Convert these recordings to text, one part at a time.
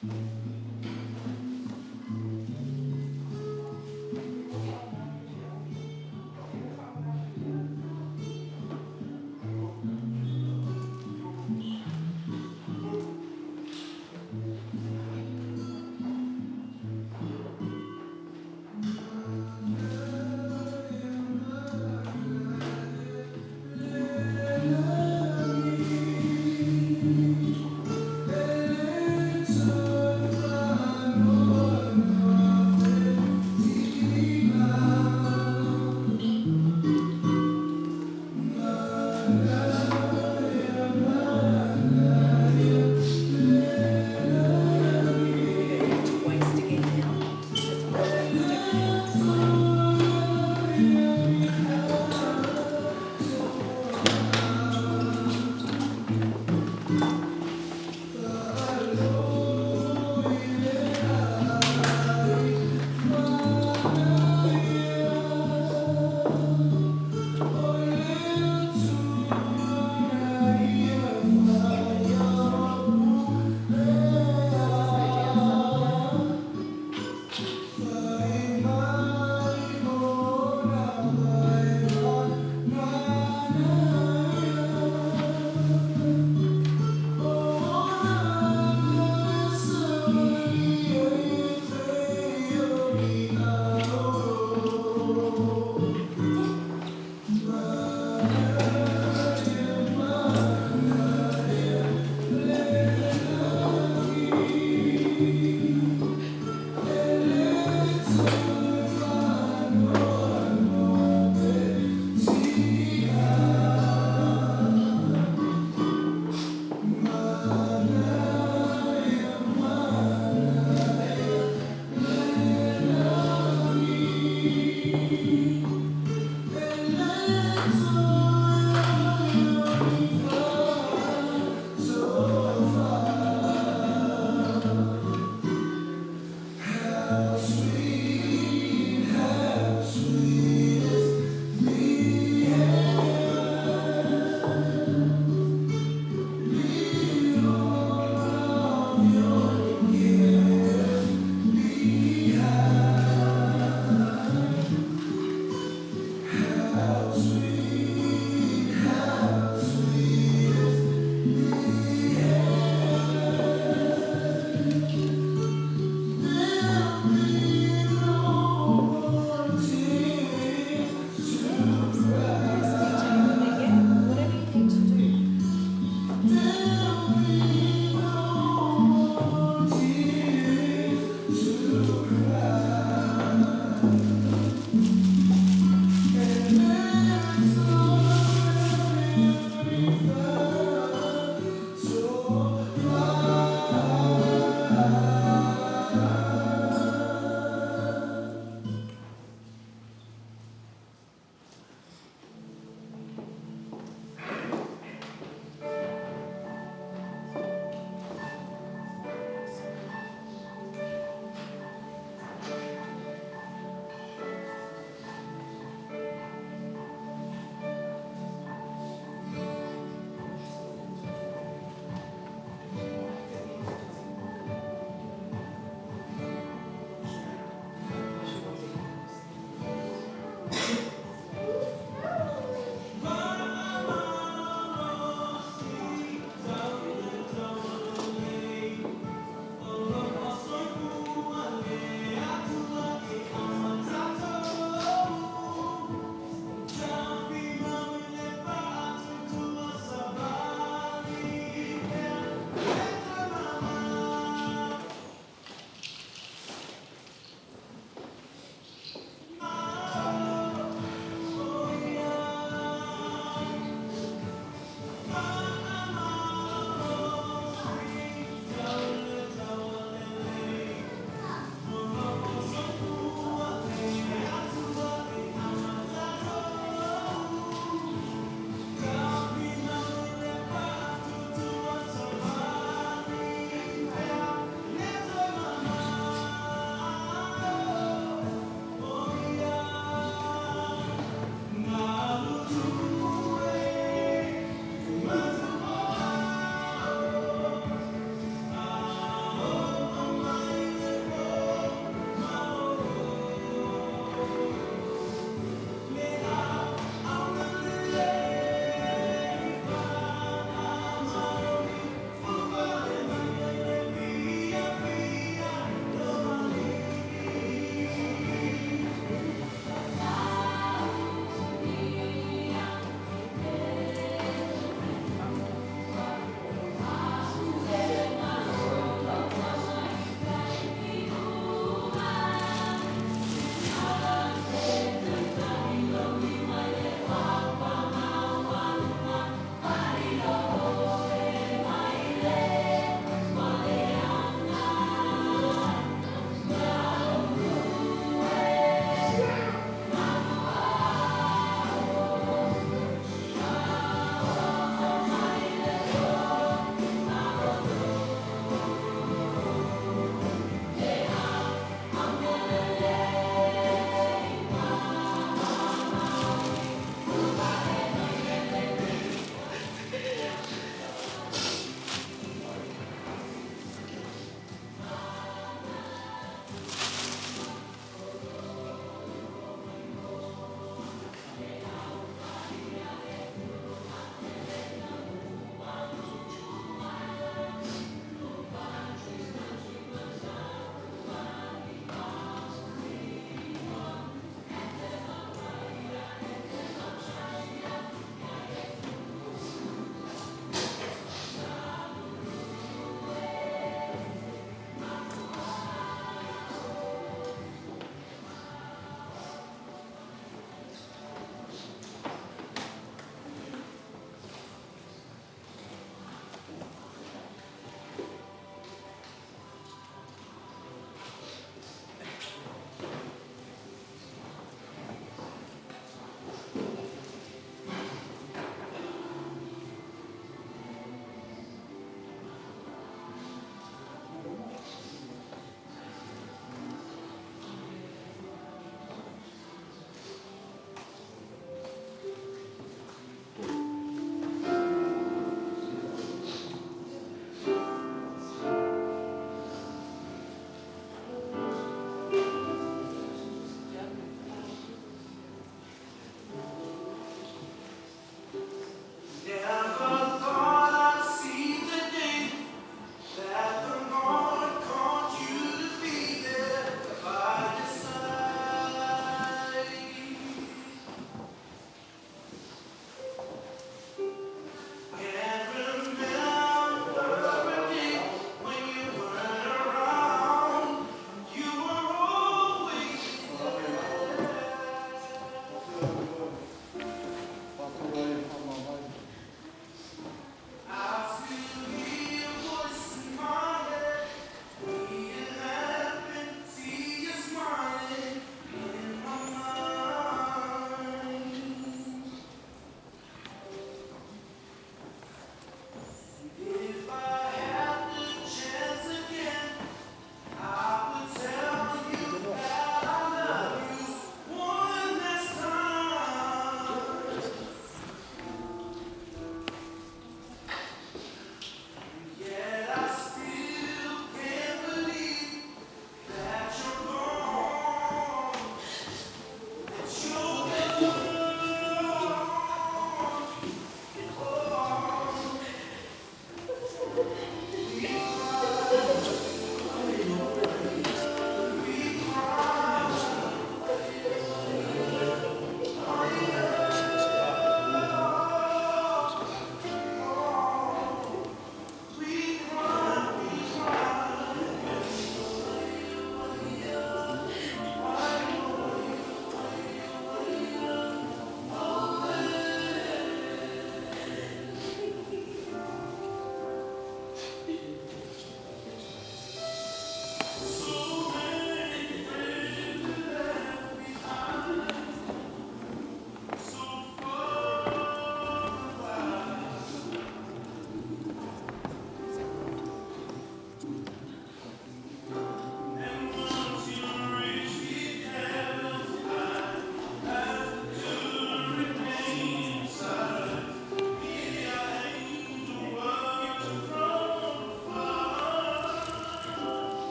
E le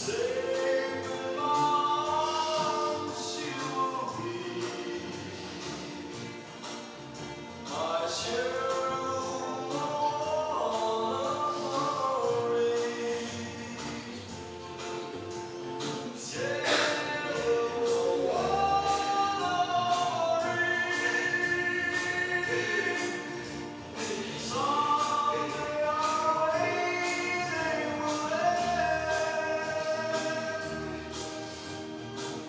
Safe in my arms you will be, my Cheryl Marie. Cheryl Marie. Someday our waiting will end.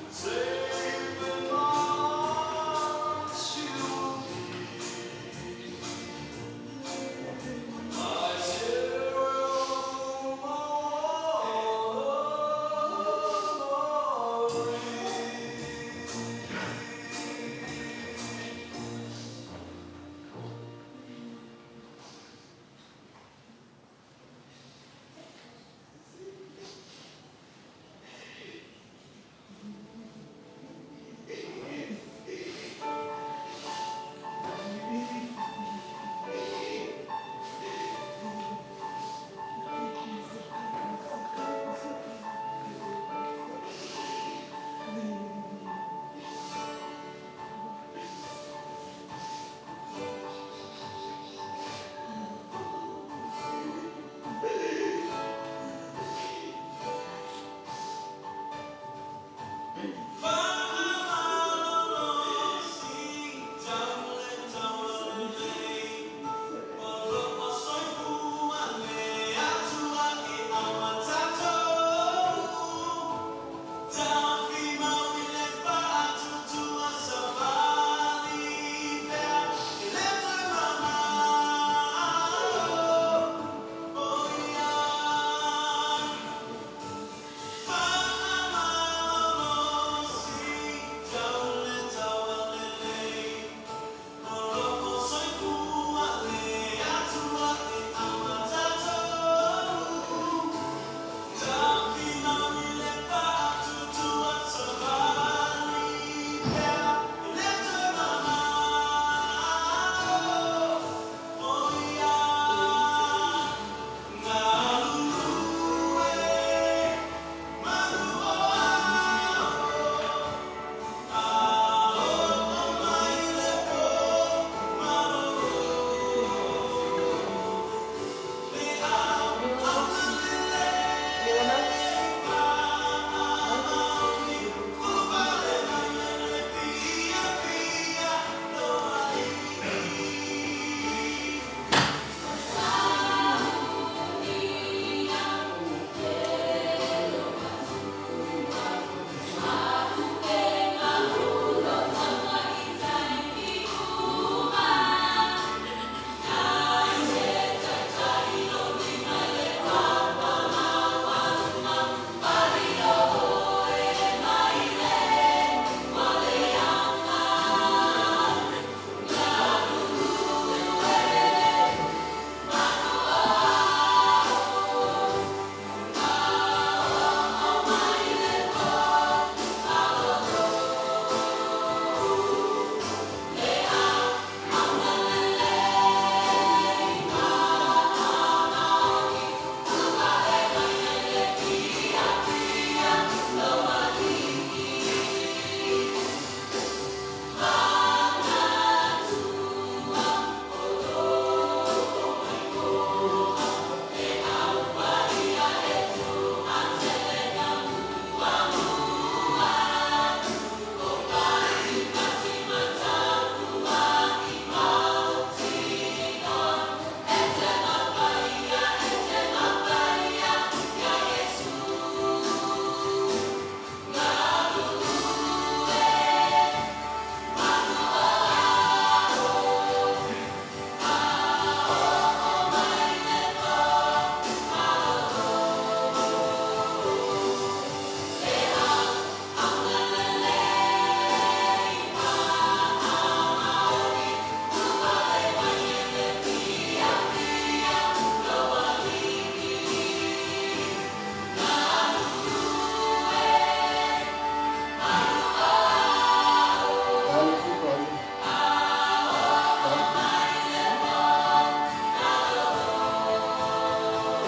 Safe in my arms you will be, my Cheryl Marie.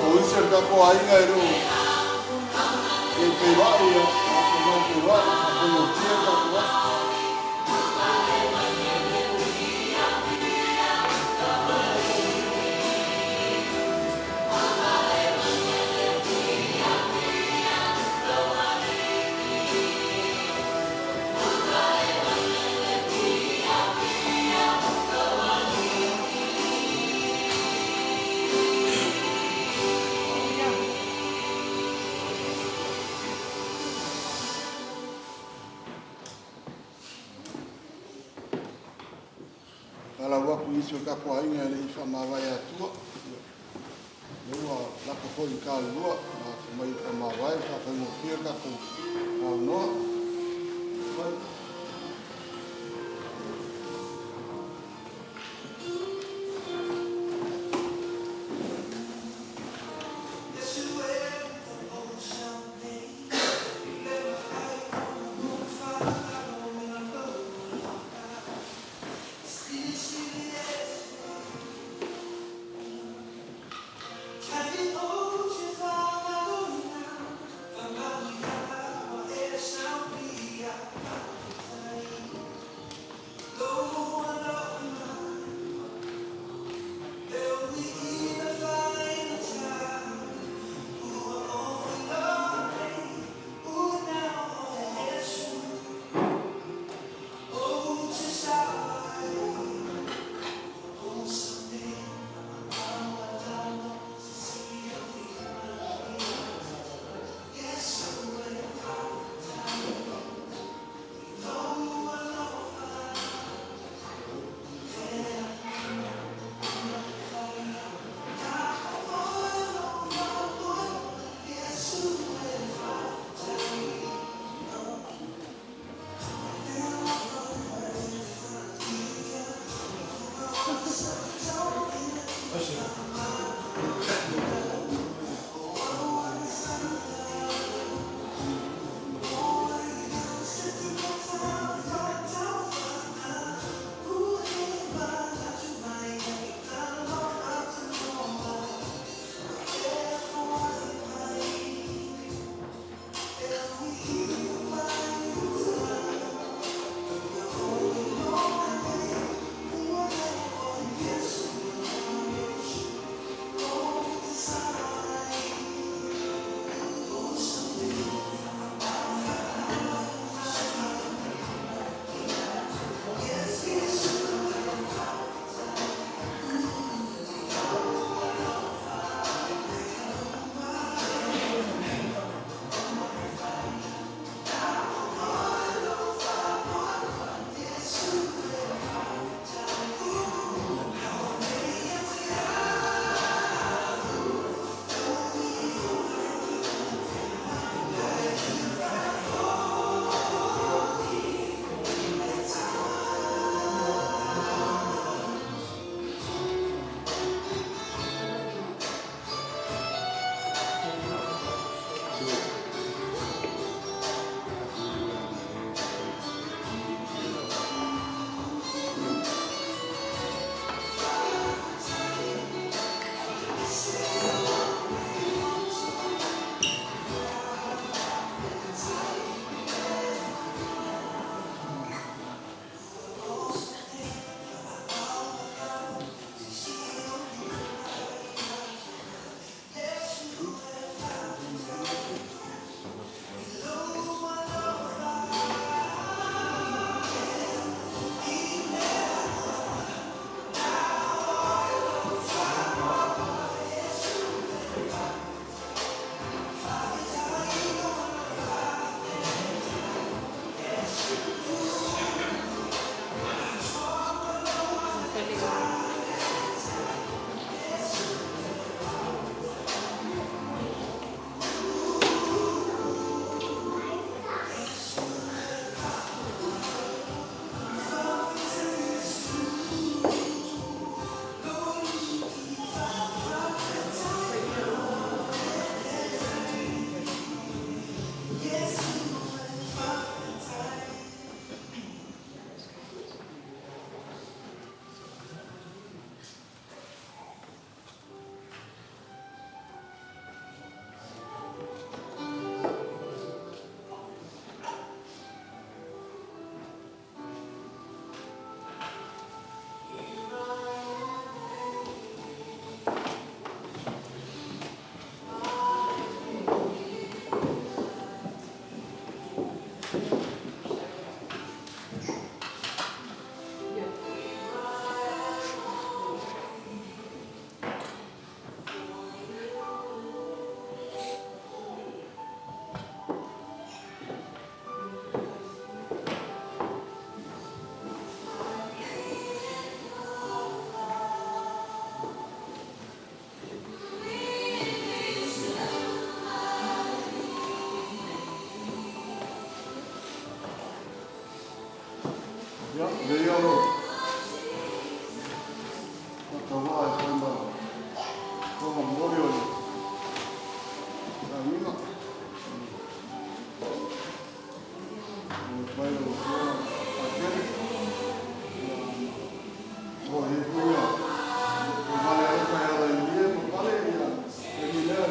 O isi o le tatou aiga e le o feiloai, ia tatou malofeiloai, faafaigofie le tatou aso. Valaau atu i nisi o tatou aiga e le i faamavae atua, ia o lea ua lata foi i le ta o le 2:00, na omai e faamavae ma faafaigofie le tatou avanoa. Ia, avea ia lou faatauvaa e fai ma fofoga momoli o le aiga. Momoli mai lau Afioga Patele. Ia, o i ai foi ia taivale alofa e ala i Lie ma Pale, ia, taimi lea.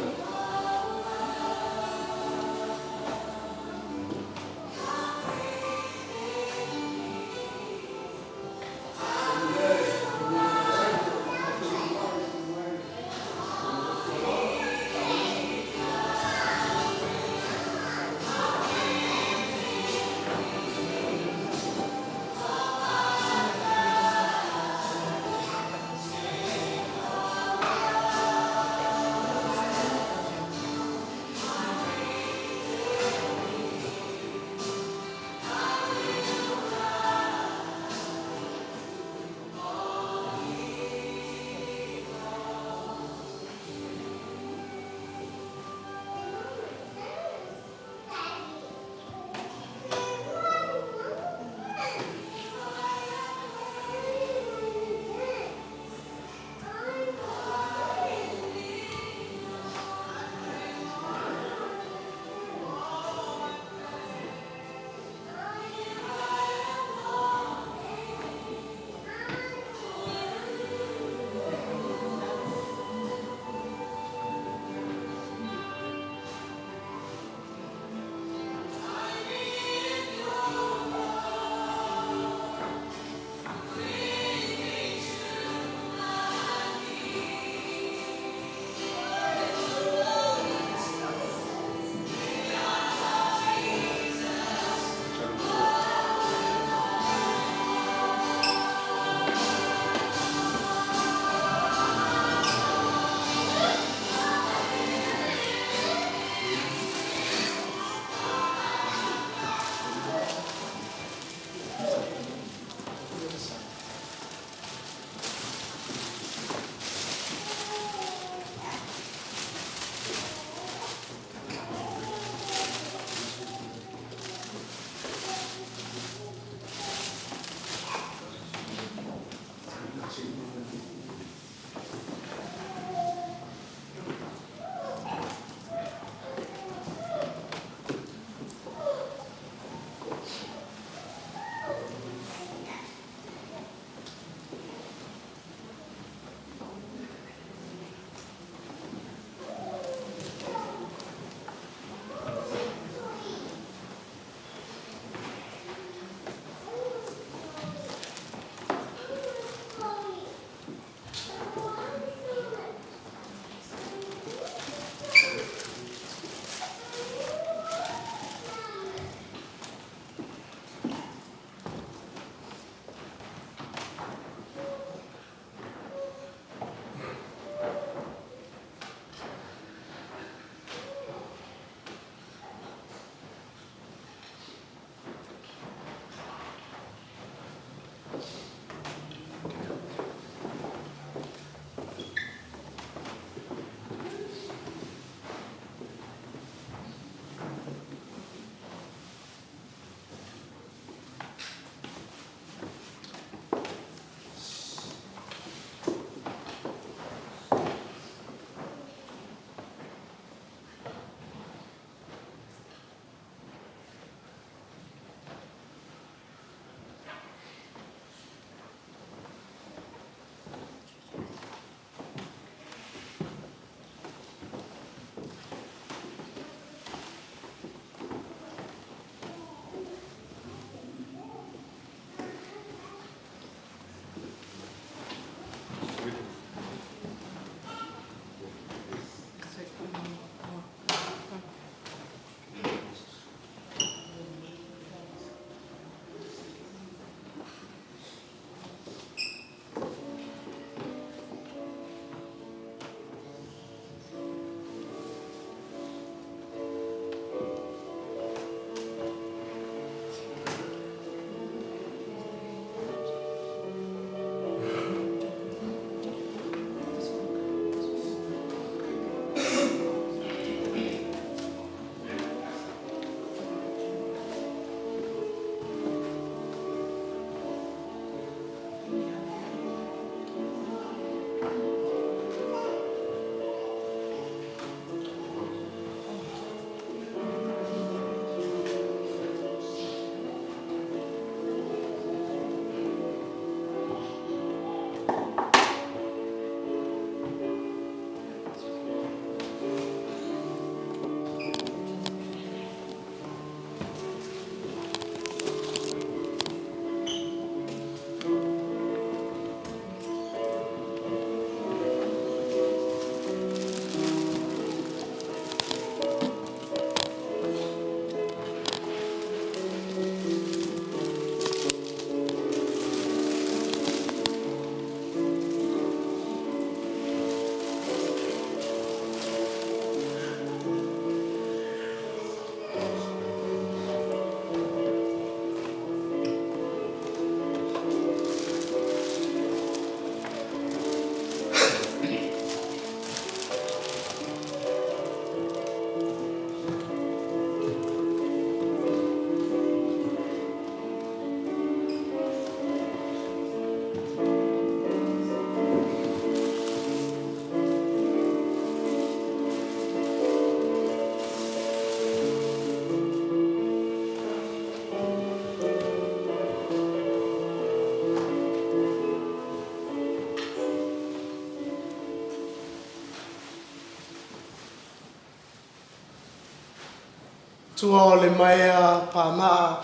Tuaolemaea Pamaa,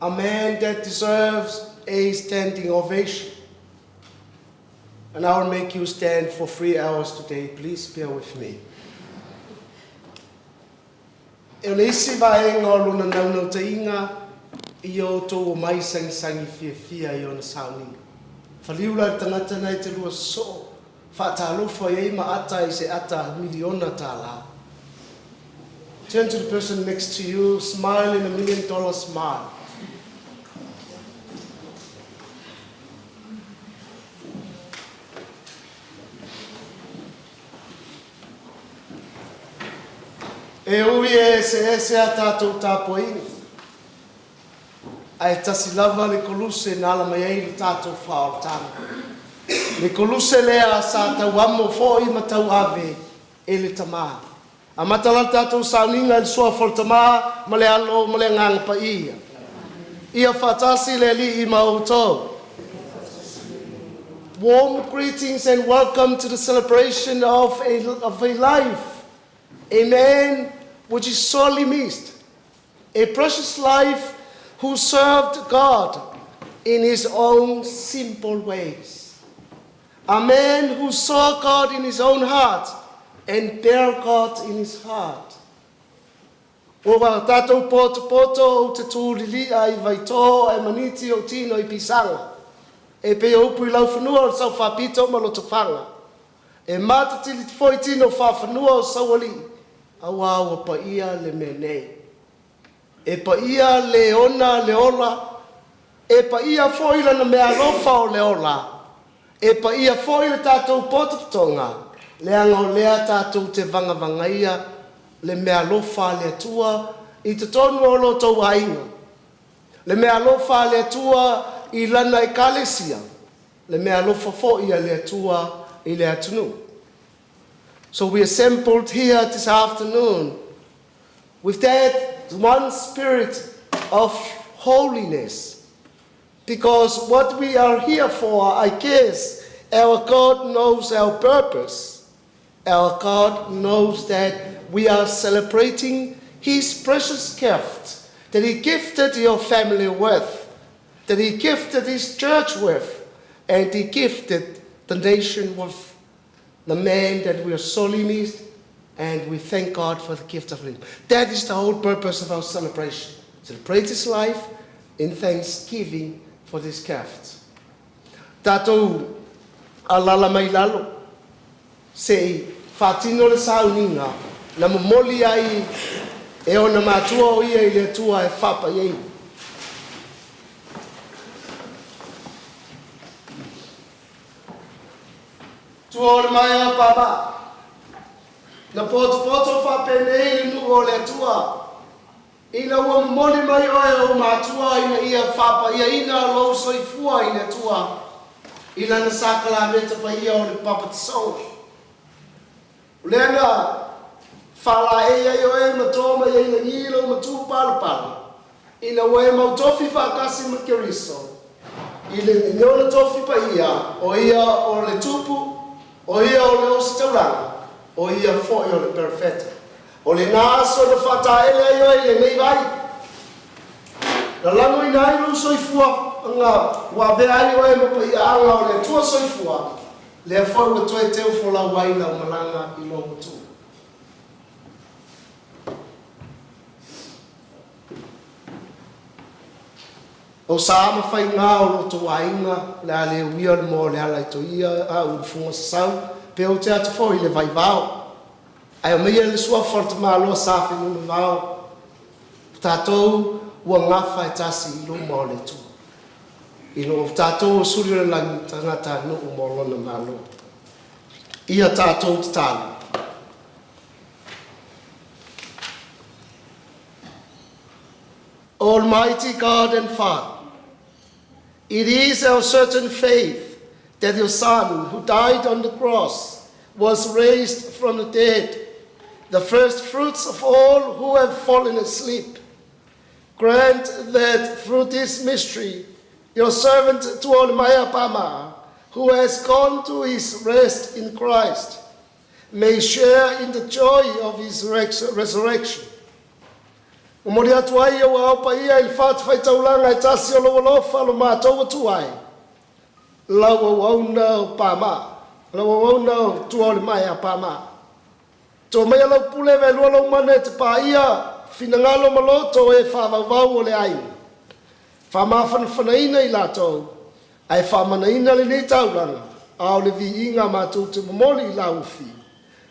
a man that deserves a standing ovation. And I will make you stand for 3 hours today. Please bear with me. E le isi vaega o lona naunautaiga ia outou omai sagisagi fiafia i ona sauniga. Faliu la i le tagata lena e te lua sosoo, faatalofa i ai ma ata i se ata miliona tala. Turn to the person next to you, smile in a $1 million smile. E ui e eseese a tatou tapuaiga, ae tasi lava le koluse na ala mai ai le tatou faaolataga. Le koluse lea sa tauamo foi ma tauave e le Tamā. Amata la le tatou sauniga i le suafa o le Tamā ma le Alo ma le Agaga Paia. Ia faatasi le Alii ma outou. Warm greetings and welcome to the celebration of a life, a man which is sorely missed, a precious life who served God in his own simple ways, a man who saw God in his own heart and bare God in his heart. Ua tatou potopoto ou te tulilia i Vaitō ae maniti ou tino i Pisaga. E pei o upu i laufanua o le Sao Faapito ma Lotofaga. E matatili foi tino faafanua o Saualii, auā ua paia le mea nei. E paia le ona le ola, e paia foi lana meaalofa o le ola, e paia foi le tatou potopotoga, leaga o lea tatou te vagavagaia le meaalofa a le Atua i totonu o lo outou aiga, le meaalofa a le Atua i Lana Ekalesia, le meaalofa foi a le Atua i le atunuu. So we assembled here this afternoon with that one spirit of holiness because what we are here for, I guess, our God knows our purpose. Our God knows that we are celebrating His precious gift that He gifted your family with, that He gifted His church with, and He gifted the nation with the man that we are sorely missed, and we thank God for the gift of him. That is the whole purpose of our celebration. Celebrate his life in thanksgiving for this gift. Tatou alala mai lalo, se i faatino le sauniga na momoli ai e ona matua o ia i le Atua e faapaiaina. Tuaolemaea Pamaa, na potopoto faapenei le nuu o le Atua ina ua momoli mai oe e ou matua ina ia faapaiaina lou soifua i le Atua i lana sakalameta paia o le papatisoga. O lea na faalaei ai oe ma to mai ai i lagi lou matupalapala ina ua e mautofi faatasi ma Keriso i le i ona tofi paia o ia o le tupu, o ia o le ositaulaga, o ia foi o le perofeta. O lena aso na faataele ai oe i lenei vai. Na lagoina ai lou soifua nga ua avea ai oe ma paiaaga o le Atua soifua, lea foi ua toe teufolau ai lau malaga i lou matua. O sa ma faigā o lo outou aiga o le a le uia le moa o le ala i toia a ulu fuga sasau pe ou te atu foi i le vaivao. Ae aumaia le suafa o le tamaloa Sa Fenunuivao, o tatou ua gafa e tasi i luma o le Atua. I lo tatou o suli o le lagi tagata nuu mo lona malo. Ia tatou tatalo. Almighty God and Father, it is our certain faith that your Son, who died on the cross, was raised from the dead, the first fruits of all who have fallen asleep. Grant that through this mystery, your servant Tuaolemaea Pamaa, who has gone to his rest in Christ, may share in the joy of his resurrection. Momoli atu ai i ou aao paia i le fatafaitaulaga e tasi o lou alofa lo matou Atua e, lau auauna o Pama, lau auauna o Tuaolimea Pama. To maia lau pule vaelua lou mana e te paia finagalo ma loto o e faavauvau o le aiga, faamafanafanaina i latou ae faamanaina lenei taulaga a o le viiga matou te momoli i lau Afio.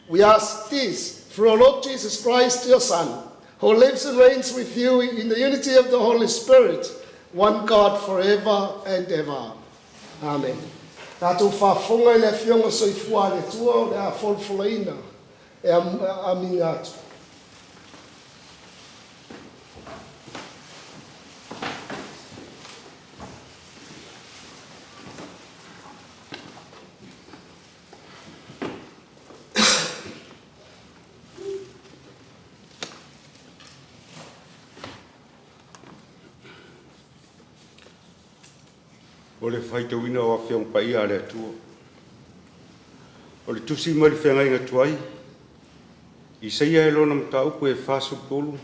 We ask this through our Lord Jesus Christ, your Son, who lives and reigns with you in the unity of the Holy Spirit, one God forever and ever. Amen. Tatou faafofoga i le Afioga Soifua a le Atua o le a folafolaina e amiga atu. O le faitauina o Afioga Paia a le Atua. O le tusi mai le feagaiga tuai, Isaia e lona mataupu e 43,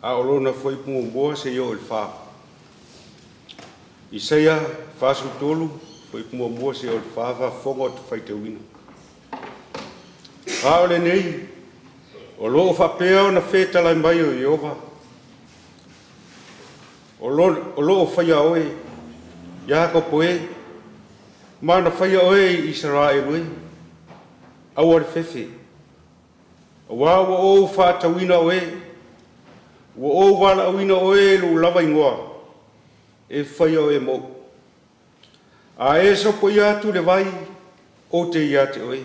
a o lona fuaiupu muamua seia oo i le 4. Isaia 43, fuaiupu muamua seia oo i le 4, faafofoga o te faitauina. A o lenei, o lo o faapea ona fetalai mai o Ieova, o lo o faia oe, Iakopo e, ma na faia oe Isaraelu e, aua le fefe, auā ua ou faatatauina oe, ua ou valaauina oe i lou lava igoa, e faia oe mo'u. A e sopoia atu le vai, ou te ia te oe.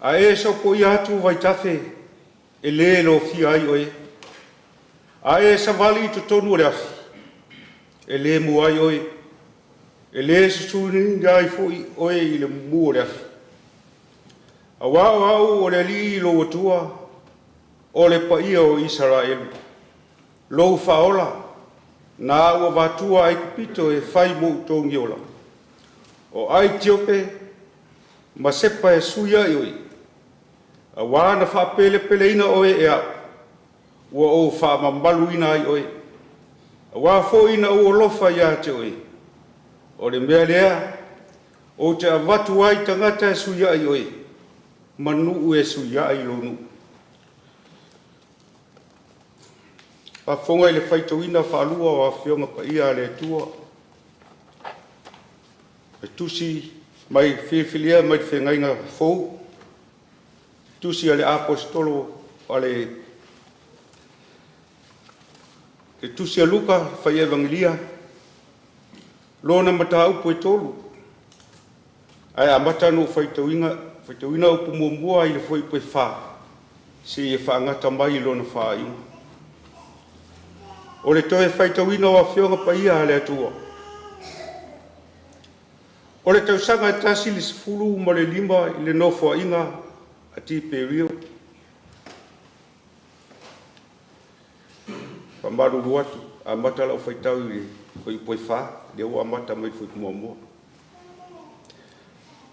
A e sopoia atu vaitafe, e lē lofia ai oe. A e savali i totonu o le afi, e lē mu ai oe, e lē susuniina ai foi oe i le mumu o le afi. Auā o au o le Alii lou Atua, o le Paia o Isaraelu, lou Faaola, na ou avatua Aikupito e fai mo outou giola, o Aitiope ma Sepa e sui ai oe, auā na faapelepeleina oe e au, ua ou faamamaluina ai oe. Auā foi na ou alofa ia te oe, o le mea lea ou te avatu ai tagata e suiaʻi oe, ma nuu e suiaʻi lou nuu. Faafofoga i le faitauina faalua o Afioga Paia a le Atua, e tusi mai filifilia mai le Feagaiga Fou, tusi a le Aposetolo a le Tusi a Luka fai Evagelia, lona mataupu e 3, ae amata ona ou faitauina, faitauina upu muamua i le fuaiupu e 4 seia faagata mai i lona faaiuga. O le toe faitauina o Afioga Paia a le Atua. O le tausaga e 15 i le nofoaiga a Tiperio, faamalulu atu, amata lau faitau i le fuaiupu e 4, lea ua amata mai le fuaiupu muamua.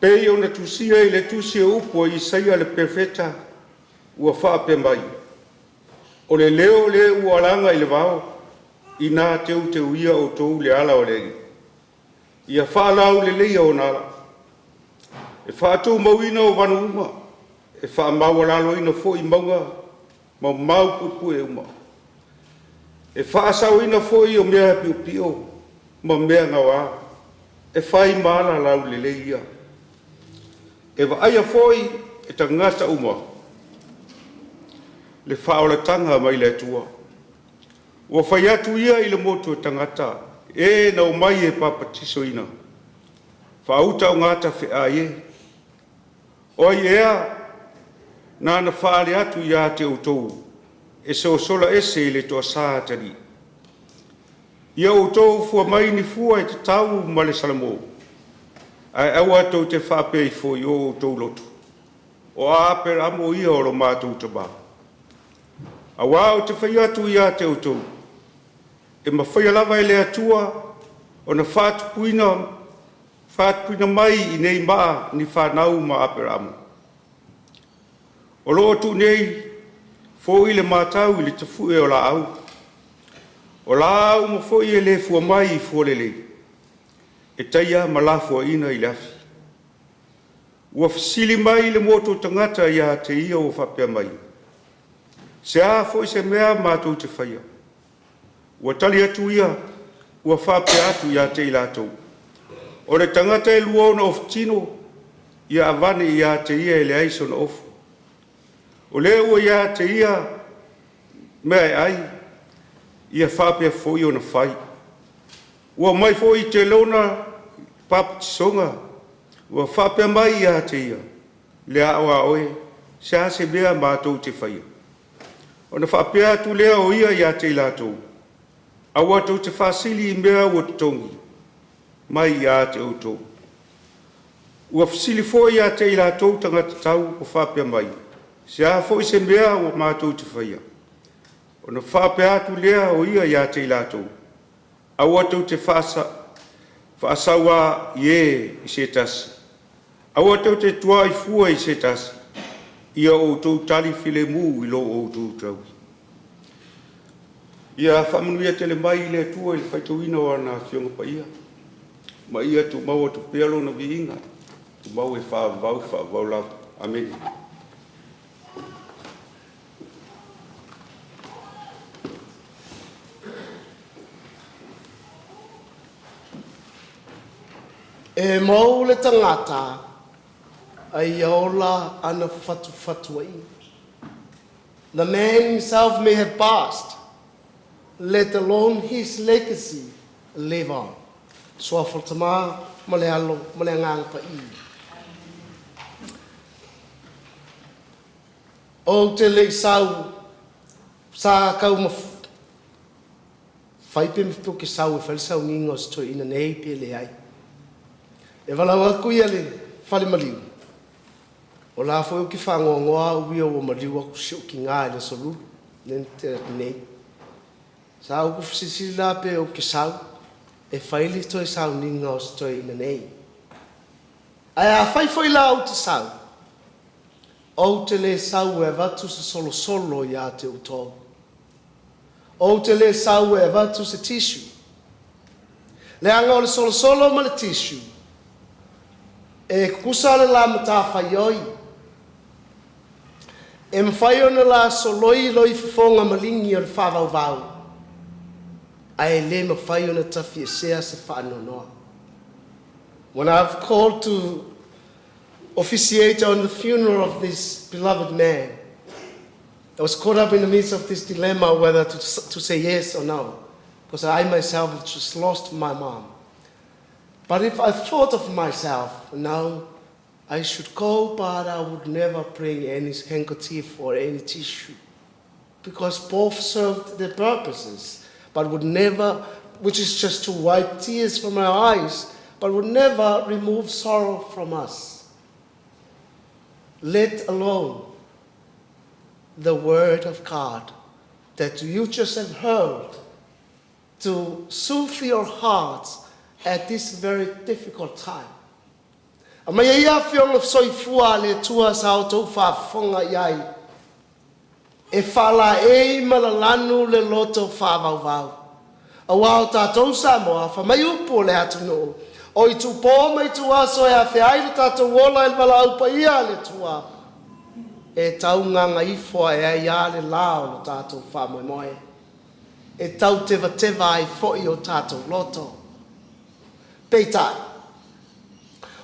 Pei ona tusia i le tusi o upu a Isaia le Perofeta ua faapea mai, O le leo lea ua alaga i le vao, ina teuteulia outou le ala o le Alii, ia faalauleleia ona ala, e faatumauina o vanu uma, e faamaualaloina foi mauga ma mau puepue uma, e faasaoina foi o mea piopio ma mea gaoa, e fai ma ala laulelei ia. E vaaia foi e tagata uma le faaolataga mai le Atua. Ua fai atu ia i le motu o tagata, e na omai e papatisoina, faauta o feaai e. O ai ea na faaali atu ia te outou e sosola ese i le toasa atalii? Ia outou fua mai ni fua e tatau ma le salamo, ae aua tou te faapea ifo i o outou loto, o Aperamo ia o lo matou tama. Auā ou te fai atu ia te outou, e mafaia lava e le Atua ona faatupuina, faatupuina mai i nei maa ni fanau mo Aperamo. O lo o tuu nei foi le matau i le tafue o laau. O a uma foi e le fua mai i fua lelei, e taia ma lafoaiina i le afi. Ua fesili mai le motu o tagata ia te ia ua faapea mai, Se a foi se mea matou te faia? Ua tali atu ia, ua faapea atu ia te i latou, O le tagata e lua ona ofutino, ia avane ia te ia e leai sona ofu. O le ua ia te ia mea e ai, ia faapea foi ona fai. Ua aumai foi i Telona papatisoga ua faapea mai ia te ia, le a o a oe, se a se mea matou te faia? Ona faapea atu lea o ia ia te i latou, aua tou te faasili i mea ua totogi mai ia te outou. Ua fesili foi ia te i latou tagata tau ua faapea mai, se a foi se mea ua matou te faia? Ona faapea atu lea o ia ia te i latou, aua tou te faasau i e i se tasi, aua tou te tuai fua i se tasi, ia outou tali filemu i lo outou taui. Ia faamanuia tele mai le Atua i le faitauina o ana Afioga Paia, ma ia tumau atu pea lona viiga, tumau e faavavau, faavavau lava. Amene. E mou le tagata a ia ola ana fatufatuaiga. The man himself may have passed, let alone his legacy live on. Suafa o le Tama ma le Alo ma le Agaga Paia. Ou te le i sau sa kau ma fai pe ke sau e fai le sauniga o si toeaina nei pe leai. E valaau atu ia le fale maliu, o la foi ou te faanoanoa au ia ua maliu atu si ou tina i le Aso Lulu lea na tea atu nei. Sa ou fesilisili la pe ou te sau e fai le toe sauniga o si toeaina nei. Ae afai foi la ou te sau, ou te le sau e avatu se solosolo ia te outou. Ou te le sau e avatu se tissue. Leaga o le solosolo ma le tissue, e tutusa le la matafaioi. E mafai ona la soloi loi fofoga maligi o le faavauvau, ae le mafai ona tafiesea se faanoanoa. When I've called to officiate on the funeral of this beloved man, I was caught up in the midst of this dilemma whether to say yes or no, because I myself have just lost my mom. But if I thought of myself, now I should go, but I would never bring any handkerchief or any tissue, because both served their purposes, but would never, which is just to wipe tears from our eyes, but would never remove sorrow from us. Let alone the word of God that you just have heard to soothe your hearts at this very difficult time. Aumaia ia afioga soifua a le Atua sa outou faafofoga i ai e faalaei ma lalanu le loto faavauvau. Auā o tatou Samoa, fai mai upu o le atunuu, o itupo ma ituaso e afea ai lo tatou ola e le valaau paia a le Atua, e tau gagaifo ae ai lava le la o lo tatou faamoemoe. E tau tevateva ai foi o tatou loto. Peitai,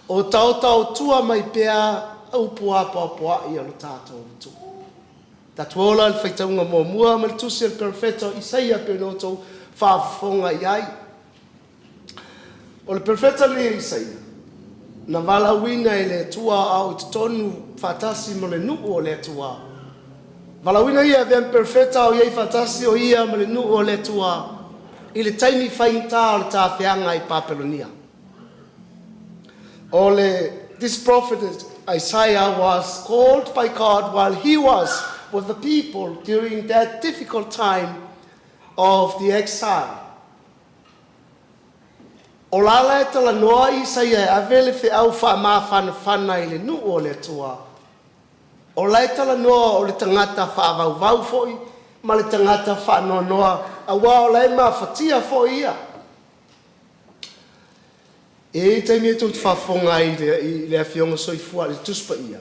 o taotaotua mai pea upu apoapoai a lo tatou Atua. Tatou ola le faitauga muamua ma le tusi o le perofeta o Isaia pe na outou faafofoga i ai. O le perofeta lenei o Isaia, na valaauina e le Atua a o i totonu faatasi ma le nuu o le Atua. Valaauina ia e avea ma perofeta a o i ai faatasi o ia ma le nuu o le Atua i le taimi faigata o le tafeaga i Papelonia. O le, this prophet Isaiah was called by God while he was with the people during that difficult time of the exile. O lala e talanoa Isaia e ave le feau faamafanafana i le nuu o le Atua. O la e talanoa o le tagata faavauvau foi ma le tagata faanoanoa, auā o la e mafatia foi ia. E i ai taimi e tou te faafofoga ai i le Afioga Soifua i le Tusi Paia,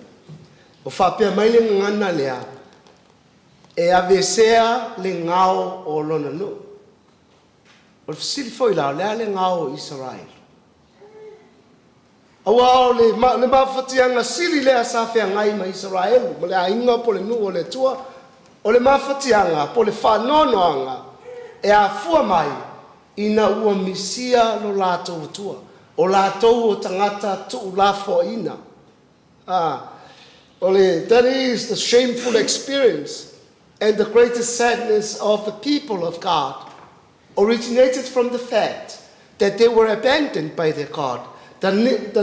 o faapea mai le gagana lea, e aveesea le gao o lona nuu. O le fesili foi la, o le a le gao o Isaraelu? Aua o le mafatiaga sili lea sa feagai ma Isaraelu ma le aiga po o le nuu o le Atua, o le mafatiaga po o le faanoanoaga e afua mai ina ua misia lo latou Atua, o latou o tagata tuulafoaiina. That is the shameful experience and the greatest sadness of the people of God originated from the fact that they were abandoned by their God. The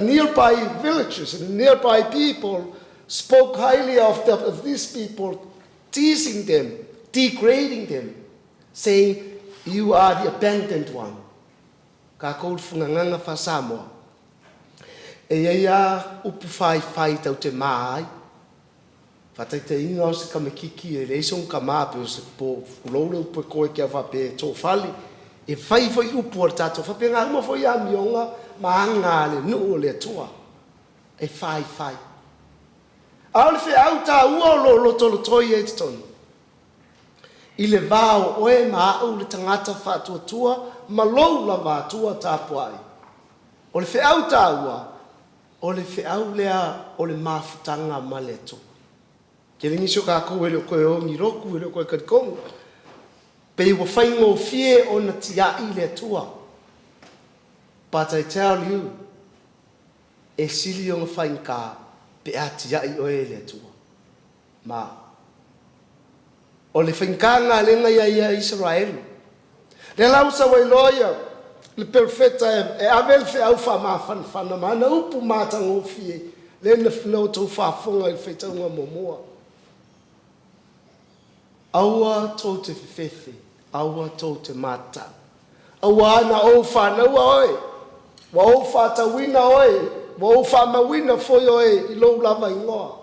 nearby villages and the nearby people spoke highly of these people, teasing them, degrading them, saying, "You are the abandoned one." Kākou le fagagaga fā-Samoa. E iai a upu faifai tatou te ma ai. Faataitaiga o se tamaititi e leai sona tamā pe o se po tulou le upu e to e te au faapea e tofale. E fai foi upu a le tatou faapena uma foi amioga ma aga a le nuu o le Atua. E faifai. A o le feau taua o lo o lotolotoi ai i totonu, i le va o oe ma au le tagata faatuatua ma lou lava Atua tapuai. O le feau taua, o le feau lea o le mafutaga ma le Atua. Tele nisi o tatou e le o toe o i ni lotu, e le o toe talitonu. Pei ua faigofie ona tiai le Atua. But I tell you, e sili ona faigata pe a tiai oe e le Atua. Ma o le faigataga lea na ia ia Isaraelu. Lea la ua sau ai loa ia le perofeta e ave le feau faamafanafana ma ana upu matagofie lea na outou faafofoga i le faitauga muamua. Aua tou te fefefe, aua tou te matatau. Auā na ou fanaua oe, ua ou faatauina oe, ua ou faamauina foi oe i lou lava igoa.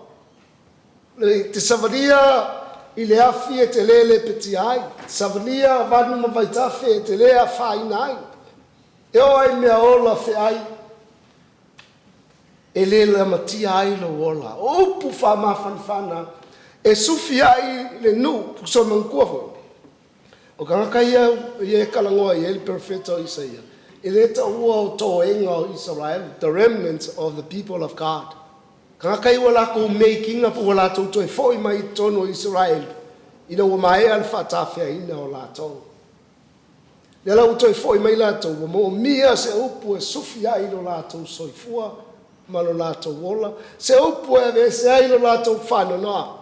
E te savalia i le afi e te le lepetia ai, savalia vanu ma vaitafe e te le afaina ai. E oo lava i mea ola feai, e le lamatia ai lou ola. O upu faamafanafana e sufi ai le nuu, so manatua foi. O tagata ia ia e talanoa i ai le perofeta o Isaia, e le taua o toega o Israel, the remnants of the people of God. Tagata ia ua latou make ina po ua latou toe foi mai i totonu o Israel, ina ua maea le faatafeaina o latou. Lea la ua toe foi mai latou, ua moomia se upu e sufi ai lo latou soifua ma lo latou ola, se upu e aveese ai lo latou faanoanoa.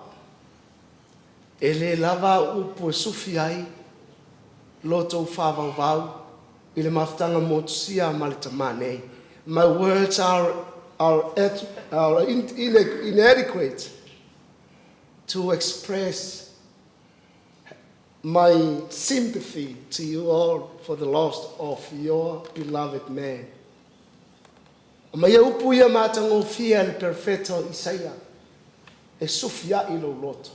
E le lava upu e sufi ai lo tou faavauvau i le mafutaga motusia ma le tamā nei. My words are inadequate to express my sympathy to you all for the loss of your beloved man. Mai e upu ia matagofie a le perofeta o Isaia e sufi ai lou loto.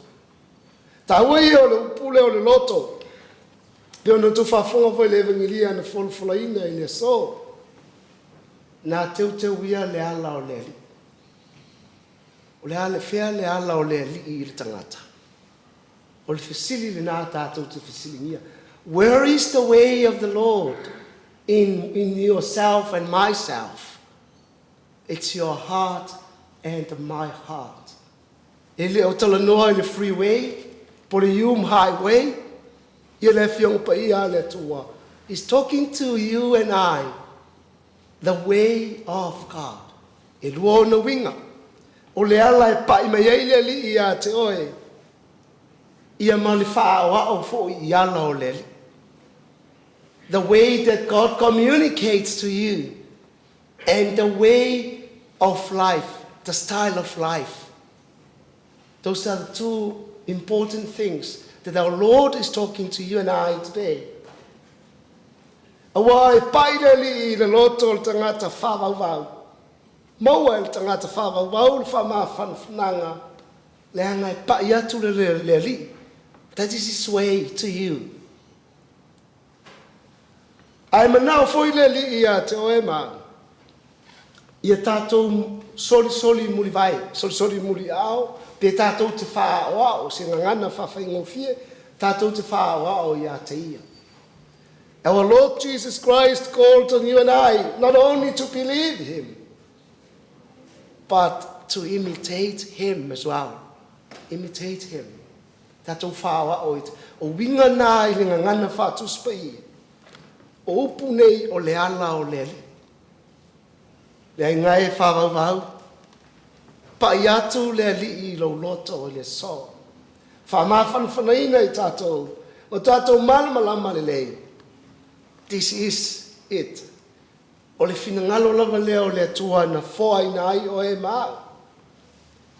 Taua ia o le upu lea o le loto. Pe ona outou faafofoga foi i le evangelia na folafolaina i le aso. Na teuteu ia le ala o le Alii. O le a fea le ala o le Alii i le tagata. O le fesili lena tatou te fesiligia. Where is the way of the Lord in yourself and myself? It's your heart and my heart. E le o talanoa i le freeway, po le Hume Highway, ia le afioga paia a le Atua. He's talking to you and I, the way of God. E lua ona uiga. O le ala e pai mai ai le Alii ia te oe, ia ma le faaoao foi i ala o le Alii. The way that God communicates to you and the way of life, the style of life. Those are the two important things that our Lord is talking to you and I today. Auā e pai le Alii i le loto o le tagata faavauvau. Maua e le tagata faavauvau le faamafanafanaga. Leaga e pa'i atu le Alii. That is his way to you. Ae manao foi le Alii ia te oe ma au. Ia tatou solisoli mulivae, solisoli muliao, pe tatou te faaoao, se gagana faafaigofie, tatou te faaoao ia te ia. Our Lord Jesus Christ called on you and I not only to believe him, but to imitate him as well. Imitate him. Tatou faaoao i o uiga na i le gagana faatusi paia. O upu nei o le ala o le Alii. Le aiga e faavauvau, pa'i atu le Alii i lou loto i le aso. Faamafanafanaina i tatou, o tatou malamalama lelei. This is it. O le finagalo lava lea o le Atua na foaina ai oe ma au.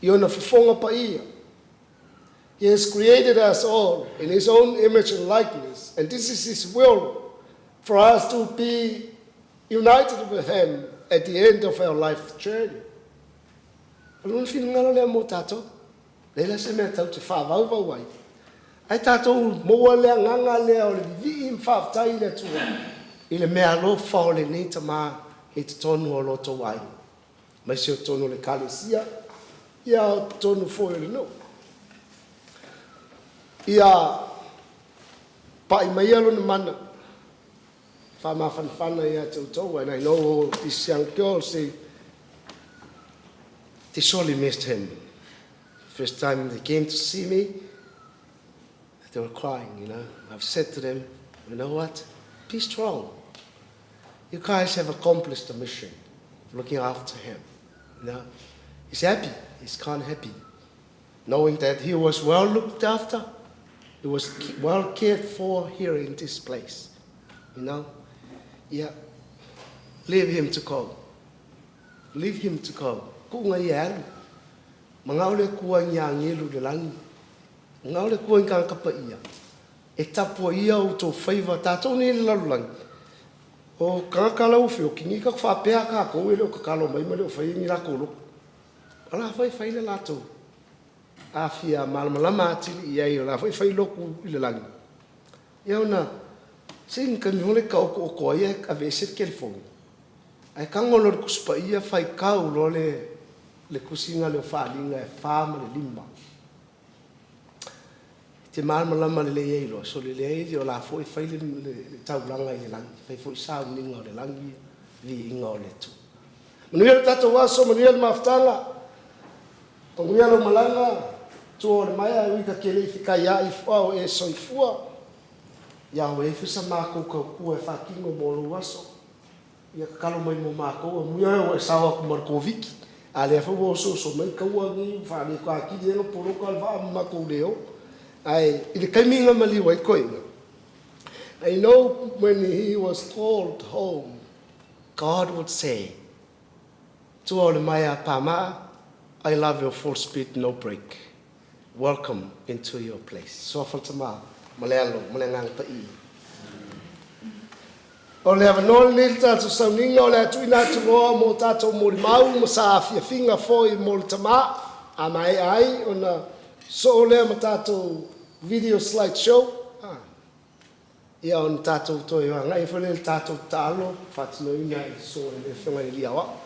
I ona fofoga paia. He has created us all in His own image and likeness, and this is His will for us to be united with Him at the end of our life journey. O lona finagalo lea mo tatou. Leai se mea tatou te faavauvau ai. Ae tatou maua le agaga lea o le vivii ma faafetai i le Atua i le mea alofa o lenei tamā i totonu o lo outou aiga. Aemaise o totonu o le ekalesia, ia o totonu foi o le nuu. Ia pa'i maia lona mana, faamafanafana ia te outou. And I know these young girls, they sorely missed him. First time they came to see me, they were crying. I've said to them, "You know what? Be strong. You guys have accomplished the mission of looking after him." He's happy. He's kind of happy, knowing that he was well looked after. He was well cared for here in this place. Yeah. Leave him to go. Leave him to go. Tuuga ia e alu. Manao le Atua i ni agelu i le lagi. Manao le Atua i ni tagata paia. E tapuaia o outou faiva tatou nei i le lalolagi. O tagata la ua feoti, nei tatou faapea tatou e le o tatalo mai ma le o faia ni latou loto. O la foi e fai le latou. A fia malamalama atili i ai, o la foi e fai lotu i le lagi. Ia ona, se ni taimi foi lea e taotooto ai e aveese le telefoni. Ae tago loa i le Tusi Paia faitau loa le tusiga lea o Faaaliga e 4 ma le 5. E te malamalama lelei ai loa, sole leai o la foi e fai le taulaga i le lagi, fai foi sauniga o le lagi, viiga o le Atua. Manuia le tatou aso, manuia le mafutaga, manuia lau malaga, tua o le maea, ui ta te le i fekaiai fua o e soifua. Ia o e foi sa matou tautua e faatino mo lou aso. Ia tatalo mai mo matou, amuia e ua e sao atu ma le Koviti. A lea foi ua osooso mai taua nei faaletō atili ai ona poloka le vaa ma matou le o. Ae i le taimi na maliu ai toeaina, I know when he was called home, God would say, "Tua o le Maea Pama, I love your full speed, no brake. Welcome into your place." Suafa o le Tama, ma le Alo, ma le Agaga Paia. O le avanoa lenei le tatou sauniga o le a tuuina atu loa mo tatou molimau ma sa afiafiga foi mo le tamā. A maea ai ona soo lea ma tatou video slide show. Ah. Ia ona tatou toe agai foi lea i le tatou tatalo faatinoina e so e le afioga i le alii aoao.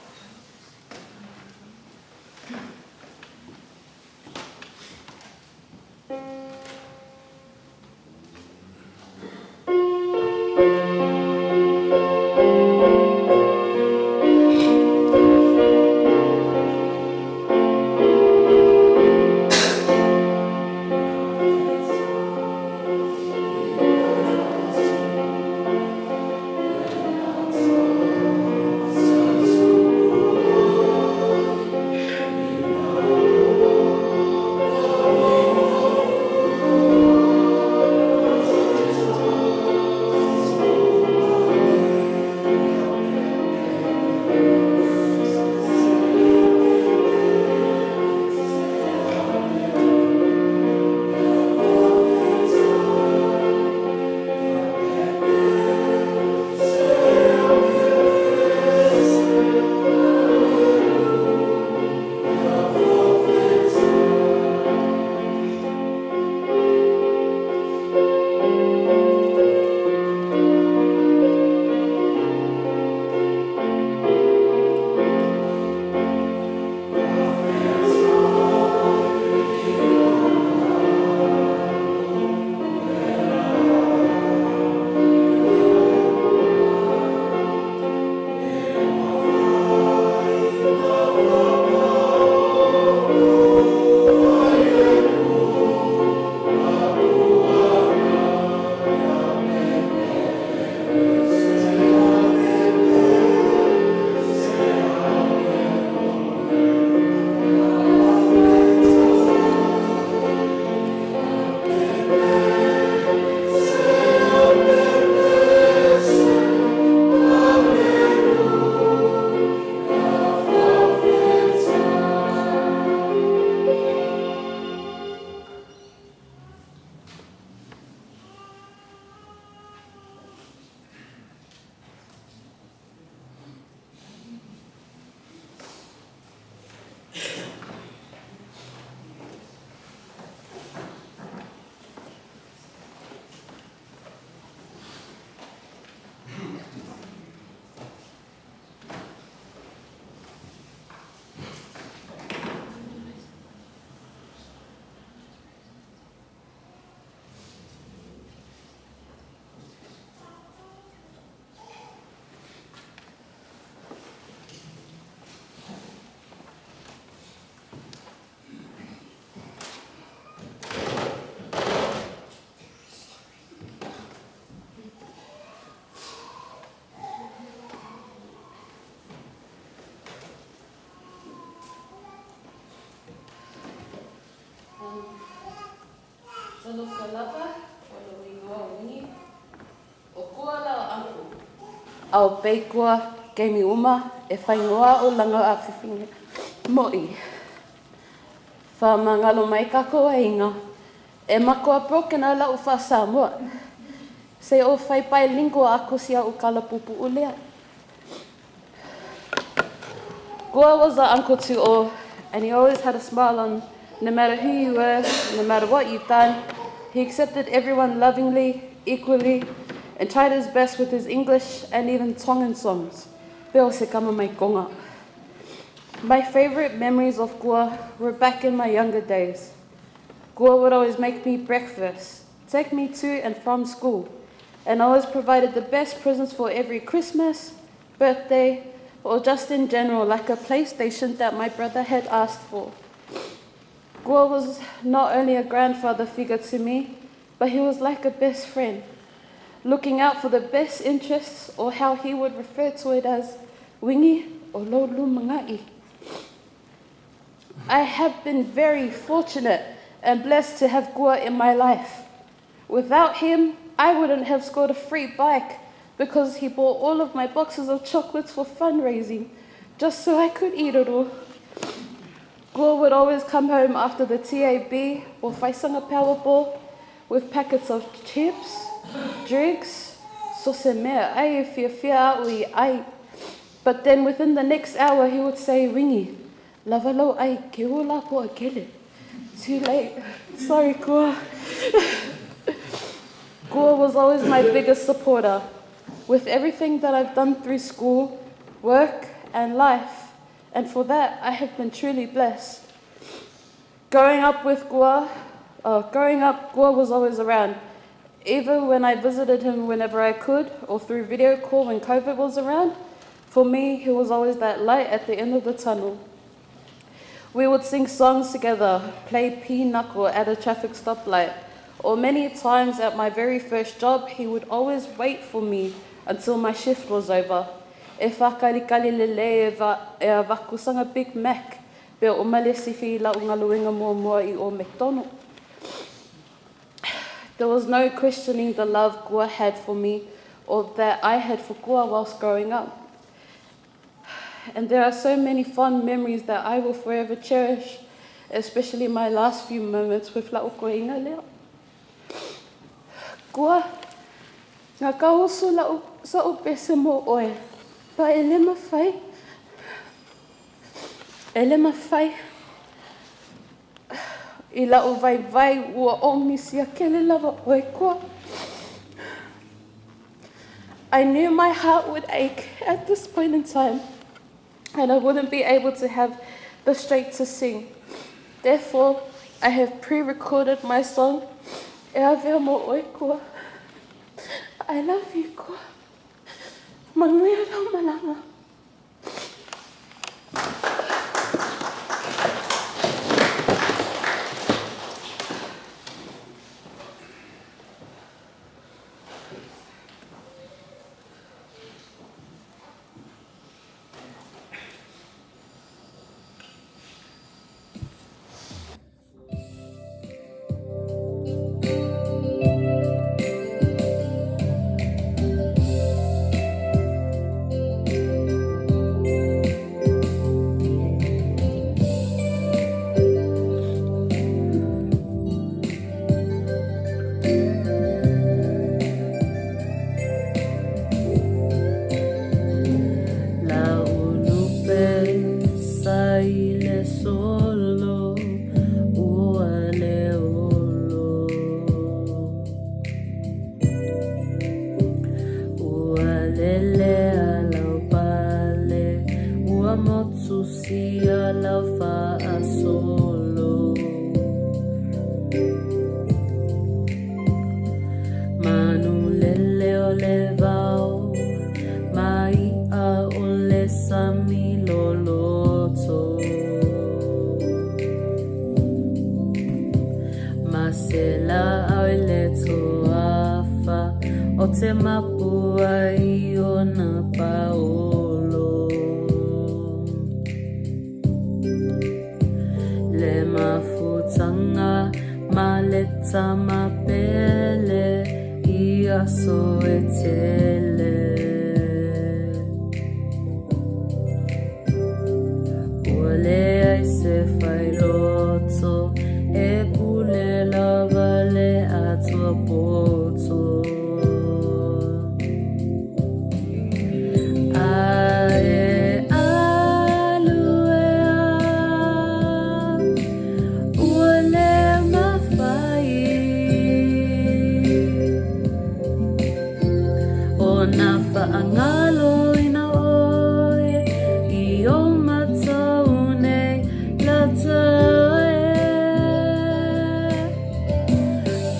Talofa lava, o lou igoa o Winnie. O Kua lau uncle. Ao pei kua, keimi uma, e faaigoa a'u laga afifine mo'i. Faamagalo mai kakou aiga. E makoa broken ai la'u faa-Samoa. Se i ou fai bilingual aku si a'u kala pupu'u lea. Kua was an uncle to all, and he always had a smile on no matter who you were, no matter what you've done. He accepted everyone lovingly, equally, and tried his best with his English and even Tongan songs. Pe o se kama mai Tonga. My favorite memories of Kua were back in my younger days. Kua would always make me breakfast, take me to and from school, and always provided the best presents for every Christmas, birthday, or just in general, like a PlayStation that my brother had asked for. Kua was not only a grandfather figure to me, but he was like a best friend, looking out for the best interests, or how he would refer to it as wingi o lo lumangai. I have been very fortunate and blessed to have Kua in my life. Without him, I wouldn't have scored a free bike because he bought all of my boxes of chocolates for fundraising just so I could eat it all. Kua would always come home after the TAB or Faisanga Powerball with packets of chips, drinks, so se mea ai e fiafia a'u i ai. But then within the next hour he would say, Wingi, lava lou ai ke ua la po a kele. Too late. Sorry, Kua. Kua was always my biggest supporter. With everything that I've done through school, work, and life, and for that I have been truly blessed. Growing up with Kua, growing up, Kua was always around. Even when I visited him whenever I could, or through video call when COVID was around, for me, he was always that light at the end of the tunnel. We would sing songs together, play pinochle at a traffic stoplight, or many times at my very first job, he would always wait for me until my shift was over. E whakalikali lelei e, va, e a vakusanga Big Mac, pe o malesi fi la ungaluenga mua mua i o McDonald. There was no questioning the love Kua had for me or that I had for Kua whilst growing up. And there are so many fond memories that I will forever cherish, especially my last few moments with la'u koeina lea. Kua, ngā kausu la'u sa'u pese mo oe, pa e le mawhai, e le mawhai, i la'u vaivai ua o misi a kele lava oe kua. I knew my heart would ache at this point in time, and I wouldn't be able to have the strength to sing. Therefore, I have pre-recorded my song, E Avea Mo Oe Kua. I love you, Kua. Manuia lau malaga. La ulupe sa i le solo ua le olo. Ua lele a lau pale, ua motu sia lau faasolo. Manu lele o le vao, ma i'a o le sami loloto. Ma se la au i le toafa o te mapua i ona paolo. Le mafutanga ma le tama. aso e tele. Ua leai se failoto e pule lava le Atua poto. Ae alu ea, ua le mafai ona faagaloina oe i o matou nei lata e.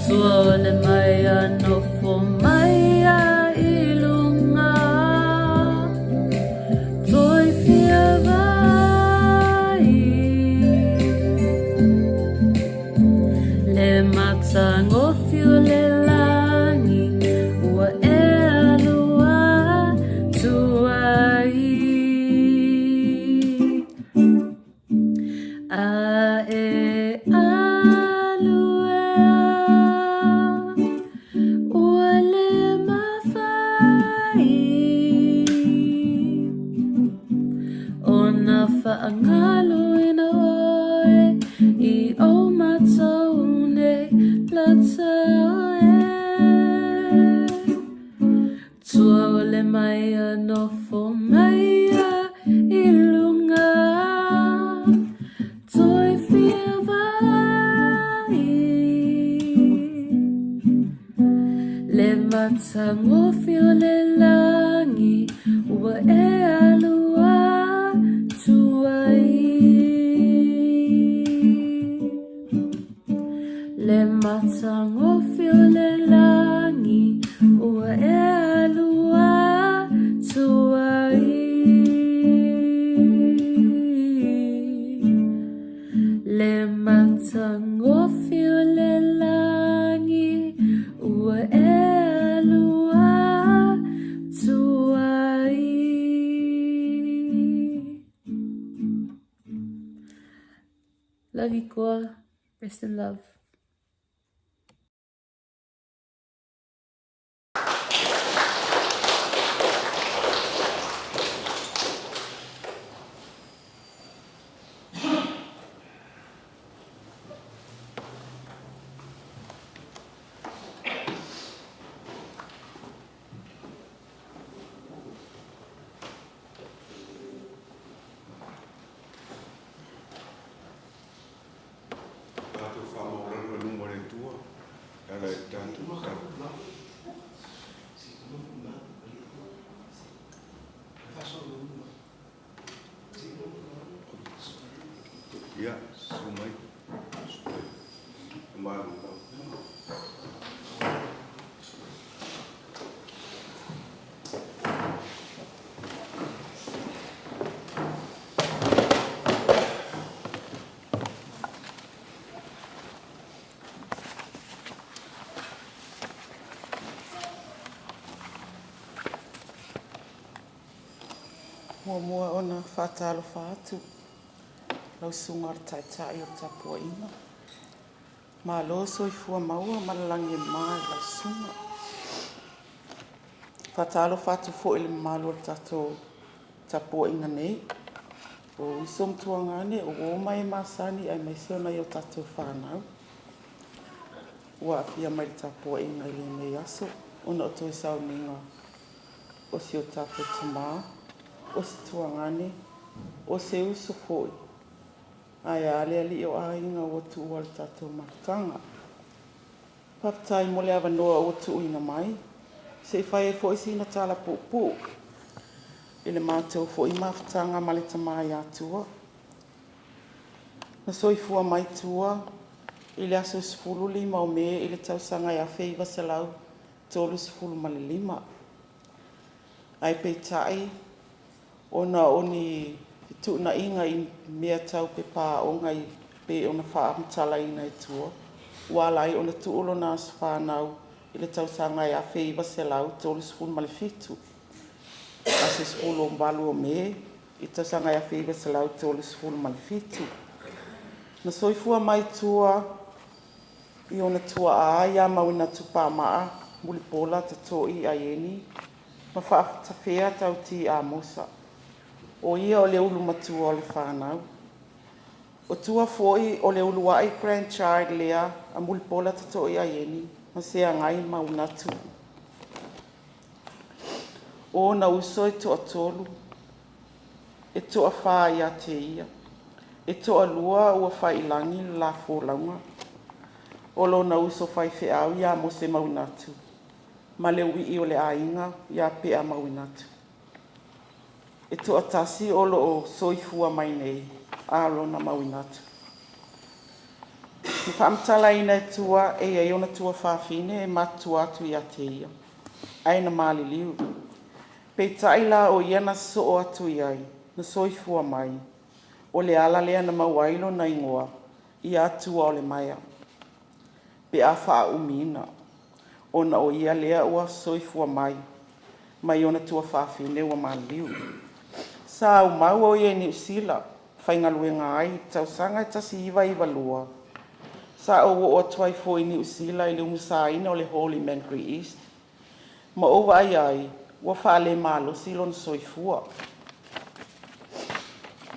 Tua o le mai a nofo mai a i luga, Toi fia vaai. Le matagofie o le lagi ua e alu atu ai. A e alu ea, ua le mafai ona faagaloina oe i o matou nei lata e. Tua o le mai a nofo mai a i luga, Toi fia vaai. Le matagofie o le lagi ua e alu atu ai. Le matagofie o le lagi ua e alu atu ai. Le matagofie o le lagi ua e alu atu ai. Love you, Kua. Rest in love. Tatou faamaualalo i luma o le Atua e ala i le tatou tatalo. Ia, susu mai. Susu mai. E malo. Muamua ona faatalofa atu lau susuga i le Taitai o le tapuaiga. Malo soifua maua ma le lagi e mama i lau susuga. Faatalofa atu foi i le mamalu o le tatou tapuaiga nei, o uso ma tuagane, o uo ma e masani aemaise o nai o tatou fanau ua aafia mai i le tapuaiga i lenei aso ona o toe sauniga o si o tatou tamā, o se tuagane, o se uso foi, ae a le alii o aiga ua tuua le tatou mafutaga. Faafetai mo le avanoa ua tuuina mai, se i fai ai foi sina tala puupuu i le matou foi mafutaga ma le tama ia Tua. Na soifua mai Tua i le aso 15 o Me i le tausaga e 1935. Ae peitai, ona o ni fetuunaiga i mea tau pepa aoga e pei ona faamatalaina e Tua, ua ala ai ona tuu lona aso fanau i le tausaga e 1937, aso 18 o Me i le tausaga e 1937. Na soifua mai Tua i ona tuaa ia Mauinatu Pamaa. Mulipola Tato'i Aieni ma Faatafea Tauti Amosa. O ia o le ulu matua o le fanau. O Tua foi o le uluai grandchild lea a Mulipola Tato'i Aieni ma Seagai Mauinatu. O ona uso e toatolu, e toafā ia te ia. E toalua ua faiilagi le la folauga. O lona uso faifeau ia Mose Mauinatu ma le uii o le aiga ia Pea Mauinatu. E toatasi o loo soifua mai nei, Arona Mauinatu. Na faamatalaina e Tua e i ai ona tuafafine e matutua atu ia te ia, ae na maliliu. Peitai la o ia na sosoo atu i ai, na soifua mai. O le ala lea na maua ai lona igoa ia Tuaolemaea, pe a faaumiina, ona o ia lea ua soifua mai, mai ona tuafafine ua maliliu. Sa aumau o ia i Niu Sila, faigaluega ai i le tausaga e 1992. Sa ou oo atu ai foi i Niu Sila i le umusaina o le Holymangrye East, ma ou vaai ai ua faalemalosi lona soifua.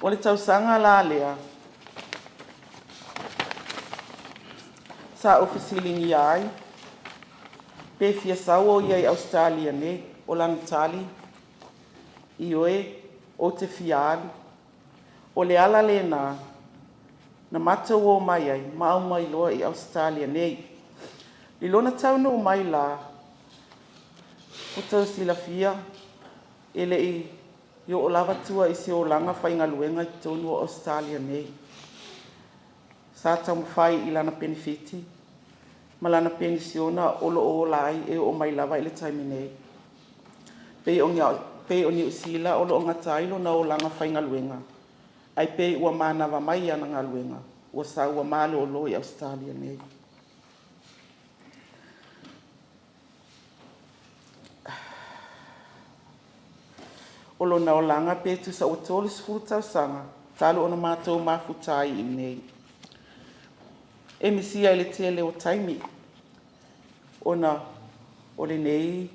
O le tausaga la lea, sa ou fesiligia ai, pe fia sau o ia i Ausetalia nei. O lana tali, ioe, ou te fia alu. O le ala lena na matou o mai ai ma aumai loa i Ausetalia nei. I lona taunuu mai la, ua outou silafia, e le i oo lava Tua i se olaga faigaluega i totonu o Ausetalia nei. Sa taumafai i lana penefiti ma lana penisiona o lo o ola ai e oo mai lava i le taimi nei. Pei o Niu Sila o lo o gata ai lona olaga faigaluega, ae pei ua manava mai i ana galuega, ua sau ua malolo i Ausetalia nei. O lona olaga pe tusa ua 30 tausaga talu ona matou mafuta ai i inei. E misia i le tele o taimi, ona o lenei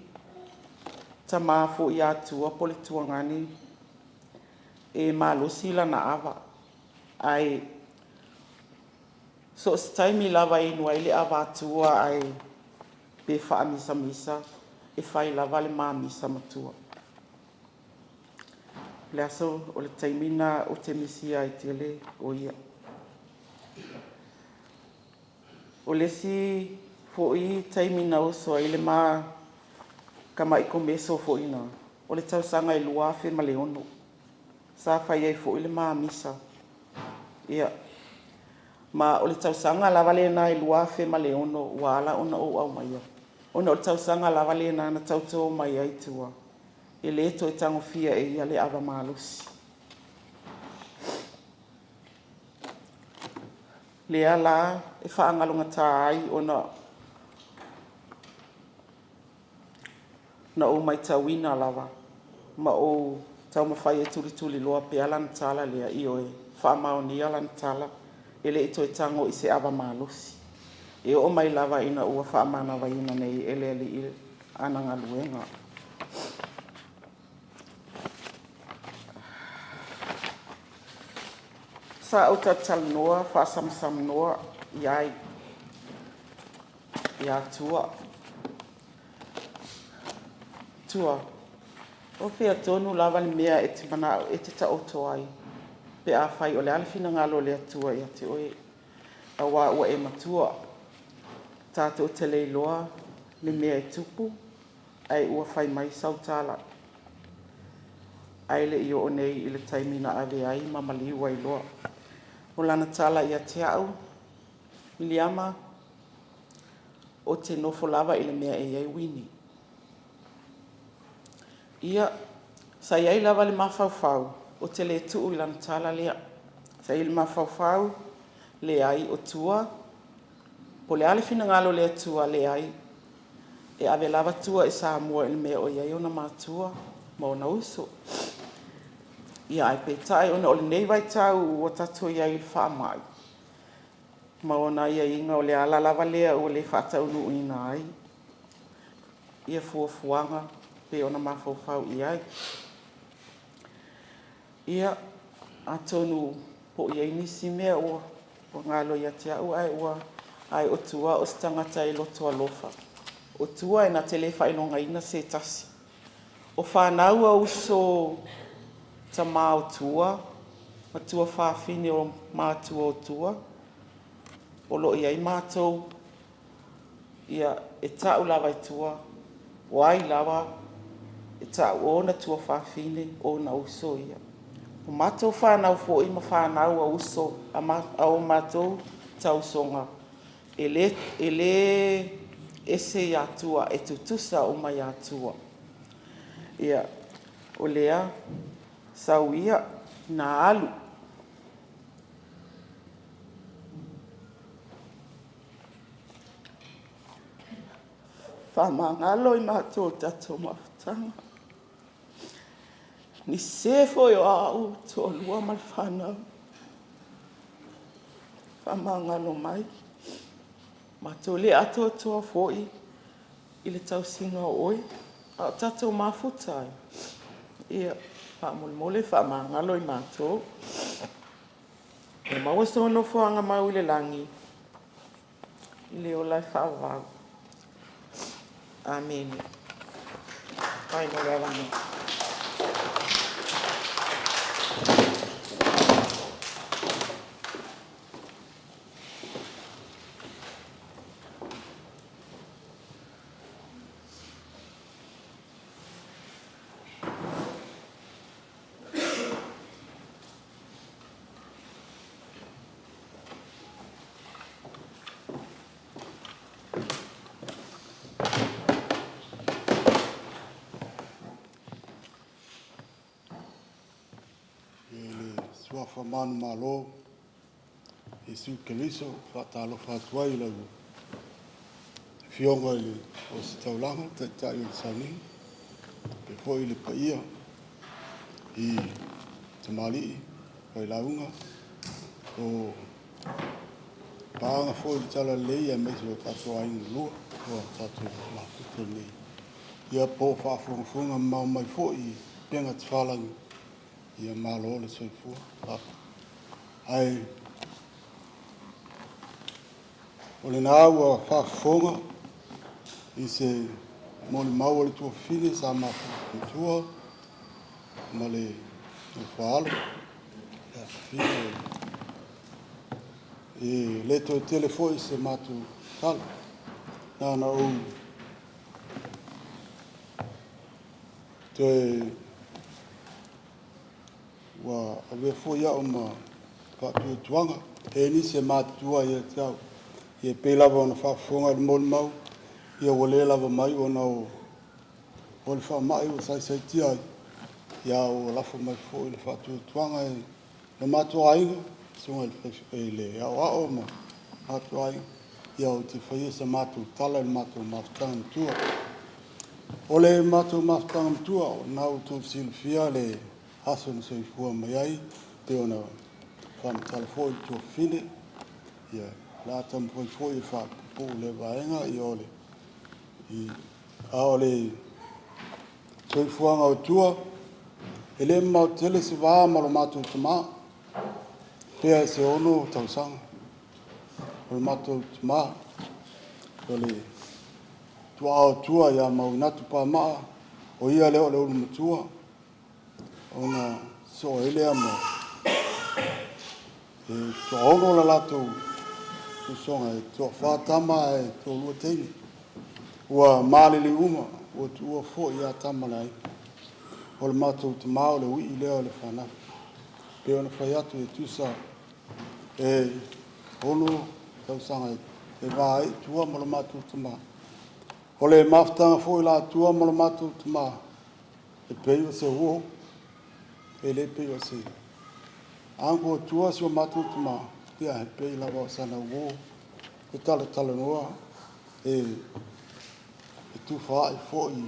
tama foi a Tua po o le Tuagani, e malosi lana ava, ae so o se taimi lava e inu ai le ava a Tua ae pe faamisamisa, e fai lava le ma misa ma Tua. O le aso, o le taimi lena ou te misia ai tele o ia. O le isi foi taimi na oso ai le ma tama'i komeso foi lena, o le tausaga e 2006, sa fai ai foi le ma misa. Ia, ma o le tausaga lava lena e 2006 ua ala ona ou aumaia, ona o le tausaga lava lena na tautō mai ai Tua, e le toe tagofia e ia le ava malosi. Lea la e faagalogata ai ona na ou matauina lava ma ou taumafai e tulituliloa pea lana tala lea, ioe, faamaonia lana tala, e le i toe tago i se ava malosi. E oo mai lava ina ua faamanavaina nei e le Alii ana galuega. Sa ou talatalanoa faasamasamanoa i ai ia Tua. Tua, o fea tonu lava le mea e te manao e te taoto ai pe afai o le a le finagalo o le Atua ia te oe, auā ua e matua, tatou te le iloa le mea e tupu, ae ua fai mai sau tala, ae le i oo nei i le taimi na ave ai ma maliu ai loa. O lana tala ia te au, Miliama, ou te nofo lava i le mea e i ai uini. Ia, sa i ai lava le mafaufau ou te le tuu i lana tala lea. Sa i ai le mafaufau, leai o Tua, po o le a le finagalo o le Atua, leai, e ave lava Tua i Samoa i le mea o i ai ona matua ma ona uso. Ia ae peitai ona o lenei vaitau ua tatou i ai i le faamai ma ona aiaiga, o le ala lava lea ua le faataunuuina ai. ia fuafuaga pei ona mafaufau i ai. Ia, atonu po o i ai nisi mea ua galo ia te au, ae ua ae o Tua o se tagata e loto alofa. O Tua e na te le faailogaina se tasi. O fanau a uso tamā o Tua, ma tuafafine o matua o Tua, o lo o i ai matou, ia, e ta'u lava e Tua, o ai lava e ta'u o ona tuafafine, o ona uso ia. O matou fanau foi ma fanau a uso a o matou tausoga, e le ese ia Tua, e tutusa uma ia Tua. Ia, o lea sau ia na alu. Faamagalo i matou o tatou mafutaga. Nisi foi o au toalua ma le fanau. Faamagalo mai. Matou le atoatoa foi i le tausiga o oe, a o tatou mafuta ai. Ia, faamolemole faamagalo i matou. E maua so nofoaga mau i le lagi, i le ola e faavavau. Amene. Faafetai mo le avanoa. I le suafa manumalo Iesu Keriso, e faatalofa atu ai i lau Afioga i le Ositaulaga, Taitai o le Sauniga, faapea foi le paia i tamalii, failauga, o paaga foi i le Talalelei aemaise o tatou aiga e lua ua tatou mafuta i lenei po o faafogafoga mamao mai foi i upega tafailagi, ia malo le soifua. Ae o lena ua faafofoga i se molimau a le tuafafine sa mafuta matua ma le nofo a alo, le afafine. E le toe tele foi se matou tala, na ona ou toe ua avea foi au ma faatuatuaga, e i ai nisi e matutua ia te au. Ia e pei lava ona faafofoga i le molimau, ia ua le lava mai ona o le faamai ua saisaitia ai, a ua lafo mai foi le faatuatuaga i le matou aiga, le susuga i le aoao ma le matou aiga, ou te faia se matou tala i le matou mafutaga matua. O le matou mafutaga matua, o lena ua outou silafia le aso na soifua mai ai pei ona faamatala foi e le tuafafine. Ia, o le a taumafai foi e faapuupuu lea vaega. Ia a o le soifuaga o Tua, e le mamao tele se va ma lo matou tama, pe se 6 tausaga. O le matou tama, o le tuaa o Tua ia Mauinatu Pamaa, o ia lea o le ulumatua, ona sosoo ai lea ma… E toaono le latou usoga, e toafa tama ae toalua teine. Ua maliliu uma, ua tuua foi lava tama a le aiga. O le matou tama o le uii lea o le fanau. E pei ona fai atu e tusa e 6 tausaga e va ai tua ma lo matou tama. O le mafutaga foi la a tua ma lo matou tama, e pei o se uo, e le pei o se uncle a tua si o matou tama, ia e pei lava o sana uo, e talatalanoa, e tufaai foi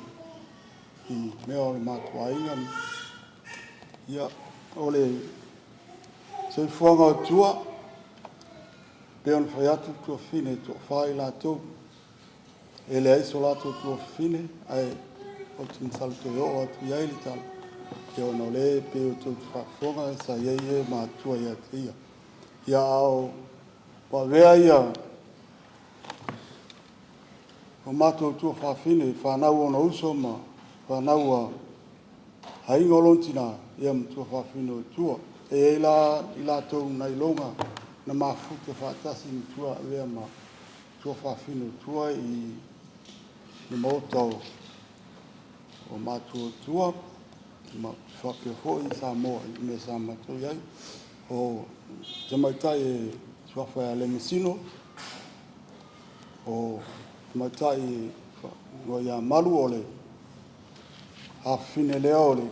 i mea o le matou aiga. Ia, o le soifuaga o Tua, e pei ona fai atu le tuafafine, e toafa i latou. E leai so latou tuafafine, ae ou te masalo toe oo atu i ai le tala, ia ona o lea e pei tou te faafofoga sa i ai e matutua ia te ia. Ia a o avea ia o matou tuafafine, fanau a ona uso ma fanau a aiga o lona tina, ia ma tuafafine o Tua. E i ai la i latou na iloga na mafuta faatasi ma Tua avea ma tuafafine o Tua i le maota o Matuatua ma faapea foi i Samoa i le mea sa matou i ai. O tamaitai e suafa ia Lemasino, o tamaitai e igoa ia Malu, o le afafine lea o le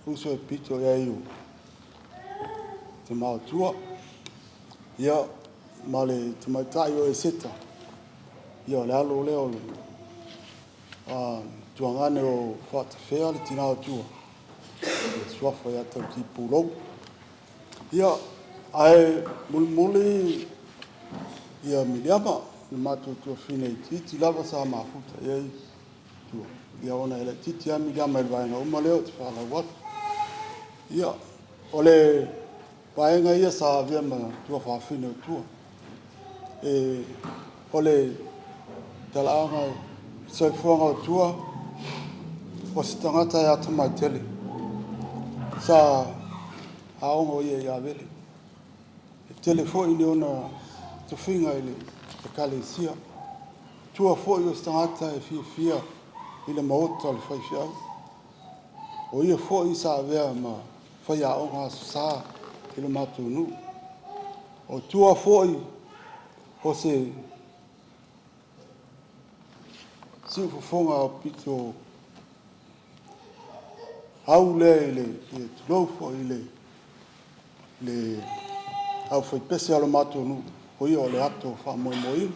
uso e pito i ai o tama o Tua. Ia, ma le tamaitai o Eseta, ia o le alo lea o le tuagane o Faatafea le tina o Tua, le suafa ia Tautipulou. Ia, ae mulimuli ia Miliama, le matou tuafafine itiiti lava sa mafuta i ai Tua, ia ona e laitiiti lava Miliama i le vaega uma lea ou te folau atu. Ia, o le vaega ia sa avea ma tuafafine o Tua. O le talaaga o le soifuaga o Tua, o se tagata e atamai tele. Sa aoga o ia i Avele. E tele foi ni ona tofiga i le Ekalesia. O Tua foi o se tagata e fiafia i le maota o le faifeau. O ia foi sa avea ma faiaoga Aso Sa i le matou nuu. O Tua foi o se siufofoga aupito au lea i le, tulou foi i le aufaipese a le matou nuu, o ia o le ato faamoemoeina.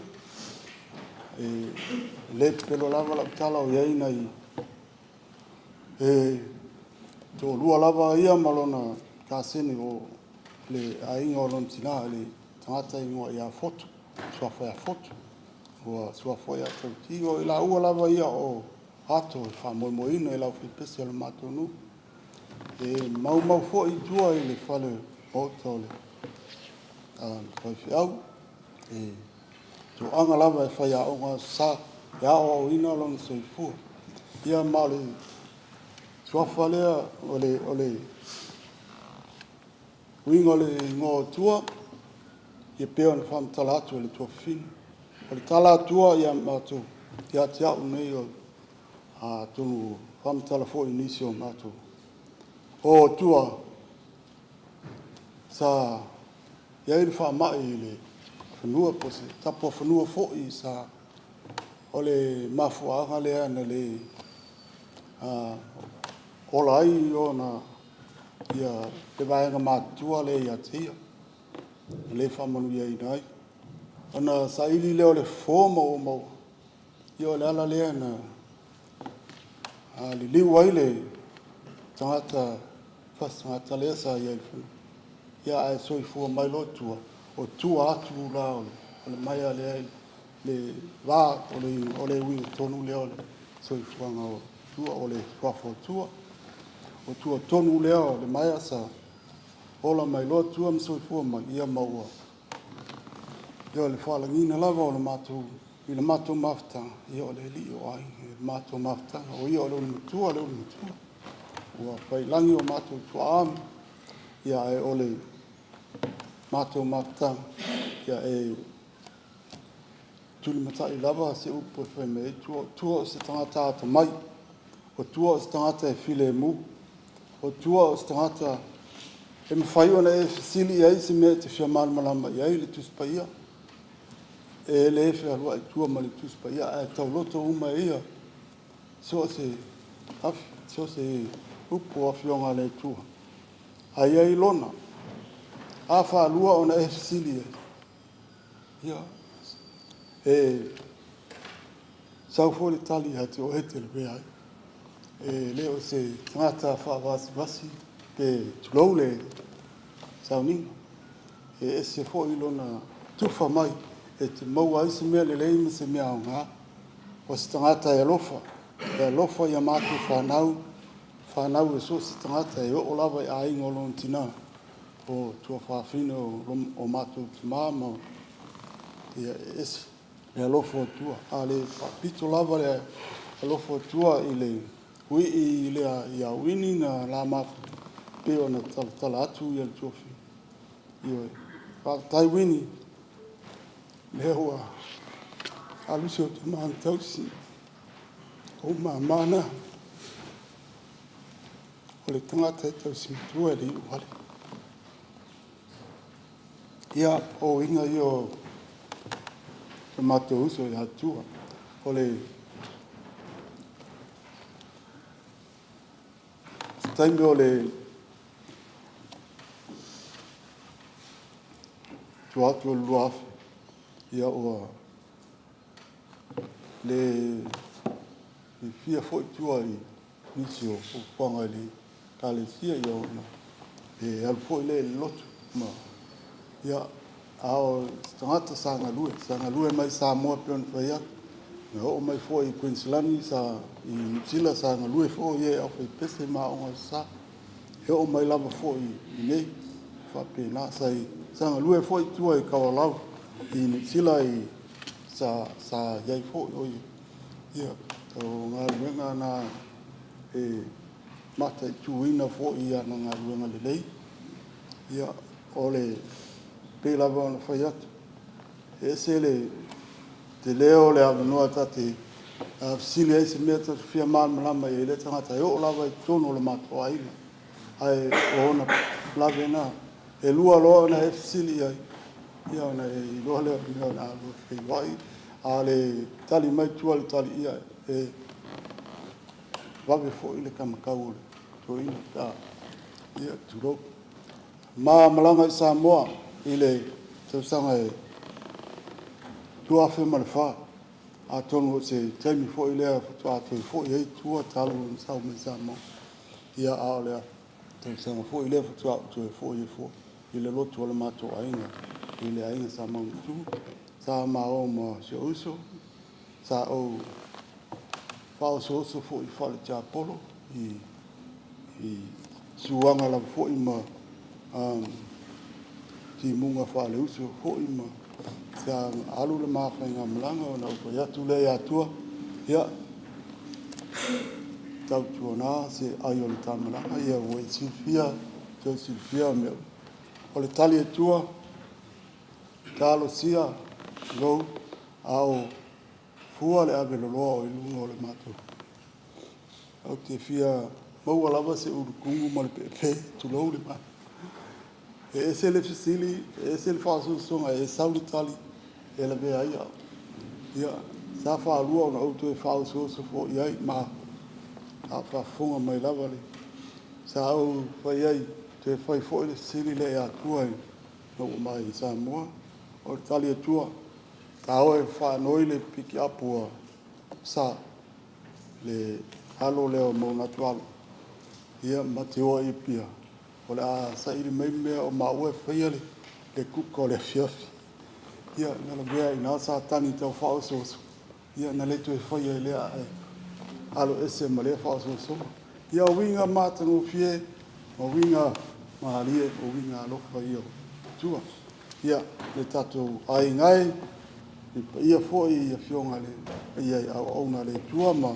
E le pepelo lava lau tala o i ai nai e toalua lava ia ma lona kasegi o le aiga o lona tina, le tagata e igoa ia Fotu, le suafa ia Fotu, ua suafa foi ia Tauti. O i laua lava ia o ato e faamoemoeina i le aufaipese a le matou nuu. E maumau foi tua i le fale maota o le faifeau. E toaga lava e faiaoga Aso Sa e aoaoina lona soifua. Ia ma o le suafa lea o le uiga o le igoa o Tua, e pei ona faamatala atu e le tuafafine. O le tala a Tua ia matou, ia te au nei, atonu ua faamatala foi e nisi o matou. O Tua, sa i ai le faamai i le fanua po o se tapuafanua foi sa… O le mafuaaga lea na le ola ai le vaega matutua lea ia te ia, na le faamanuiaina ai. Ona saili lea o le fofo ma ua maua, ia o le ala lea na liliu ai le tagata fasi tagata lea sa i ai i le fanua. Ia ae soifua mai loa Tua, o tua atu la o le maea lea i le va o le uiga tonu lea o le soifuaga o Tua, o le suafa o Tua. O Tua tonu lea o le maea sa ola mai loa Tua ma soifua mai, ia ma ua… Ia o le faalagiga lava i le matou mafutaga, ia o le alii o aiga i le matou mafutaga, o ia o le ulumatua o le ulumatua. Ua faiilagi o matou tuaa, ae o le matou mafutaga, ia e tulimatai lava se upu e fai mai ai Tua. O Tua o se tagata atamai, o Tua o se tagata e filemu, o Tua o se tagata e mafai ona e fesili i ai i se mea e te fia malamalama i ai i le Tusi Paia. E le fealuai Tua ma le Tusi Paia, ae tauloto uma e ia so o se upu o Afioga a le Atua. Ae i ai lona, a faalua ona e fesili i ai, ia, e sau foi le tali ia te oe e te lavea ai. E le o se tagata faavasivasi pe tulou le sauniga. E ese foi lona tufa mai e te maua ai se mea lelei ma se mea aoga. O se tagata e alofa, e alofa ia matou fanau, fanau e so o se tagata e oo lava i aiga o lona tinā, o tuafafine o matou tamā ma ia e ese le alofa o Atua. A le faapito lava le alofa o Atua i le uii lea ia Uini na la mafuta, pei ona talatala atu ia le tuafafine. Ioe. Faafetai Uini, lea ua alu si ou tama na tausi, o ou mama na. O le tagata e tausi matua e le iuvale. Ia, o uiga ia o le matou uso ia Tua. O le taimi o le tua atu o le 2000, ia ua le fiafia foi Tua i nisi o fuafuaga i le Ekalesia ona le alu foi lea i le lotu. Ia, a o se tagata sa galue, sa galue mai Samoa pei ona fai atu, na oo mai foi i Kuiniselani i Niu Sila sa galue foi o i ai i le aufaipese ma aoga aso Sa. E oo mai lava foi i inei e faapena. Sa galue foi Tua i Koalaau i Niu Sila sa i ai foi o ia. Ia, o galuega na e mataituina foi ana galuega lelei. Ia, pei lava ona fai atu, e ese le tele o le avanoa ta te fesili ai i se mea ta te fia malamalama ai i lea tagata e oo lava i totonu o le matou aiga. Ae o ona lave na, e lua loa ona e fesili i ai, ia ona e iloa lea o le mea o le a lua feiloai. A o le tali mai tua i le tali, ia e vave foi le taumatau o le toeaina pe a… ia tulou. Ma malaga i Samoa i le tausaga e 2004, atonu o se taimi foi lea faatoa toe foi ai Tua talu ona sau mai Samoa, a o le tausaga foi lea faatoa ou toe foi ai foi i le lotu a le matou aiga i le Aiga Sa Maugaitu. Sa ma o ma si ou uso, sa ou faaosooso foi faale-tiapolo i suaga lava foi ma timuga faale-uso foi ma sa alu le ma faigamalaga ona ou fai atu lea ia Tua, “Ia, tautuana se ai o le ta malaga, ua e silafia mea uma.” O le tali a Tua, “Talosia, Lou, a o fua le aveloloa i luga o le matou… Ou te fia maua lava se ulukumu ma le peepee, tulou le malu. E ese le fesili ese le faaosoosoga, e sau le tali e lavea ai au. Ia, sa faalua ona ou toe faaosooso foi i ai ma a o faafofoga mai lava le… Sa ou fai ai, toe fai foi le fesili lea ia Tua ina ua ou oo mai i Samoa. O le tali a Tua, “Ta o e faanoi le pikiapu a Sa, le alo lea o Moanatu Alo, ia ma te o ai i Apia o le a saili mai mea o maua e faia le kuka o le afiafi.” Ia na lavea ai i ina Satani i tau faaosooso, ia na le toe faia ai lea ae aloese ma lea faaosoosoga. Ia o uiga matagofie ma uiga malie o uiga alofa ia o Atua. Ia, le tatou aiga e, le paia foi i Afioga i le paia i auauna a le Atua ma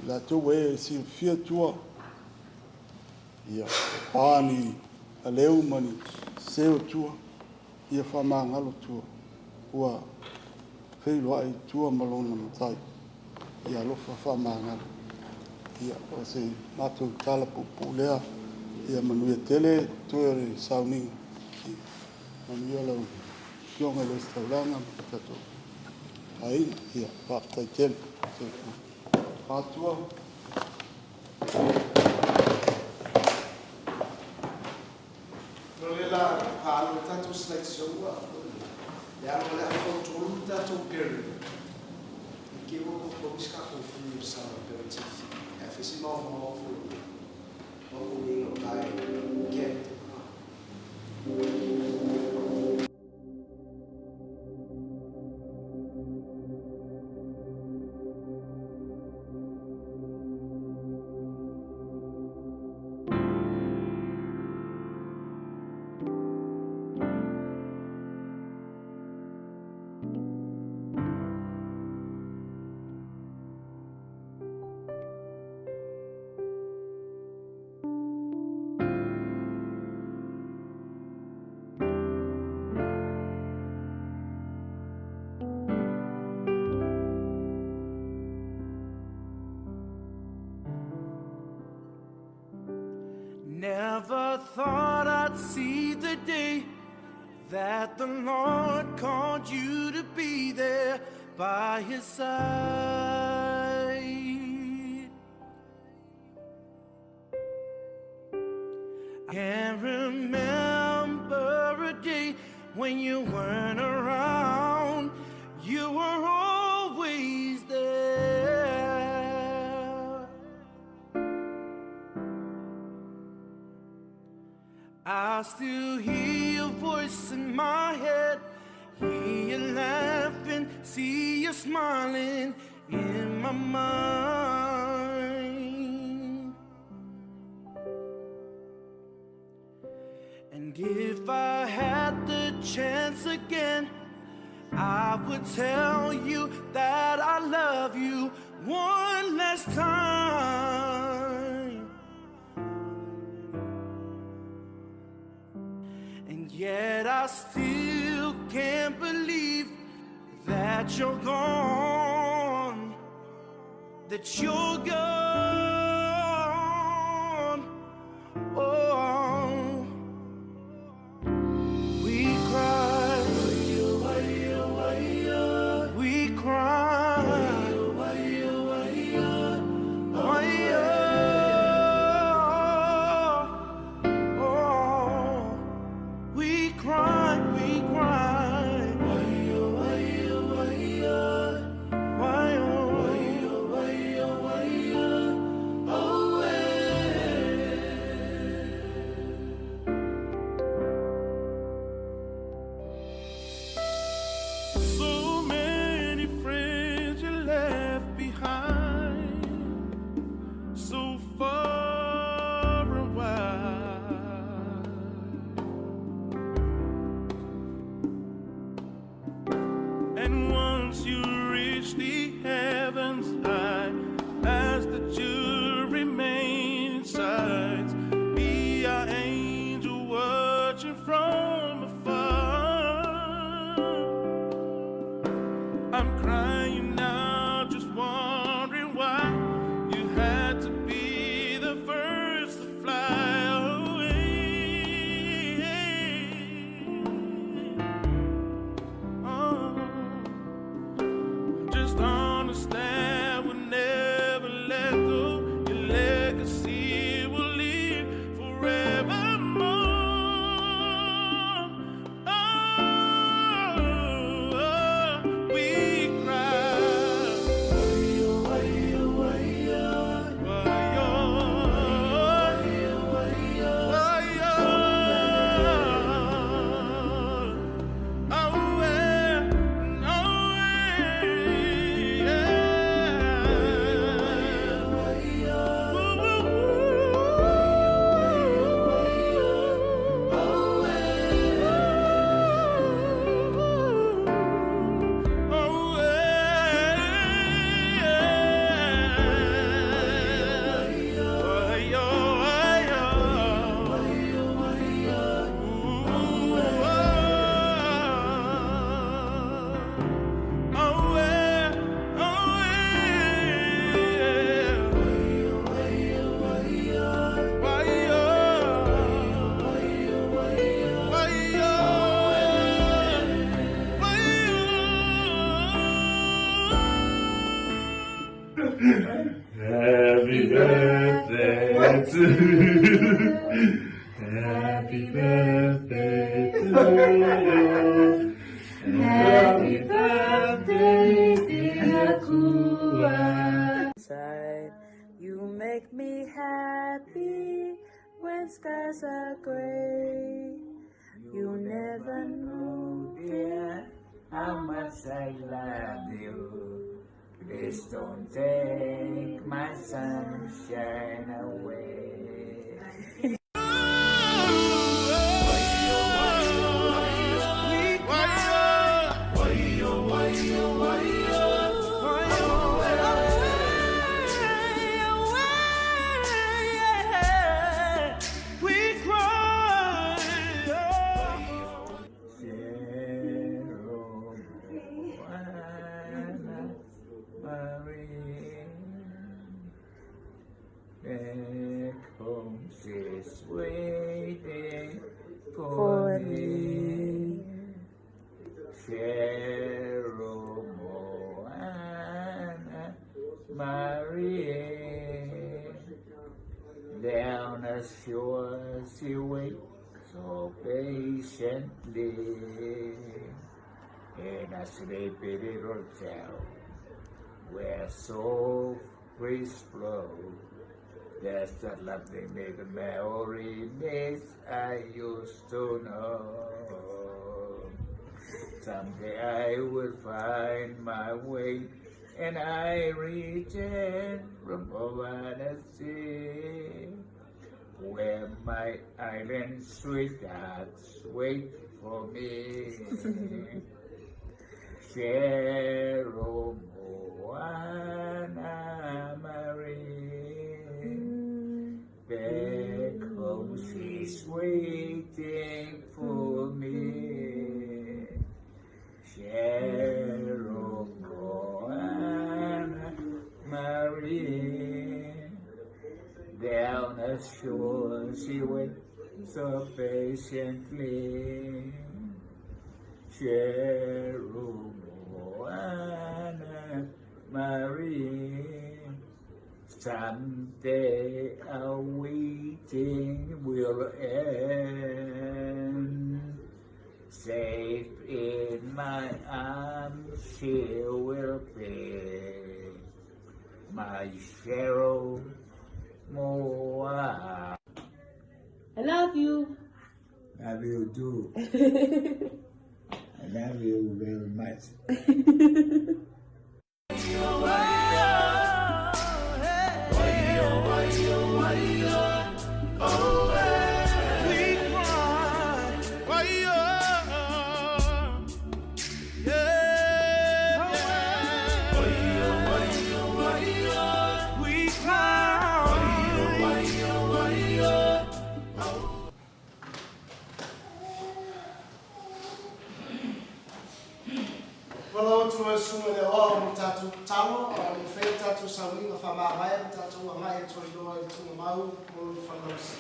i latou o e silafia Tua, ia, o a ni aleu ma ni sese o Tua, ia faamagalo Tua, ua feiloai Tua ma lona Matai. Ia alofa faamagalo. Ia, o se matou tala puupuu lea, ia manuia tele totoe o le sauniga. Ia manuia lau Afioga i le Ositaulaga ma le tatou aiga. Ia faafetai tele. Soifua. Tua. O le a faaalu i le tatou slide show le ala o le a 3 tatou burial i te i ua totogi se tatou fee o le Samoa Tea. Ae fai si maomao foi o le e camp. Never thought I'd see the day that the Lord called you to be there by his side. I can't remember a day when you weren't around. You were always there. I still hear your voice in my head. Hear you laughing, see you smiling in my mind. And if I had the chance again, I would tell you that I love you one last time. And yet I still can't believe that you're gone, that you're gone. Oh, we cry, we cry, oh, we cry, we cry. Why oh, So many friends you left behind, so far and wide. And once you reach the heavens high, ask that you remain inside. Be our angel watching from afar. I'm crying now, just wondering why you had to be the first to fly away. Oh, just understand we'll never let go. Your legacy will live forevermore. Oh, we cry. Happy birthday to you. Happy birthday to you. Happy birthday, dear Kua. Side. You make me happy when skies are gray. You never know, dear, how much I love you. Please don't take my sunshine away. We cry. Zero, Anna Marie. Back home, sister. Marie. Down the shore she waits so patiently in a sleepy little town where soft breeze blow. There's that lovely little Maori miss I used to know. Someday I will find my way and I return from over the sea where my island sweethearts wait for me. Cheryl Moana Marie. Back home she's waiting for me. Cheryl Moana Marie. Down the shore she waits so patiently. Cheryl Moana Marie. Someday our waiting will end. Safe in my arms she will be. My Cheryl Moana. I love you. Love you too. I love you very much. We cry, why yeah, yeah. We cry, Valaau atu ai susuga i le aoao mo le tatou tatalo a o le i faia le tatou sauniga faamavae ma tatou agai atu ai loa i le tuugamau mo lona Fonousu.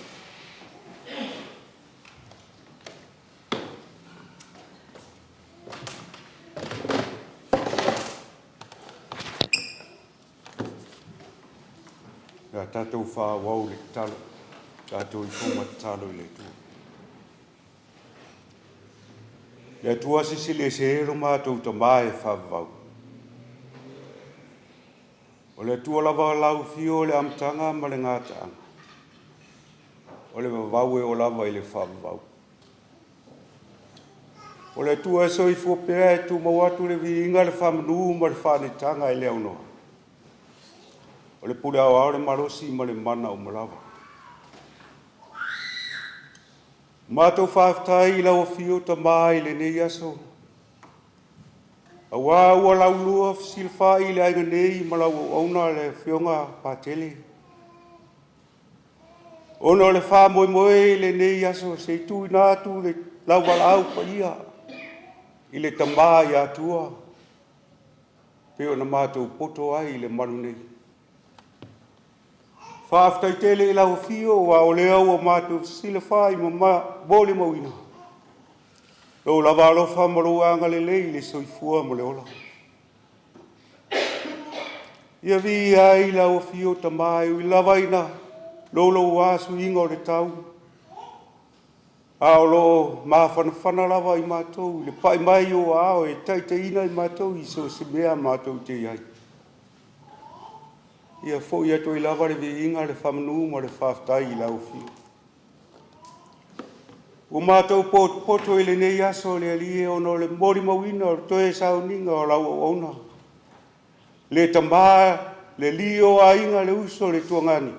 Le a tatou faaauau le tatalo, tatou ifo ma tatalo i le Atua. Le Atua sisili ese e lo matou Tamā e faavavau. O le Atua lava lau afio o le amataga ma le gataaga. O le vavau e oo lava i le faavavau. O le Atua e soifua pea e tumau atu le viiga, le faamanu ma le faaneetaga e le aunoa. O le pule aoao le malosi ma le mana uma lava. Matou faafetai i lau afio Tamā i lenei aso, auā ua laulua fesilafai i le aiga nei ma lau auauna le Afioga Patele, ona o le faamoemoe i lenei aso se i tuuina atu le lau valaau paia i le Tama ia Atua pei ona matou poto ai i le malu nei. Faafetai tele i lau afio aua o lea ua matou fesilafai ma molimauina lou lava alofa ma lou agalelei i le soifua ma le ola. Ia viia ai lau afio Tama e ui lava ina louloua suiga o le tau, a o lo o mafanafana lava i matou i le pai mai o aao e taitaiina i matou i so o se mea matou te i ai. Ia foi atu ai lava le viiga, le faamanu ma le faafetai i lau afio. Ua matou potopoto i lenei aso le Alii e ona o le molimauina o le toe sauniga o lau auauna, le Tama, le Alii o aiga, le uso, le tuagani,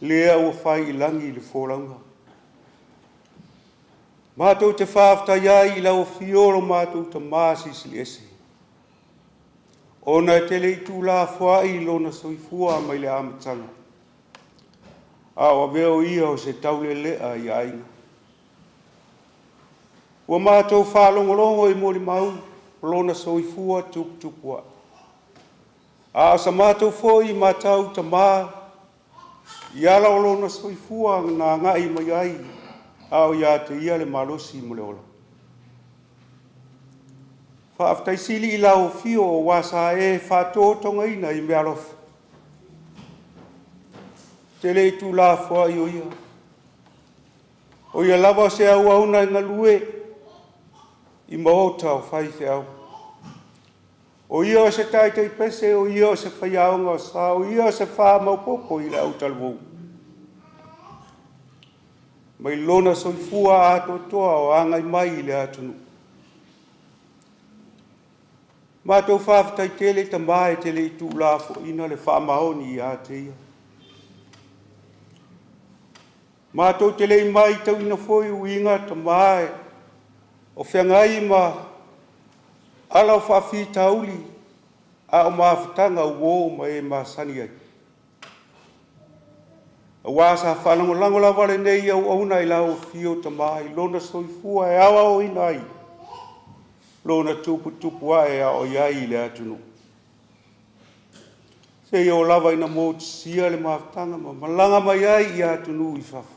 lea ua fai i lagi le folauga. Matou te faafetai ai i lau afio lo matou Tama Silisili Ese, ona e te le i tuulafoai lona soifua mai le amataga, a o avea o ia o se taulelea i aiga. Ua matou faalogologo i molimau o lona soifua tuputupuae, a o sa matou foi matau Tama i ala o lona soifua na agai mai ai a o ia te ia le malosi mo le ola. Faafetai sili i lau afio aua sa e faatotogaina i meaalofa. Te le i tuulafoai o ia. O ia lava o se auauna e galue i maota o faifeau. O ia o se taitaipese, o ia o se faiaoga o sa, o ia o se faamaopoopo i le autalavou. Mai lona soifua atoatoa o agai mai i le atunuu. Matou faafetai tele tama e te le i tuulafoaiina le faamaoni ia te ia. Matou te le i matauina foi uiga tama e o feagai ma ala o faafitauli a o mafutaga uo ma e masani ai. Aua sa faalagolago lava lenei auauna i lau afio tama i lona soifua e aoaoina ai lona tuputupu ae a o i ai i le atunuu. Seia oo lava ina motusia le mafutaga ma malaga mai ai i atunuu i fafo.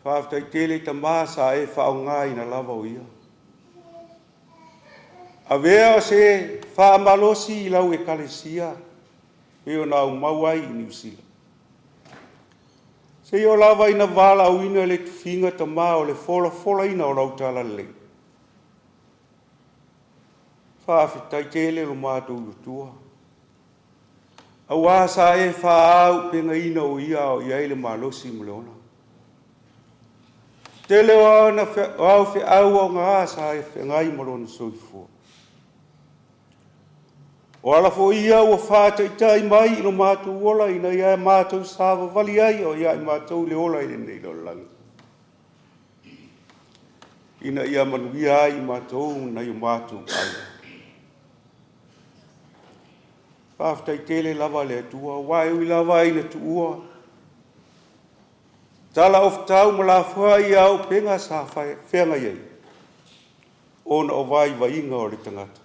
Faafetai tele tama sa e faaaogaina lava o ia. Avea o se faamalosi i lau ekalesia pei ona aumau ai i Niu Sila. Seia oo lava ina valaauina le tufiga tama o le folafolaina o lau talalelei. Faafetai tele lo matou Atua. Aua sa e faaauupegaina o ia a o i ai le malosi ma le ola. Tele o ao feau aoga sa e feagai ma lona soifua. O ala foi ia ua faataitai mai i lo matou ola ina ia matou savavali ai o ia i matou le ola i lenei lalolagi. Ina ia manuia ai i matou nai o matou aiga. Faafetai tele lava le Atua, aua e ui lava ina tuua tala o fetau ma lafoai i auupega sa feagai ai, ona o vaivaiga o le tagata.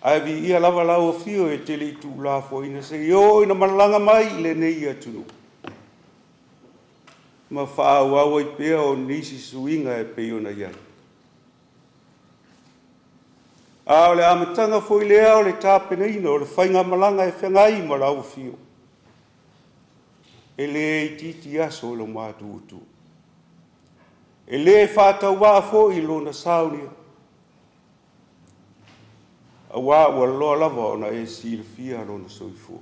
Ae viia lava lau afio e te le i tuulafoaiina seia oo ina malaga mai i lenei atunuu ma faaauau ai pea o nisi suiga e pei ona i ai. A o le amataga foi lea o le tapenaina o le faigamalaga e feagai ma lau afio, e le itiiti aso i lo matou Atua. E le faatauvaa foi lona saunia, aua ua loa lava ona e silafia lona soifua.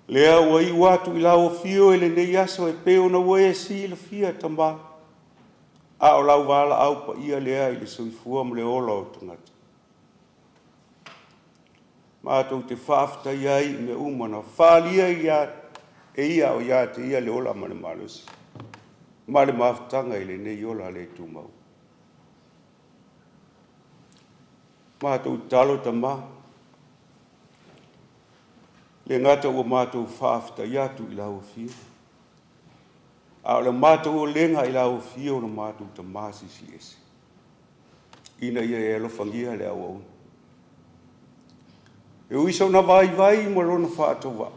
Lea ua iu atu i lau afio i lenei aso e pei ona ua e silafia tama, a o lau valaau paia lea i le soifua ma le ola o tagata. Matou te faafetai ai i mea uma na faaalia ia e ia o ia te ia le ola ma le malosi ma le mafutaga i lenei ola le tumau. Matou tatalo tama, le gata ua matou faafetai atu i lau afio, a o le matou olega i lau afio lo matou tama Silisili Ese, ina ia e alofagia le auauna. E ui sona vaivai ma lona faatauvaa,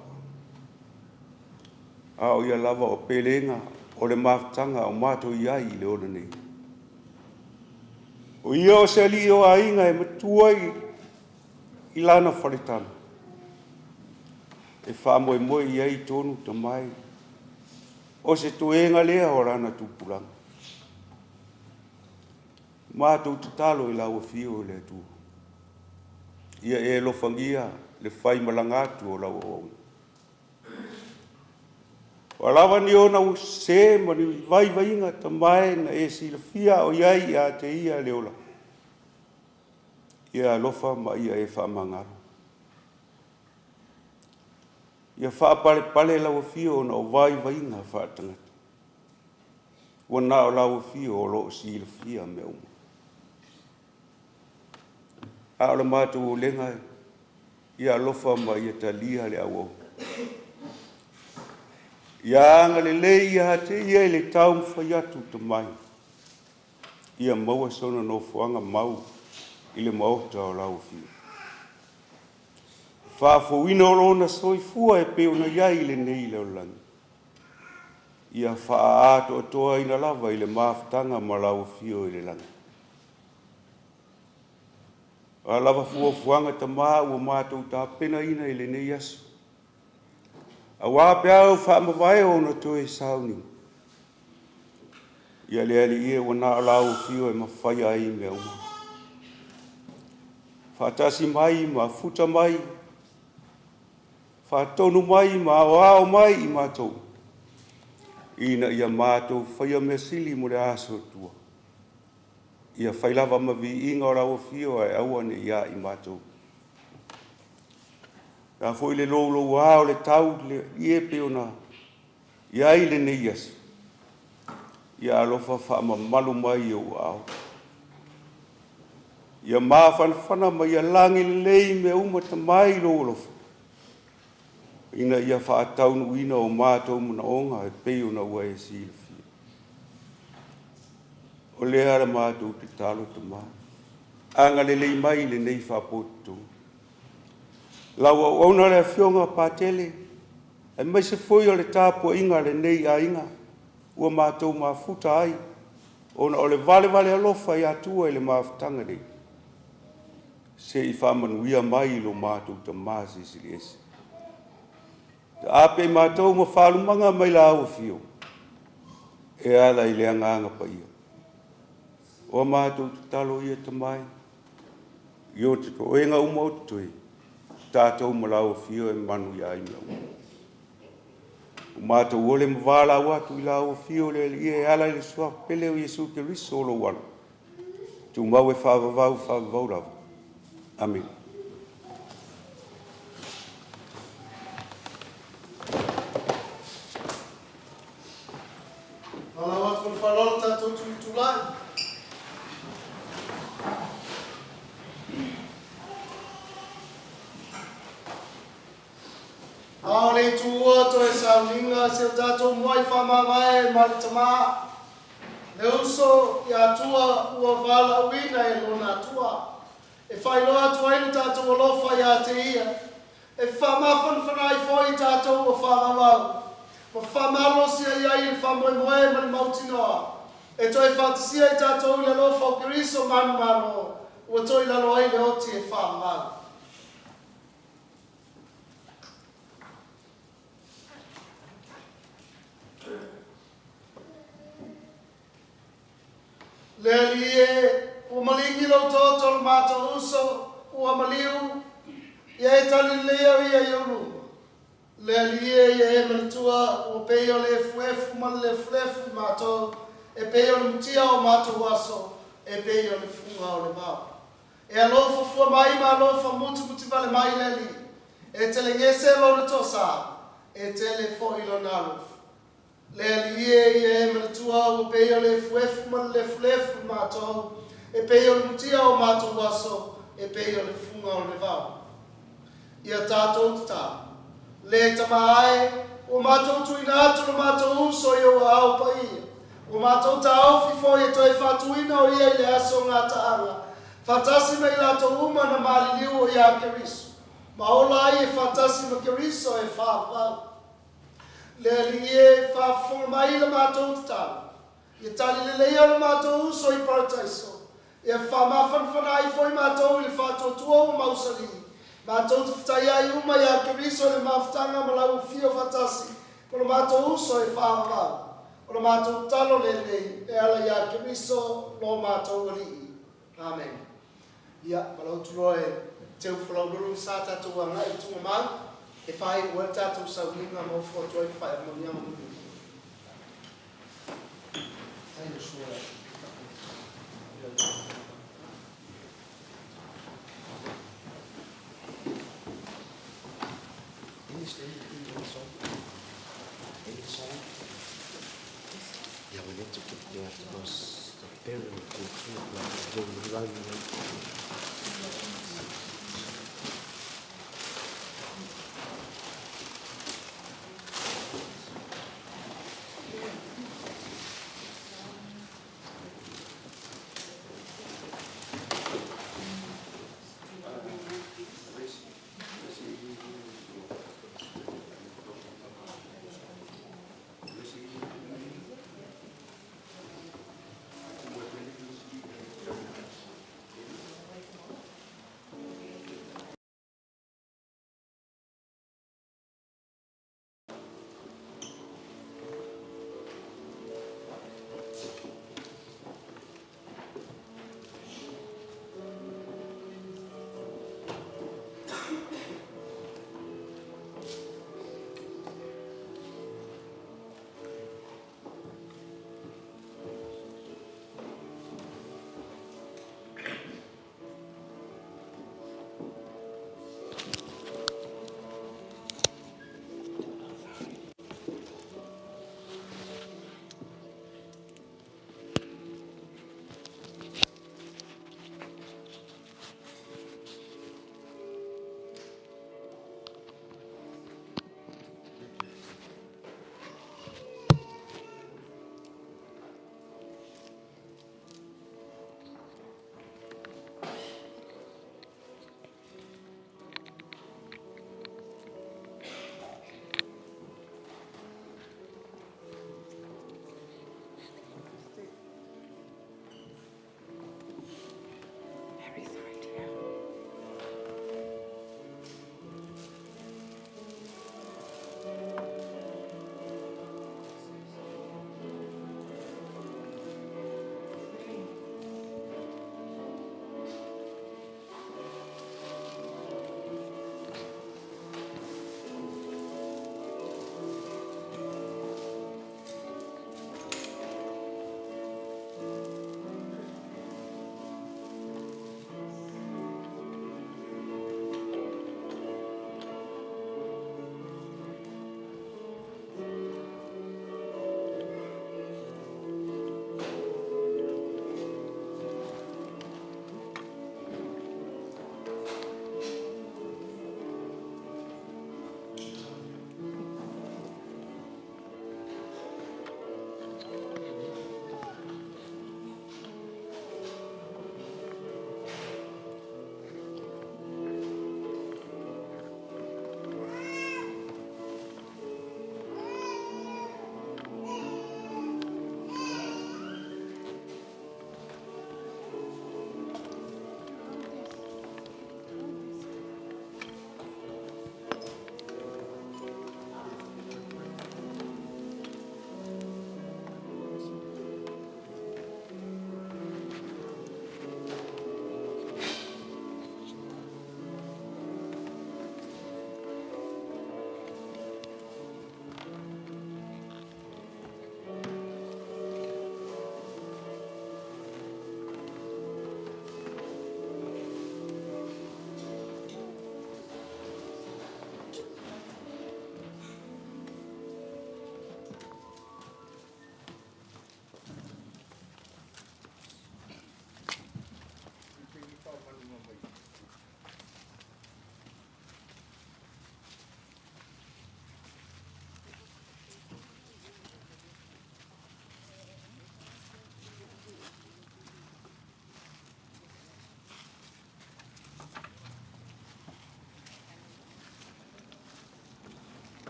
a o ia lava o pelega o le mafutaga o matou i ai i le ola nei. O ia o se alii o aiga e matua i lana faletama, e faamoemoe i ai tonu tama e, o se toega lea o lana tupulaga. Matou tatalo i lau afio o le Atua, ia e alofagia le faimalaga atu o lau auauna. O a lava ni ona sese ma ni vaivaiga tama e na e silafia o i ai ia te ia le ola, ia alofa ma ia e faamagalo. Ia faapalepale lau afio ona o vaivaiga faaletagata. Ua na o lau afio o lo o silafia mea uma. A o le matou olega, ia alofa ma ia talia le auauna. Ia agalelei ia te ia i le taumafai atu tama e, ia maua sona nofoaga mau i le maota o lau afio. Faafouina o lona soifua e pei ona i ai i lenei lalolagi. Ia faaatoatoaina lava i le mafutaga ma lau Afio i le lagi. O a lava fuafuaga Tamā ua matou tapenaina i lenei aso, auā peau faamavae ona toe sauniga, ia le Alii e ua na o lau Afio e mafaia ai mea uma. Faatasi mai ma futa mai, faatonu mai ma aoao mai i matou, ina ia matou faia mea sili mo le aso tua. Ia fai lava ma viiga o lau Afio ae aua ne i ia i matou. Le a foi le louloua o le tau le ie pei ona i ai lenei aso, ia alofa faamamalu mai i ou aao. Ia mafanafana ma ia lagi lelei mea uma Tamā i lou alofa, ina ia faataunuuina o matou manaoga e pei ona ua e silafia. O lea la matou tatalo Tamā, agalelei mai i lenei faapotopotoga. Lau auauna le Afioga Patele, aemaise foi o le tapuaiga a lenei aiga ua matou mafuta ai, ona o le valevale alofa i Atua i le mafutaga nei, se i faamanuia mai i lo matou Tamā Silisili Ese. Taape i matou ma faalumaga mai lau Afio, e ala i le Agaga Paia. O a matou tatalo ia Tamā e, i o toega uma o totoe, tatou ma lau Afio e manuia ai mea uma. O matou ole ma valaau atu i lau Afio le Alii e ala i le suafa pele o Iesu Keriso o lou Alo, tumau e faavavau, faavavau lava. Amene. Valaau atu ma le faaaloalo tatou tulitulai. A o le i tuua toe sauniga si o tatou muai faamavae ma le Tamā, le uso i Atua ua valaauina e lona Atua, e faailoa atu ai lo tatou alofa iā te ia, e faamafanafana ai foi i tatou ua faavavau, ma faamalosi ai ai i le faamoemoe ma le mautinoa, e toe faatasia i tatou i le alofa o Keriso manumalo, ua toilalo ai le oti e faavavau. Le Alii e, ua maligi lou toto lo matou uso, ua maliu, ia e tali lelei au ia i ou luma. Le Alii e, ia e manatua, ua pei o le efuefu ma le lefulefu i matou, e pei o le mutia o matou aso, e pei o le fuga o le vao. E alofa fua mai ma alofa mutimuti vale mai le Alii, e telegese lona toasā, e tele foi lona alofa. Le Alii e, ia e manatua ua pei o le efuefu ma le lefulefu i matou, e pei o le mutia o matou aso, e pei o le fuga o le vao. Ia tatou tatalo. Le Tamā e, ua matou tuuina atu lo matou uso i ou aao paia. Ua matou taofi foi e toe faatuina o ia i le aso gataaga, faatasi ma i latou uma na maliliu o iā Keriso, ma ola ai e faatasi ma Keriso e faavavau. Le Alii e, faafofoga mai i la matou tatalo, ia tali lelei lo matou uso i Parataiso, ia faamafanafana ai foi matou i le faatuatua ua mausali, matou te fetaia ai uma iā Keriso i le mafutaga ma lau Afio faatasi ma lo matou uso e faavavau. O le matou tatalo lenei e ala iā Keriso lo matou Alii. Amen. Ia, valaau loa e teu falaululu sa tatou agai i tugamau, e faaiu ai le tatou sauniga ma ofo atu ai le faamanuiaga mulimuli. Ai o sua. Any, any song? Any song? Yeah, we need to get there because the burial will be 3 o'clock. They will run late.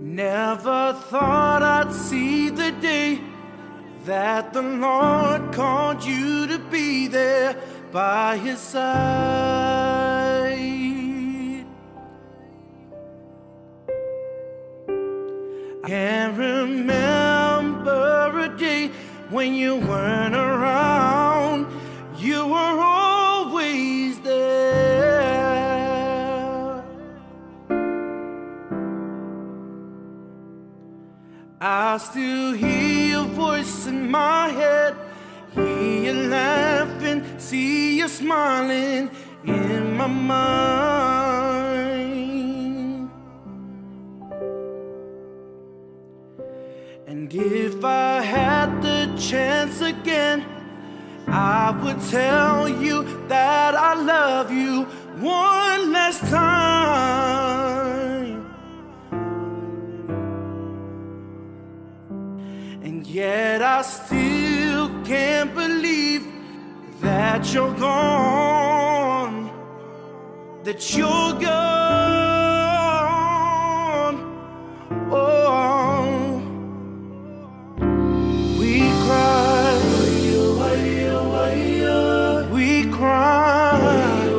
Never thought I'd see the day that the Lord called you to be there by his side. I can't remember a day when you weren't around. You were always there. I still hear your voice in my head, hear you laughing, see you smiling in my mind. And if I had the chance again, I would tell you that I love you one last time. And yet I still can't believe that you're gone, that you're gone. Oh, we cry, we cry. Oh,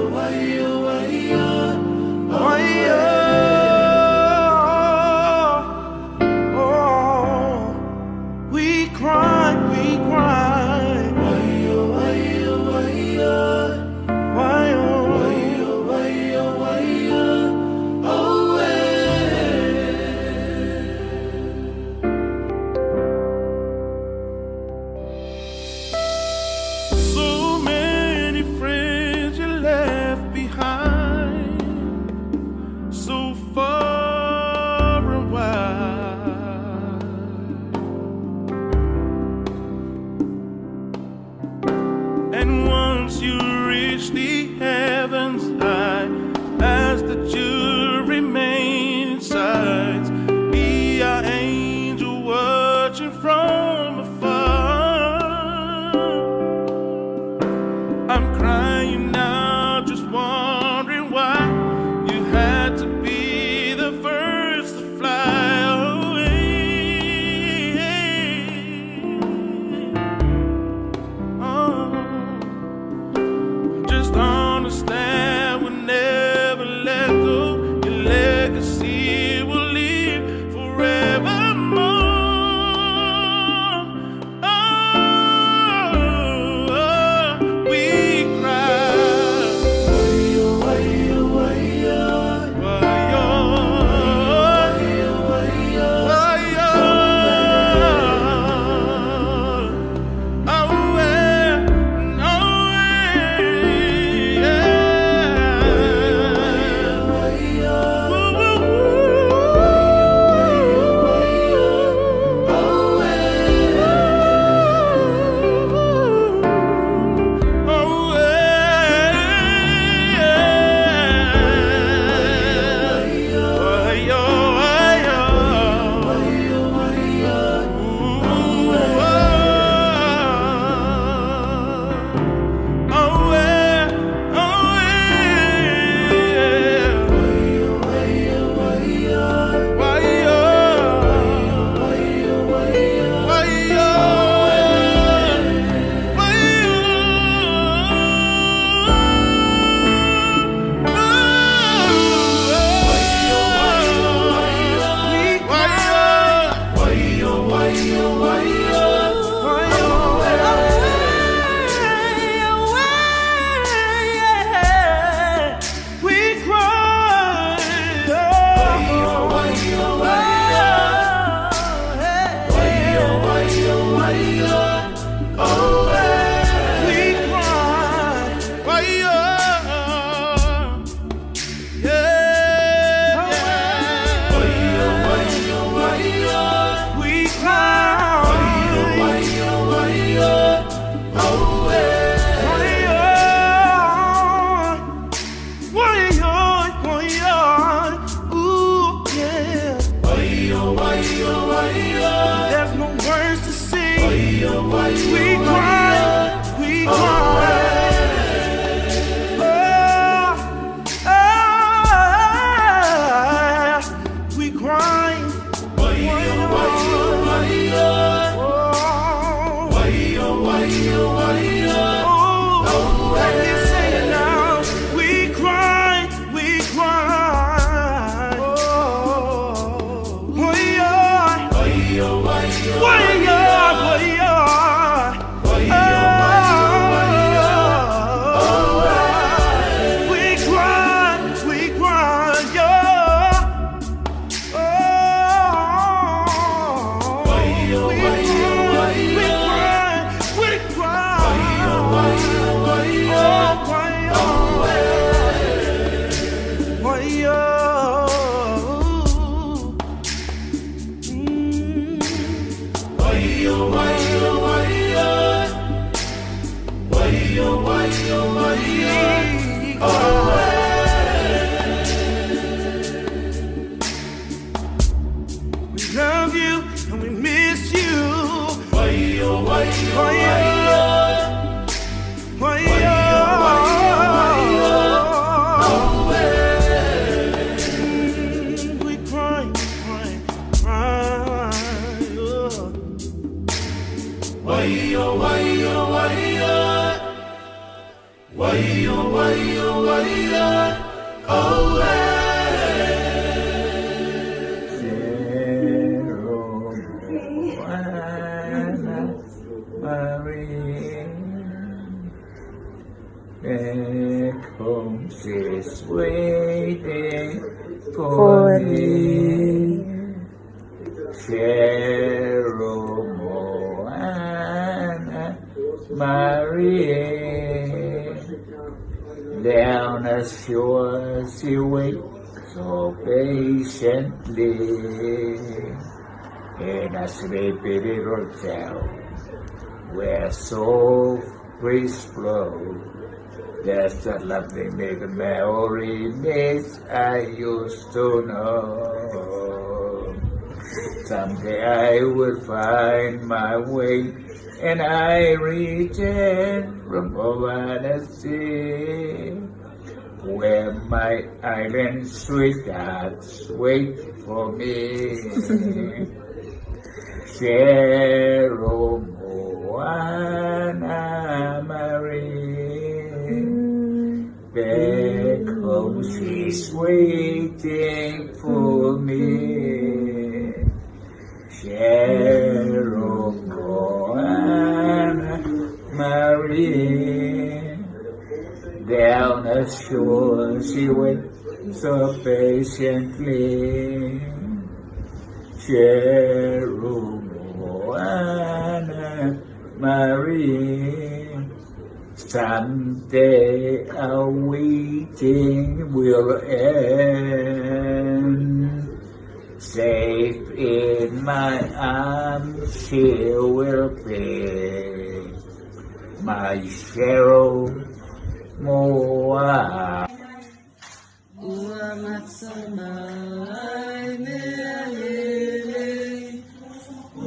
we cry. Why oh, why oh, oh, eh. So many friends you left behind, so far and wide. And once you reach the heavens, I ask that you remain inside. Wai o wai o wai a oh eh. Cheryl Moana Marie. Back home she's waiting for me. Cheryl Moana Marie. Down the shore she waits so patiently in a sleepy little town where soft breeze blow. There's a lovely maiden Mary miss I used to know. Someday I will find my way and I return from over the sea where my island sweethearts wait for me. Cheryl Moana Marie, back home she's waiting for me. Cheryl Moana Marie, down the shore she waits so patiently. Cheryl Moana Marie, someday our waiting will end. Safe in my arms she will be, my Cheryl Moana. Ua matsa mai mea lele, o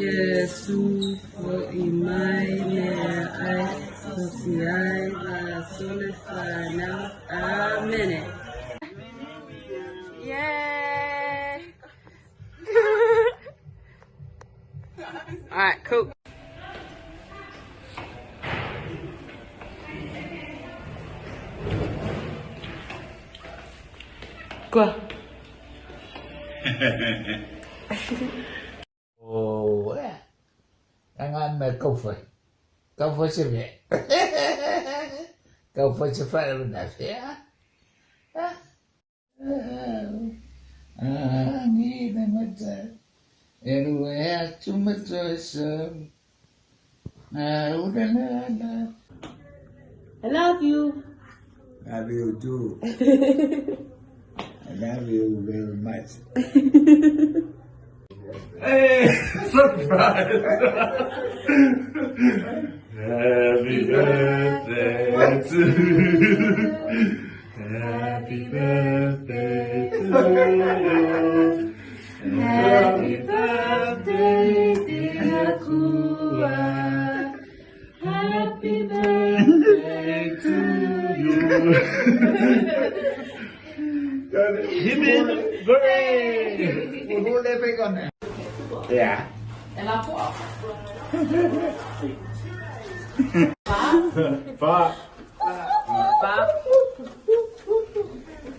Iesu o i mai mea ai, o si ai la sole whanau. Amene. Yay! All right, cool. Quoi? Oh, eh. Angan me kau Kau se me. Kau se fa na fe. Ah, ni na mata. Eru e atu mato so. Ah, una na na. I love you. Love you too. I love you very much. Hey, surprise! Happy birthday to you. Happy birthday to you. Happy birthday, dear Kua. Happy birthday to you. Hip hip hooray! Yeah. Bye.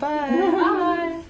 Bye. Bye.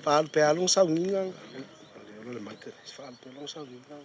Faalu pea lona sauniga. O lea le mic. Faalu pea lona sauniga.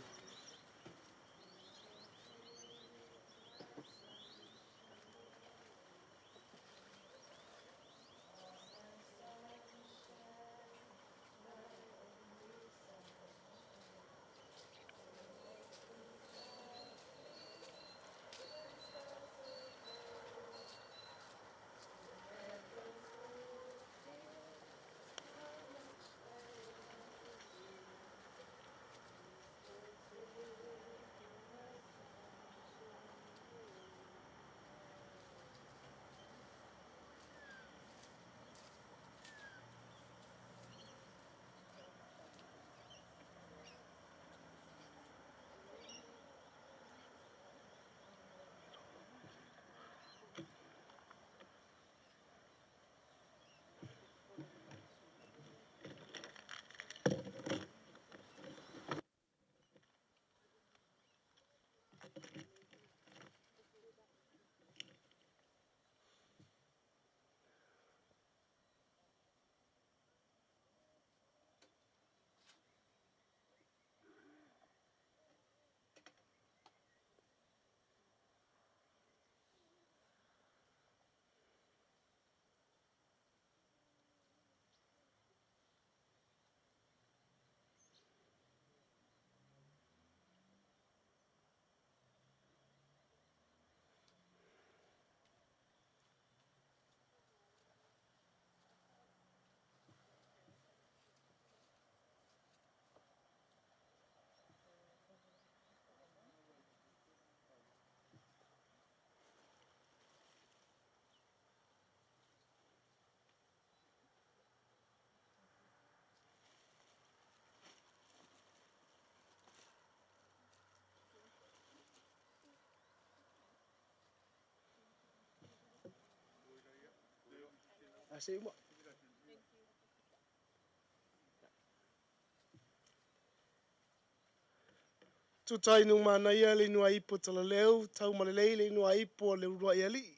Tuta inu manaia le inua ipo talaleu, tau malelei le inua ipo o le uluai alii.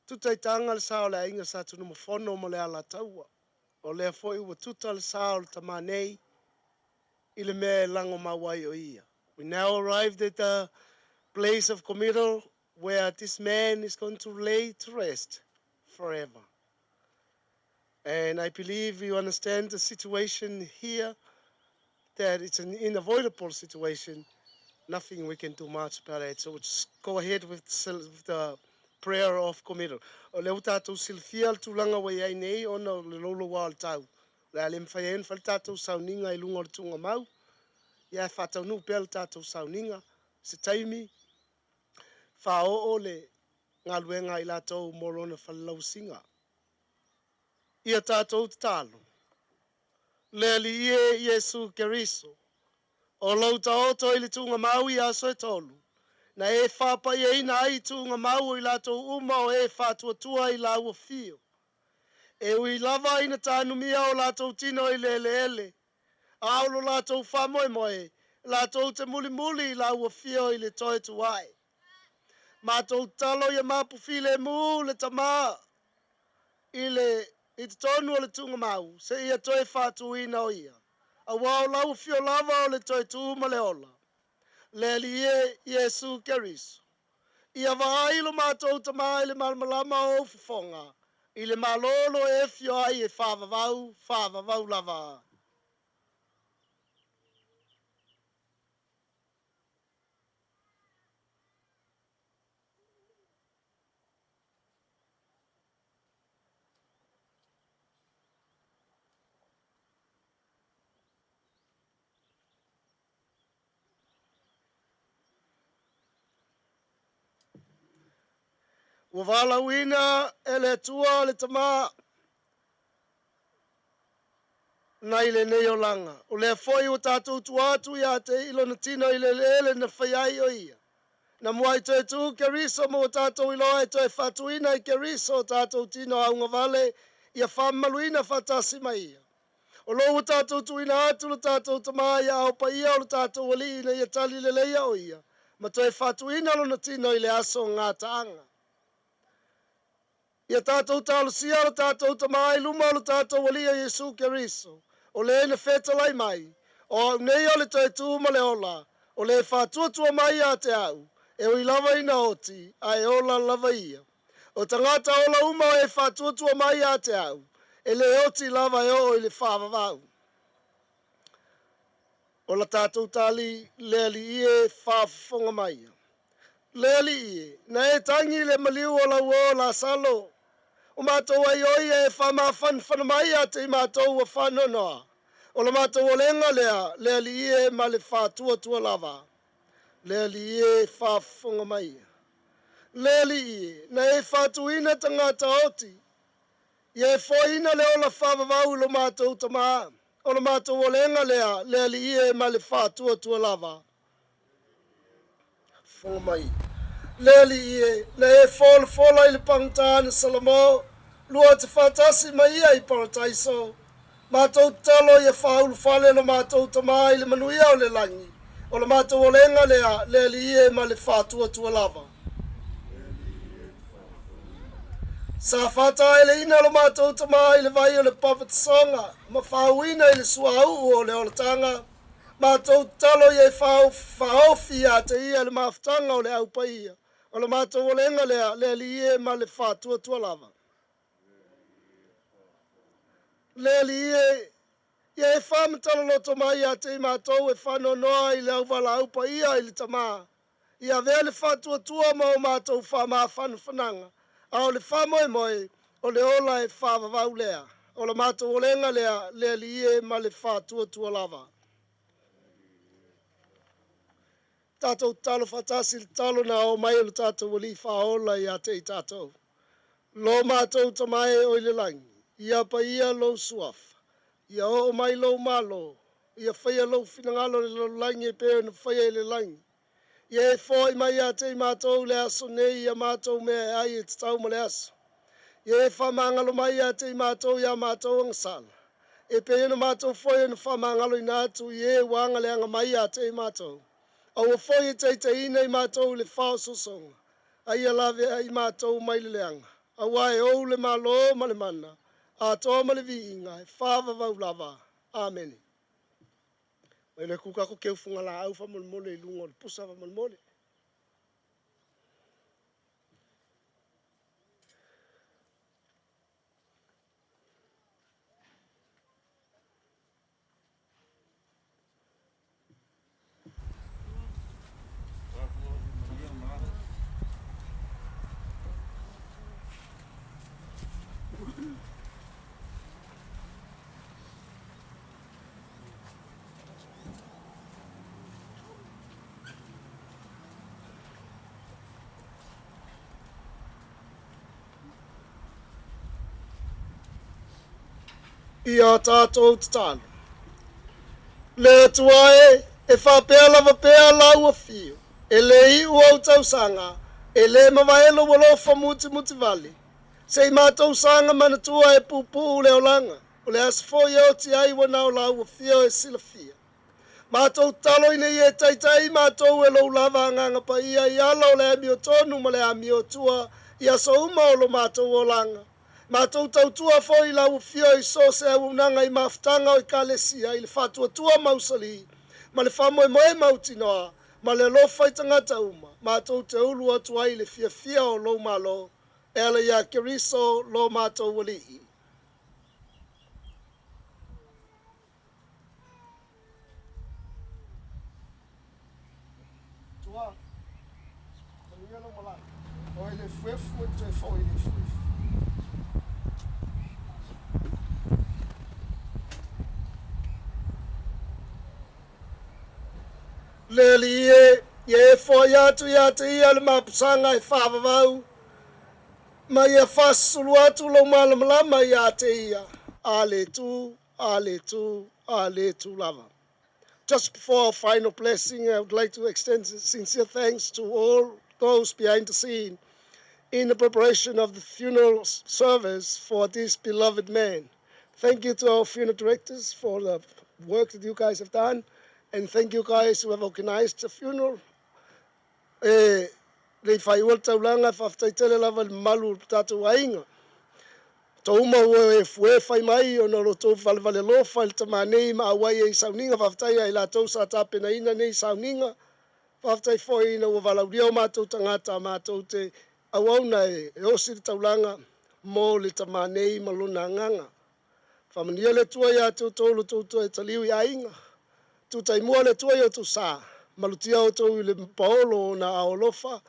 Tuta i taga le sa o le aiga Sa Tunumafono ma le Alataua. O lea foi ua tuta le sa o le tamā nei i le mea e lago mau ai o ia. We now arrived at the place of committal where this man is going to lay to rest forever. And I believe you understand the situation here, that it's an unavoidable situation. Nothing we can do much about it. So we'll just go ahead with the prayer of committal. O lea ua tatou silafia le tulaga ua i ai nei ona o le louloua o le tau. O le a le mafai ai ona fai le tatou sauniga i luga o le tuugamau. Ia e faataunuu pea le tatou sauniga. Se taimi faaoo le galuega a i latou mo lona falelauasiga. Ia tatou tatalo. Le Alii e Iesu Keriso, o lou taoto i le tuugamau i aso e tolu, na e faapaiaina ai tuugamau o i latou uma o e faatuatua i lau afio. E ui lava ina tanumia o latou tino i le eleele, a o lo latou faamoemoe, latou te mulimuli i lau afio i le toe tu ae. Matou tatalo ia mapu filemu le tamā i le i totonu o le tuugamau, seia toe faatuina o ia. Auā o lau afio lava o le toe tu ma le ola. Le Alii e Iesu Keriso. Ia vaai lo matou tamā i le malamalama o ou fofoga, i le Malo o lo o e afio ai e faavavau, faavavau lava. Ua valaauina e le Atua le tamā nai lenei olaga. O lea foi ua tatou tua atu ia te i lona tino i le eleele na fai ai o ia. Na muai toe tu Keriso ma ua tatou iloa e toe faatuina i Keriso o tatou tino augavale ia faamamaluina faatasi ma ia. O lo ua tatou tuuina atu lo tatou tamā i aao paia o lo tatou Alii ina ia tali leleia o ia, ma toe faatuina lona tino i le aso o gataaga. Ia tatou talosia lo tatou Tamā i luma o lo tatou Alii o Iesu Keriso, o le na fetalai mai, o au nei o le toe tu ma le ola, o le faatuatua mai ia te au, e ui lava ina oti, ae ola lava ia. O tagata ola uma o e faatuatua mai ia te au, e le oti lava e oo i le faavavau. O la tatou tali, le Alii e, faafofoga mai. Le Alii e, na e tagi i le maliu o lau uo Lasalo, o matou ai o ia e faamafanafana mai ia te i matou ua faanoanoa. O la matou olega lea, le Alii e, ma le faatuatua lava. Le Alii e, faafofoga mai. Le Alii e, na e faatuina tagata oti, ia e foaiina le ola faavavau i lo matou tamā. O la matou olega lea, le Alii e, ma le faatuatua lava. Fofoga mai. Le Alii e, na e folafola i le pagota na Salamo, lua te faatasi ma ia i Parataiso. Matou tatalo ia faaulufale lo matou tamā i le manuia o le lagi. O la matou olega lea, le Alii e, ma le faatuatua lava. Sa faataeleina lo matou tamā i le vai o le papatisoga ma faauina i le suauu o le olataga. Matou tatalo ia e faaofi ia te ia le mafutaga o le au paia. O le matou olega lea, le Alii e, ma le faatuatua lava. Le Alii e, ia e faamatala mai ia te i matou e faanoanoa i le auvalaau paia i le tamā. Ia avea le faatuatua ma o matou faamafanafanaga, a o le faamoemoe, o le ola e faavavau lea. O la matou olega lea, le Alii e, ma le faatuatua lava. Tatou tatalo faatasi le tatalo na ao mai o le tatou Alii faaola ia te i tatou. Lo matou Tamā e o i le lagi, ia paia lou suafa, ia oo mai lou malo, ia faia lou finagalo i le lalolagi e pei ona faia i le lagi. Ia e foai mai ia te i matou le aso nei ia matou mea e ai e tatau ma le aso. Ia e faamagalo mai ia te i matou ia matou agasala, e pei ona matou foi ona faamagaloina atu i e ua agaleaga mai ia te i matou. Aua foi e taitaiina i matou i le faaosoosoga, a ia lavea i matou mai le leaga. Auā e ou le malo ma le mana, atoa ma le viiga, e faavavau lava. Amene. Mai le kuka ko keu funga la au faamolemole i luga o le pusa faamolemole. Ia tatou tatalo. Le Atua e, e faapea lava pea lau afio, e le iu ou tausaga, e le mavae lou alofa mutimutivale. Se i matou saga manatua e puupuu le olaga, o le aso foi e oti ai ua na o lau afio e silafia. Matou tatalo ina ia e taitai matou e lou lava Agaga Paia i ala o le amiotonu ma le amiotua i aso uma o lo matou olaga. Matou tautua foi i lau afio i so o se auaunaga i mafutaga o Ekalesia i le faatuatua mausali ma le faamoemoe mautinoa ma le alofa i tagata uma, matou te ulu atu ai i le fiafia o lou Malo e ala iā Keriso lo matou Alii. Tua, manuia lou malaga. O i le efuefu e toe foi i le efuefu. Le Alii e, ia e foai atu ia te ia le mapusaga e faavavau, ma ia faasusulu atu lou malamalama ia te ia, a le tu, a le tu, a le tu lava. Just before our final blessing, I would like to extend sincere thanks to all those behind the scene in the preparation of the funeral service for this beloved man. Thank you to our funeral directors for the work that you guys have done, and thank you guys who have organized the funeral. E le i faaiua le taulaga, e faafetai tele lava i le mamalu o le tatou aiga. Tatou uma ua e fue fai mai ona o lo outou valevale alofa i le tamā nei ma auai ai i sauniga. Faafetai ia i latou sa tapenaina nei sauniga. Faafetai foi ina ua valaaulia o matou tagata matou te auauna e osi le taulaga mo le tama nei ma lona agaga. Faamanuia le Atua ia te outou i lo outou toe taliu i aiga, tutaimua le Atua i o outou sa, malutia outou i le paolo o ona ao alofa.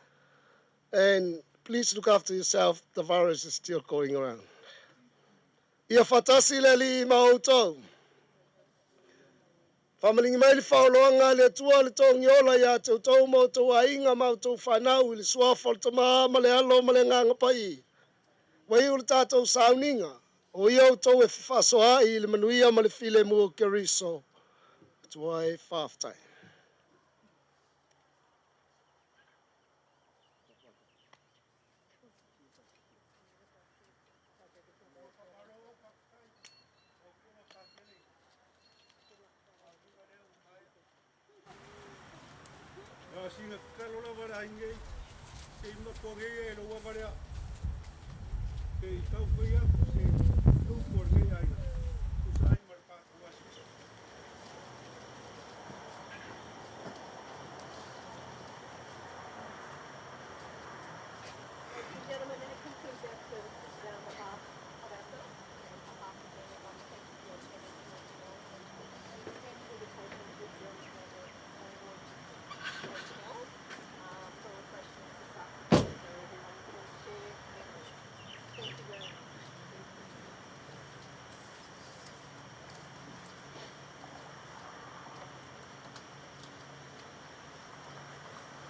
And please look after yourself. The virus is still going around. Ia faatasi le Alii ma outou. Faamaligi mai le faaoloaga a le Atua le togiola ia te outou ma outou aiga ma outou whanau i le suafa o le Tama ma le Alo ma le Agaga Paia. Ua iu le tatou sauniga, o ia outou e fefaasoaai i le manuia ma le filemu o Keriso. Atua e faafetai. Na sina tatalo lava le aiga nei, se i matua nei e lou ava lea. Se i tau fai atu se upu a lenei aiga, tusa ai ma le tatou aso. Ladies and gentlemen, that concludes our services today on behalf of ourselves and on behalf of them. I'd like to thank you for your attendance and extend an invitation to adjourn to the Collingwood Hotel for refreshments this afternoon so everyone can share memories. Thank you very much. Thank you.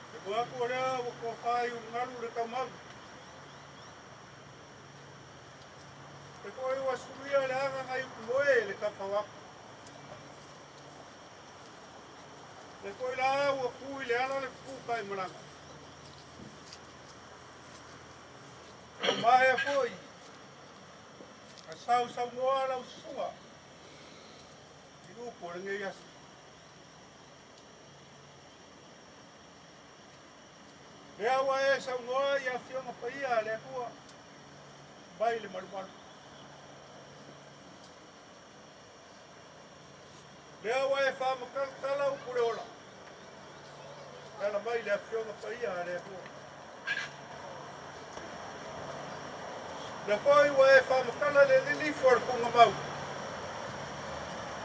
E moaku o lea ua tofa i ulugalu le taumau. E foi ua suluia le aga nai utumoe le tafau atu. Le foi la ua tu i le ala le fuka i malaga. O maea foi, a sau saunoa lau susuga i upu o lenei aso. Lea ua e saunoa i afioga paia a le Atua mai le malumalu. Lea ua e faamatalatala upu le ola. E ala mai le afioga paia a le Atua. Lea foi ua e faamatala le lilifu o le tuugamau.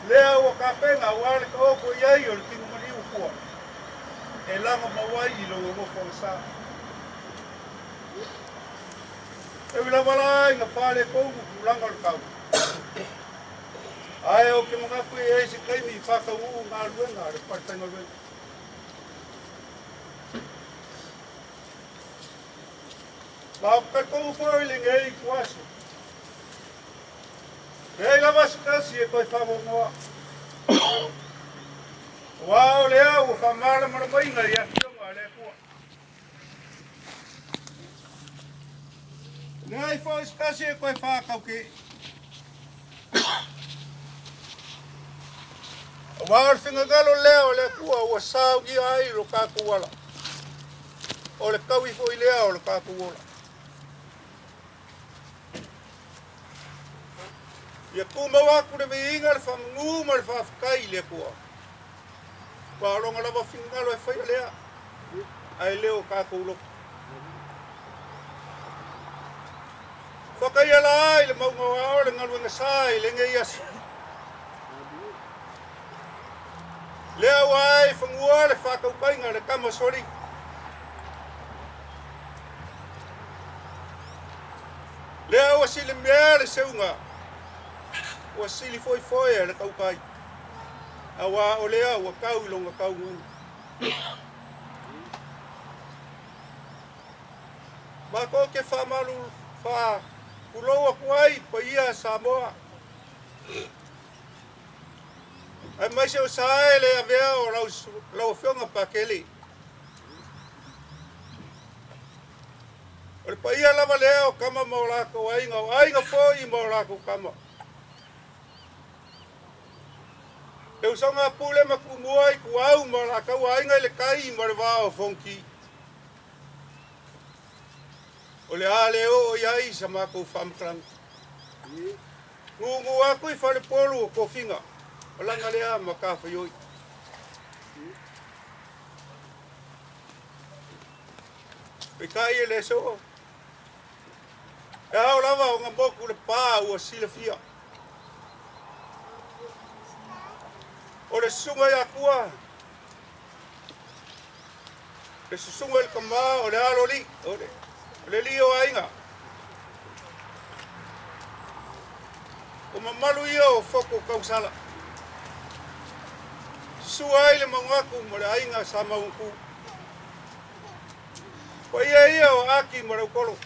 Lea ua tapena aua le taoto i ai o le tino maliu tua. E lago mau ai i lou alofa o le sa. E ui lava la ina faaletonu tulaga o le tau. Ae ou te manatu e i ai se taimi i faataunuu galuega a le falefaigaluega. Ma ou te talitonu foi i lenei ituaso. Leai lava se tasi e toe faanoanoa. Aua o lea ua faamalamalamaina i afioga a le Atua. Leai foi se tasi e toe whākauke. Aua o le finagalo lea o le Atua ua saunia ai lo tatou ala. O le taui foi lea o le tatou ola. Ia tumau atu le viiga, le faamanu ma le faafetai i le Atua. Aua o lona lava finagalo e faia lea, ae le o tatou loto. Whakaia la i le maunga o ao le galuega sa i lenei aso. Lea ua ai fagua le whakaupaiga le tama soli. Lea ua sili mea le seuga, ua sili foi foi le tautai. Aua o lea ua tau i longa taunuuga. Matou te faamalu faatulou atu ai paia Samoa. Aemaise o sa e le avea o lau afioga Pakele. O le paia lava lea o tama ma o latou aiga, o aiga foi ma o latou tama. Le usoga a Pule ma Tumua i Tuau ma o latou aiga i le tai ma le vā o Fonoti. O le a le oo i ai sa matou faamatalaga. Gugu aku i falepolu o tofiga malaga lea matafaioi. Peitai e le soo. E ao lava ona motu le pā ua silafia. O le susuga ia Tua, le susuga i le tama o le aloalii, o le alii o aiga. O mamalu ia o Fotu Tausala. Susu ai le Maugatu ma le aiga Sa Maugatu. Paia ia o Aki ma Lautolo.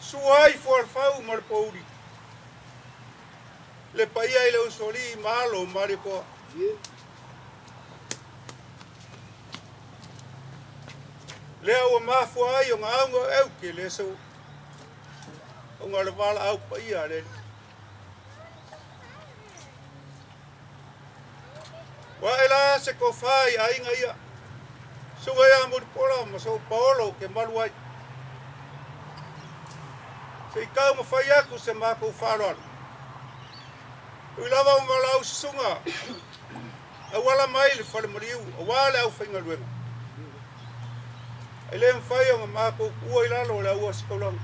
Susu ai Fualefau ma le Pouli. Le paia i le usoalii ma alo o Malietoa. Lea ua mafua ai ona auga o euke le aso ona o le valaau paia a le Alii. Ua ae la se tofa i aiga ia, susuga ia Mulipola ma sou paolo ou te malu ai. Se i taumafai atu se matou faaaloalo. Ui lava o valaau susuga auala mai le fale maliu aua le aufaigaluega. Ae le mafai ona matou tuua i lalo o le auositaulaga.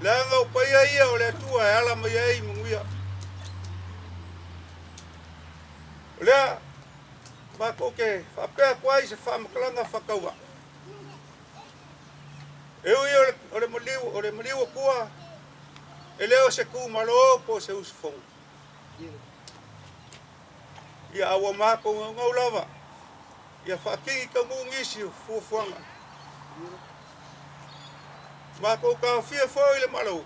Leaga o paia ia o le Atua e ala mai ai manuia. O lea matou te faapea atu ai se faamatalaga faatauvaa. E ui o le maliu, o le maliu Atua, e le o se tumalo po o se usufono. Ia a ua matou naunau lava ia faatini taunuu nisi o fuafuaga. Matou taofia foi le Malo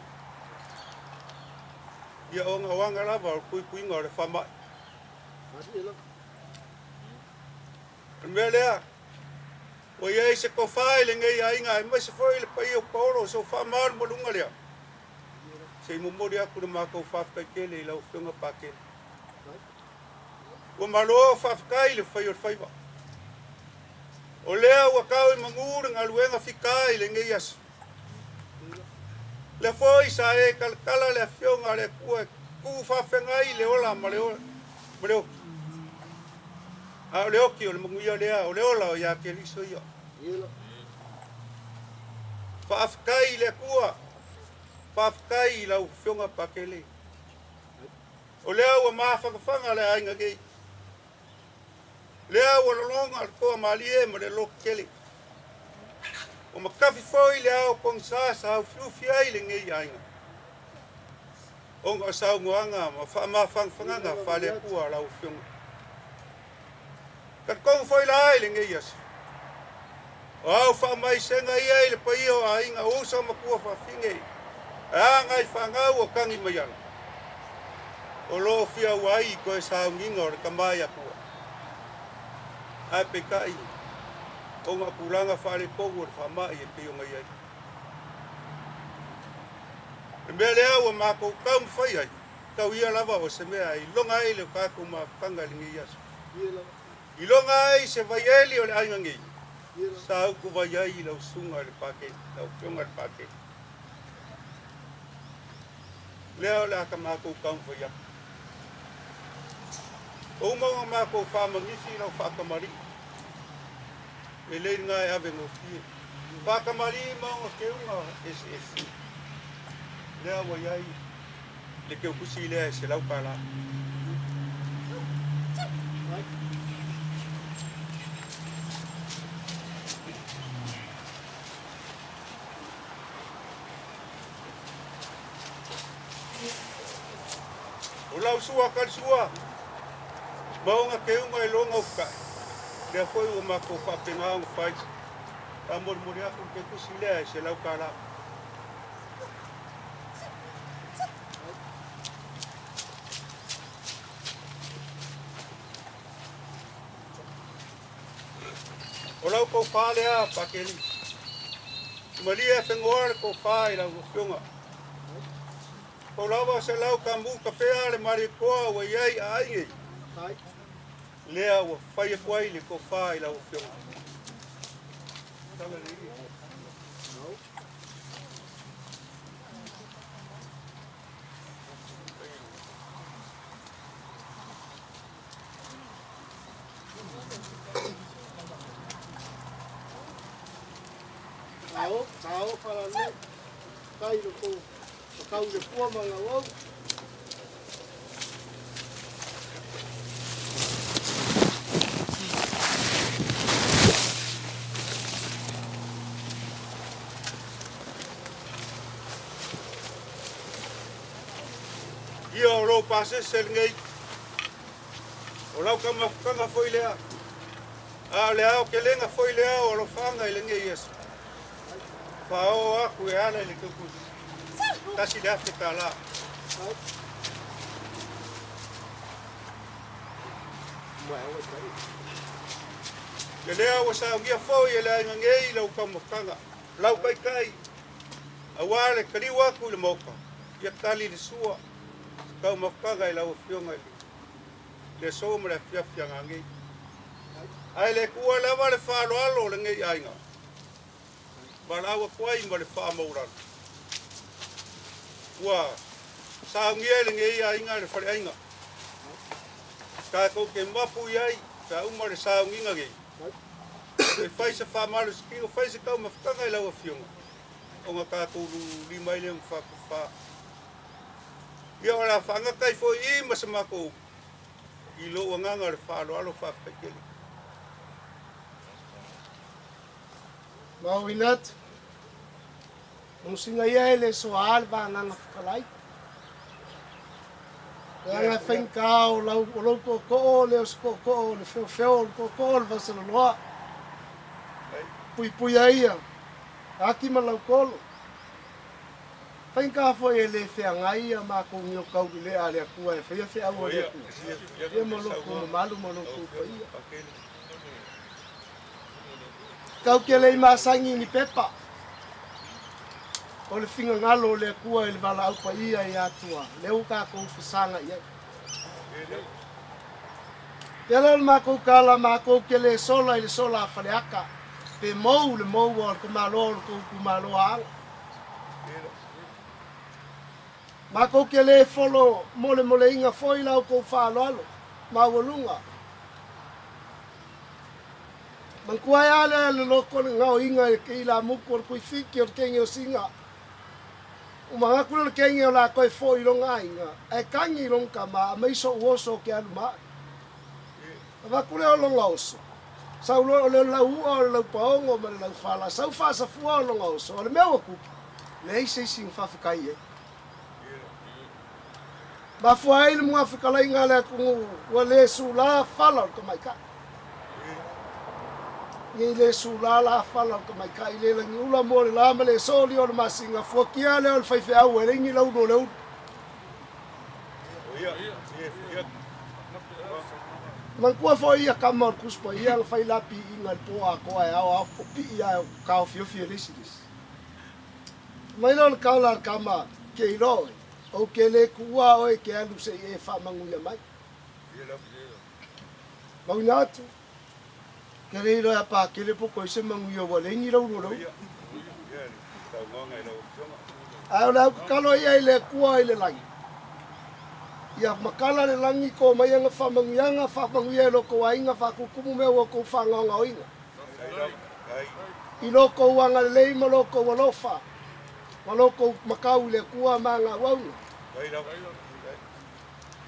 ia ona o aga lava o le puipuiga o le faamai. O le mea lea, ua i ai se tofa i lenei aiga aemaise foi le paia o Paolo o sou faamalumaluga lea. Se i momoli atu le matou faafetai tele i lau Afioga Pakele. Ua malo faafetai i le fai o le faiva. O lea ua tau i manu le galuega fita i lenei aso. Lea foi sa e talatala le Afioga a le Atua e tu faafeagai le ola ma le oki. A o le oki o le manuia lea, o le ola o ia Keriso ia. Faafetai i le Atua, faafetai i lau Afioga Pakele. O lea ua mafanafana le aiga nei. Lea ua lologa le toa malie ma le lototele. Ua matafi foi le ao pogisa sa ufiufi ai lenei aiga, ona o saunoaga ma faamafanafanaga faale-Atua a lau Afioga. Talitonu foi la i lenei aso, o au faamaisega ia i le paia o aiga o uso matua faafine e aga i fanau o tagi mai ana, o lo o fia ua ai i toe sauniga o le tama i Atua. Ae peitai, ona o tulaga faaletonu o le faamai e pei ona i ai. O le mea lea ua matou taumafai ai, tau ia lava o se mea e iloga ai le tatou mafutaga i lenei aso. Iloga ai se vaieli o le aiga nei, sa utu vai ai i lau susuga i le Paketi, lau Afioga i le Paketi. Lea o le a ka matou taumafai atu. Ua uma ona matou faamagisi lau faatamalii. Lelei lena e ave gofie. Faatamalii ma ona keuga eseese. Lea ua i ai le keukusi lea e $100. O lau sua kalisua, ma ona keuga e loga ufukai. Lea foi ua matou faapena ona fai. Faamolemole atu le keukusi lea e $100. O lau tofa lea, Pakeli. Malie e fengoa le tofa i lau afioga. Pau lava o se lau kamu kafea le Malietoa ua i ai a ai nei. Lea ua fai atu ai le tofa i lau afioga. Sao falalelei. Faafetai i lo outou matau i le pua ma le auau. Ia o lou pasese lenei, o lau taumafataga foi lea, a o le aotelega foi lea o alofaaga i lenei aso. Faaoo atu e ala i le tautusi, $1,000. Ia lea ua saunia foi e le aiga nei lau taumafataga, lau taitai, aua le taliu atu i le Maota, ia tali le sua, se taumafataga i lau Afioga i le aso ma le afiafi a nanei. Ae le tuua lava le faaaloalo o lenei aiga, valaau atu ai ma le faamaualalo. Ua saunia e lenei aiga le faleaiga, tatou te mapu i ai pe a uma le sauniga nei, e fai se faamalositino, fai se taumafataga i lau Afioga, ona tatou lima ai lea ma faatofa. Ia o le a faagata ai foi i i ma se matou upu i lou agaga o le faaaloalo faafetai tele. Mauina atu, Manusina ia e le soa le vagaga fetalai. Leaga e faigata o lau o lou tootoo le o se tootoo o le feofeo o le tootoo o le Vasaloloa. Puipuia ia, Ati ma Lautolo. Faigata foi e le feagai a matou niokaulelea a le Atua e faia feau a le Atua. Ia ma lo outou mamalu ma lo outou paia. Tau te le i masani i ni pepa. O le finagalo o le Atua i le valaau paia ia Atua, lea ua tatou fesaga i ai. Tele o le matou tala, matou te le sola i le sola a Faleata, pe mou le moua o le tamaloa o le tou itumalo Aana. Matou te le folo molemoleina foi la outou faaaloalo maualuga. Manatua ai a lea le loto le gaoiga i le ilamutu o le Tuifiti o le teine o Sina. Ua manatu lea o le teine o le a toe foi i lona aiga, ae tagi i lona tama, aumai so'u oso ou te alu ma a'e. Avatu lea o lona oso, sau loa o le lau u'a o le lau paogo ma le lau fala, sau faasafua o lona oso, o le mea ua tupu, leai se isi na faafetai i ai. Mafua ai le muafikalaiga a le atunuu ua le sulā fala o le tamaitai. Nei le sulā la fala o le tamaitai le lagiula mo le la ma le soli o le masina fuatia lea o le faifeau e leai ni laulu o le ulu. Manatua foi ia kama o le Tusi Paia na fai la piiga i le po atoa e ao ao pii ae o taofiofi e le isi le isi. Mai lea o le kala a le kama ke iloa oe, ou ke le tuua oe ke alu se i e faamanuia mai. Mauina atu, ke le iloa e a pakele po o se manuia ua leai ni laulu o le ulu. Ae o le au tatalo ia i le Atua i le lagi, ia makala le lagi ko mai ana faamanuiaga, faamanuia i lo tou aiga, faatutumu mea ua outou faagaogaoina. I lo tou agalelei ma lo tou alofa, ma lo tou makau i le Atua ma ana auauna.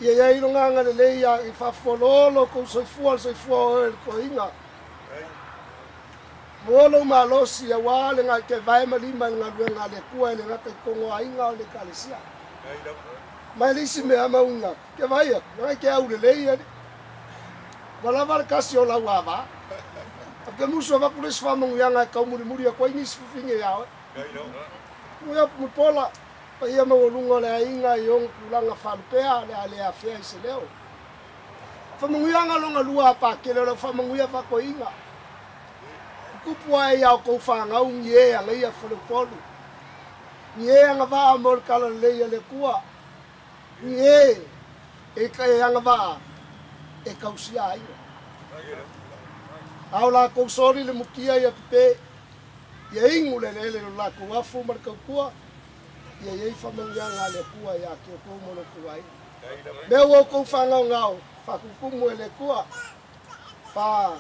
Ia i ai lona agalelei ia i faafualoa lo tou soifua le soifua o oe le toeaina. Maua lou malosi auā le gaike vae ma lima i le galuega a le Atua e le gata i totonu o aiga a o le Ekalesia. Ma e le isi mea mauina atu, ke vaai atu, leaga e te aulelei alii. Ua lava le kasi o lau ava. A ke musu avatu le isi faamanuiaga e taumulimuli atu ai nisi fafine iā oe. Muia Mulipola, paia maualuga o le aiga i ona tulaga faalupea, le a le afea i se leo. Faamanuiaga lona lua a Pakele o lau faamanuia faatoeaina. Tutupu ae iā outou fanau ni e agaia faleupolu, ni e agavaa mo le talalelei a le Atua, ni e e agavaa e tausia aiga. A o latou soli le mutia ia pepe, ia inu le eleele i lo latou afu ma le tautua, ia i ai faamanuiaga a le Atua iā te outou ma lo outou aiga. Mea ua outou faagaogao, faatutumu e le Atua, fa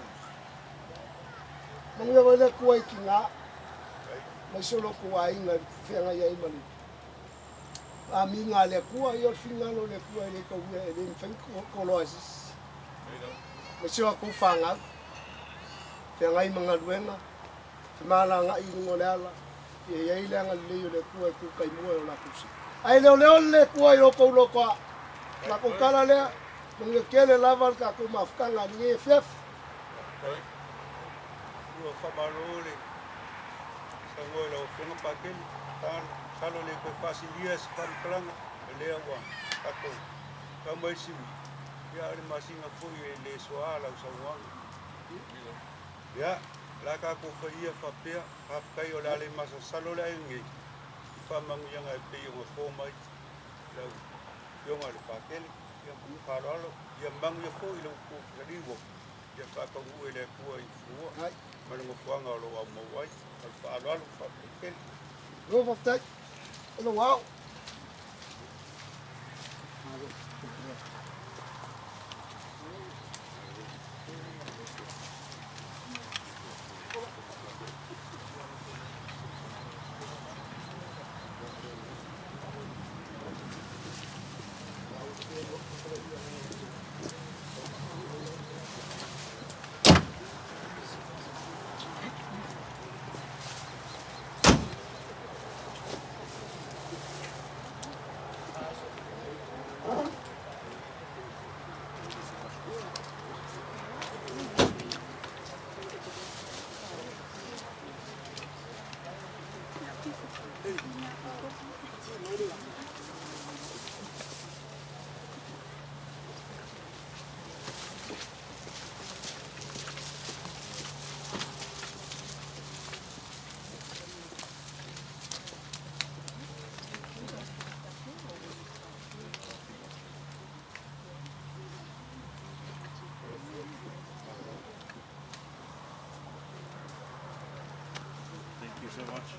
manuia foi le Atua i tina. aemaise o lo outou aiga i le feagai ai ma le amiga a le Atua. Ia o le finagalo o le Atua e le tauia, e le mafai ona toloa e se isi. Aemaise o a outou fanau, feagai ma galuega, femalagaai i luga o le ala, ia i ai le agalelei o le Atua e tu taimua i o latou sii. Ae leoleo le Atua i lo outou lotoa. O la outou tala lea, manuia tele lava le tatou mafutaga i lenei afiafi. Ua faamalo le saunoa i lau Afioga Patele. Masalo e le toe faasilia se faamatalaga, o lea ua tatou tau mai le siui, ia a o le masina foi e le soa lau saunoaga. Ia, o le a tatou fai ia faapea, faafetai o le a le masalosalo le aiga nei i faamanuiaga e pei ona to mai lau Afioga i le Patele. Ia ma le faaaloalo, ia manuia foi lau liu ia faataunuu e le Atua i fanua ma le nofoaga o lo o aumau ai. Ma le faaaloalo, faafetai tele. Malo faafetai. O lou ao. Thank you so much.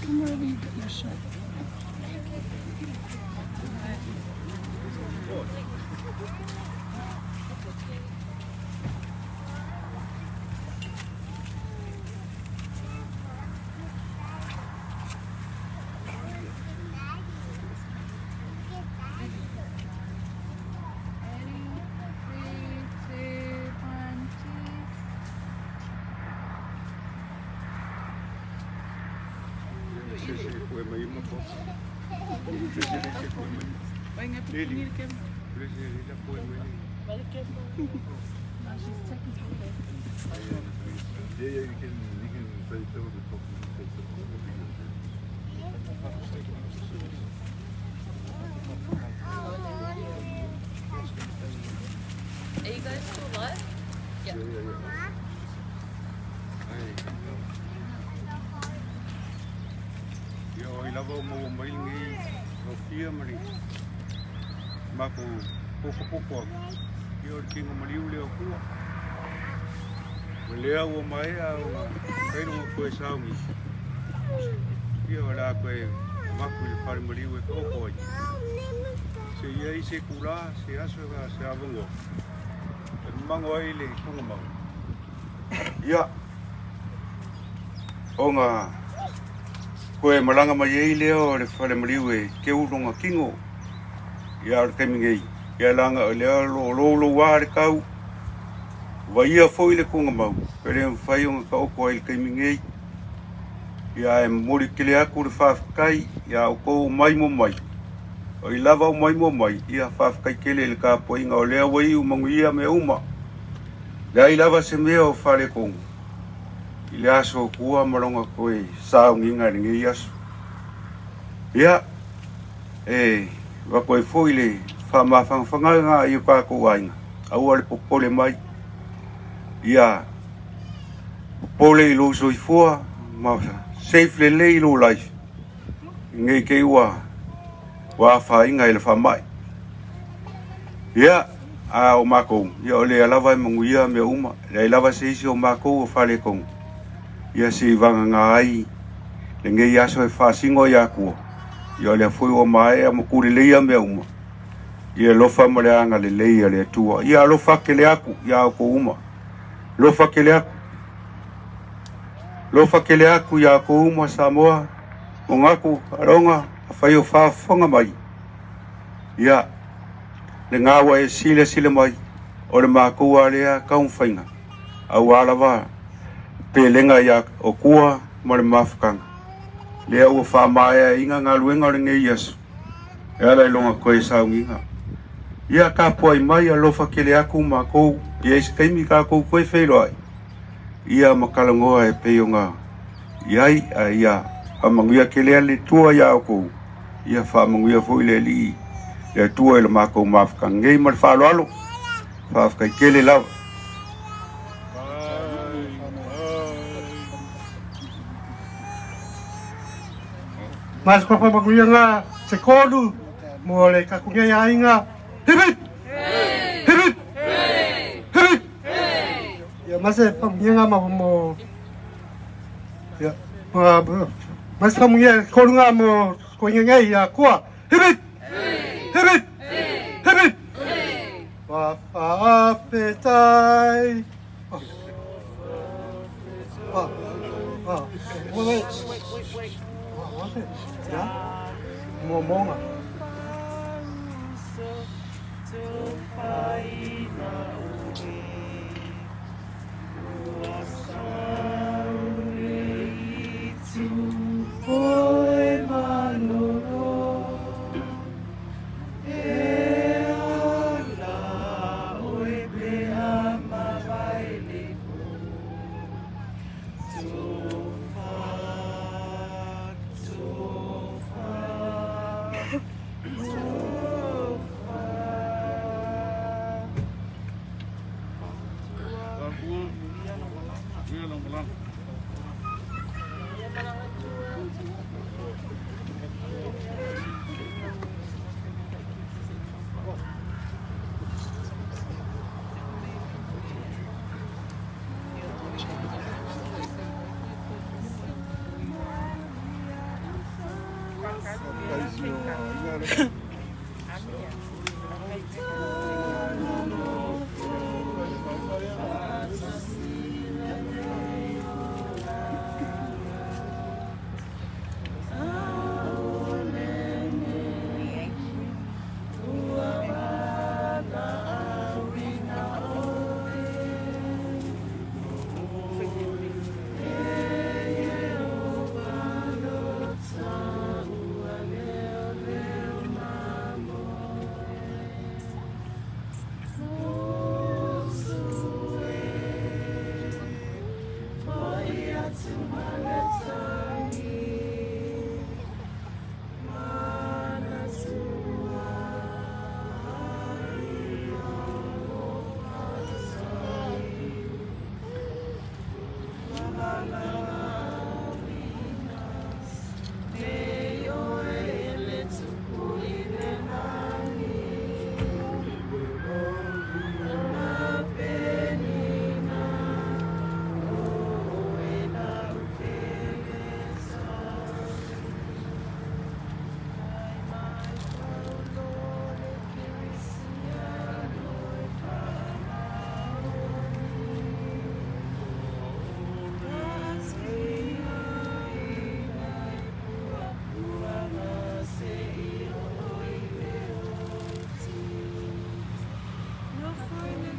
Come wherever you get your shirt. Ready? Three, two, one, cheese. Se se koe mai ma po. Se se se koe mai. Lili. Se se le koe mai. Yeah, yeah, you can say some of the talk, you can say some of the videos. Are you guys still live? Yeah, yeah, yeah. Ai. Ia o i lava o maua mai lenei lofia ma le matou popopopo atu. Ia o le tino maliu lea o tua. Ma lea ua maea ona fai loga toe sauni. Ia o le a toe avatu i le fale maliu e taoto ai. Se i ai se tulaga, se aso se avanoa e mamago ai le tugamau. Ia, ona toe malaga mai ai lea o le fale maliu e teu lona tino Ia o le taimi nei, ia leaga o lea o lo o louloua le tau, vaia foi le tugamau, pe le mafai ona taoto ai i le taimi nei. Ia ae momoli tele atu le faafetai ia outou o mai mo mai. O ai lava o mai mo mai, ia faafetai tele i le tapuaiga o lea ua iu manuia mea uma. Leai lava se mea o faaletonu i le aso o tua ma lona toe sauniga i lenei aso. Ia, e avatu ai foi le faamafanafanaga i o tatou aiga, aua le popole mai. Ia popole i lou soifua ma safe lelei lou life nei te i ua afaina i le faamai. Ia, a o matou, ia o lea lava e manuia mea uma, e leai lava se isi o matou o faaletonu, ia se i vagana ai lenei aso e faasino ia Atua, ia o lea foi ua maea ma tuleleia mea uma, i le alofa ma le agalelei a le Atua. Ia alofa tele atu ia outou uma. Alofa tele atu. Alofa tele atu ia outou uma Samoa, Mogaku, Aloga, afai o faafofoga mai. Ia, lena ua e silasila mai, o le matou lava lea taumafaiga, aua lava pelega ia Otua ma le mafutaga. Lea ua faamaeaina galuega o lenei aso, e ala i lona toe sauniga. Ia tapuai mai, alofa tele atu matou, e i ai se taimi tatou toe feiloai, ia ma talanoa e pei ona i ai, ae ia faamanuia tele le Atua ia outou, ia faamanuia foi le Alii le Atua i le matou mafutaga nei ma le faaaloalo. Faafetai tele lava. Ma se faamanuiaga se tolu mo le tatou nei aiga. Hip hip! Hip hip! Hip hip! Ia ma se faamanuiaga ma mo ia ma ma se faamanuiaga tolu nga mo koinga nei ia kua. Hip hip! Hip hip! Hip hip! Wa faafetai. Wa wa wait wait. Wait. Ya. Momonga.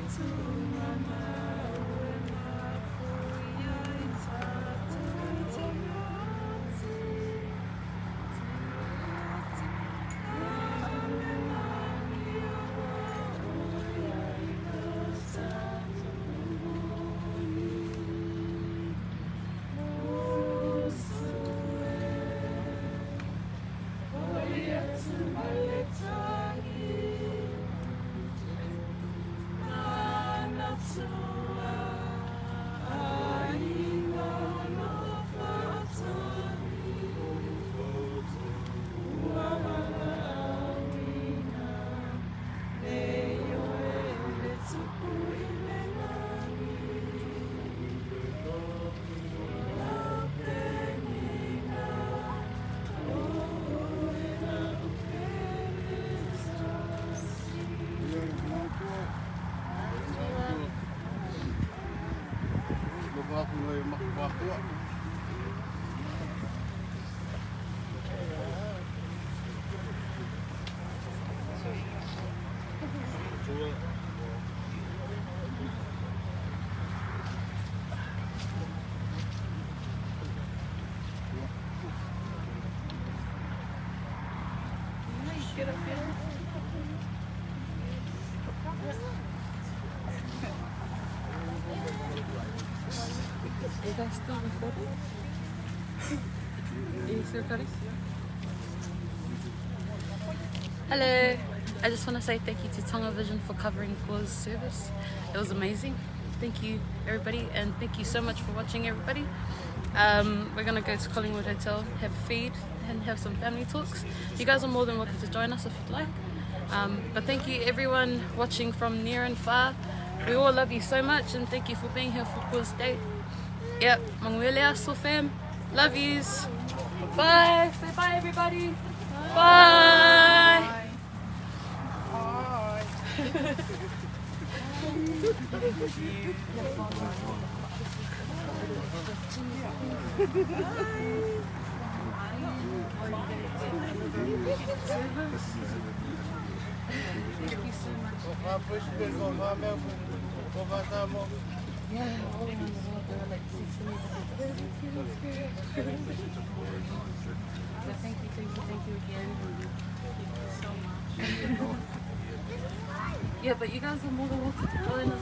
Are you guys still recording? Are you still recording? Hello. I just want to say thank you to Tonga Vision for covering Gore's service. It was amazing. Thank you, everybody, and thank you so much for watching, everybody. We're going to go to Collingwood Hotel, have a feed, and have some family talks. You guys are more than welcome to join us if you'd like. But thank you, everyone watching from near and far. We all love you so much, and thank you for being here for Gore's Day. Yep, Manguele aso fam. Love yous. Bye. Say bye, everybody. Bye. Bye. Thank you so much. Yeah, all around the world there are like 6 million people. So thank you, thank you, thank you again. Thank you so much. Yeah, but you guys are more than welcome to join us.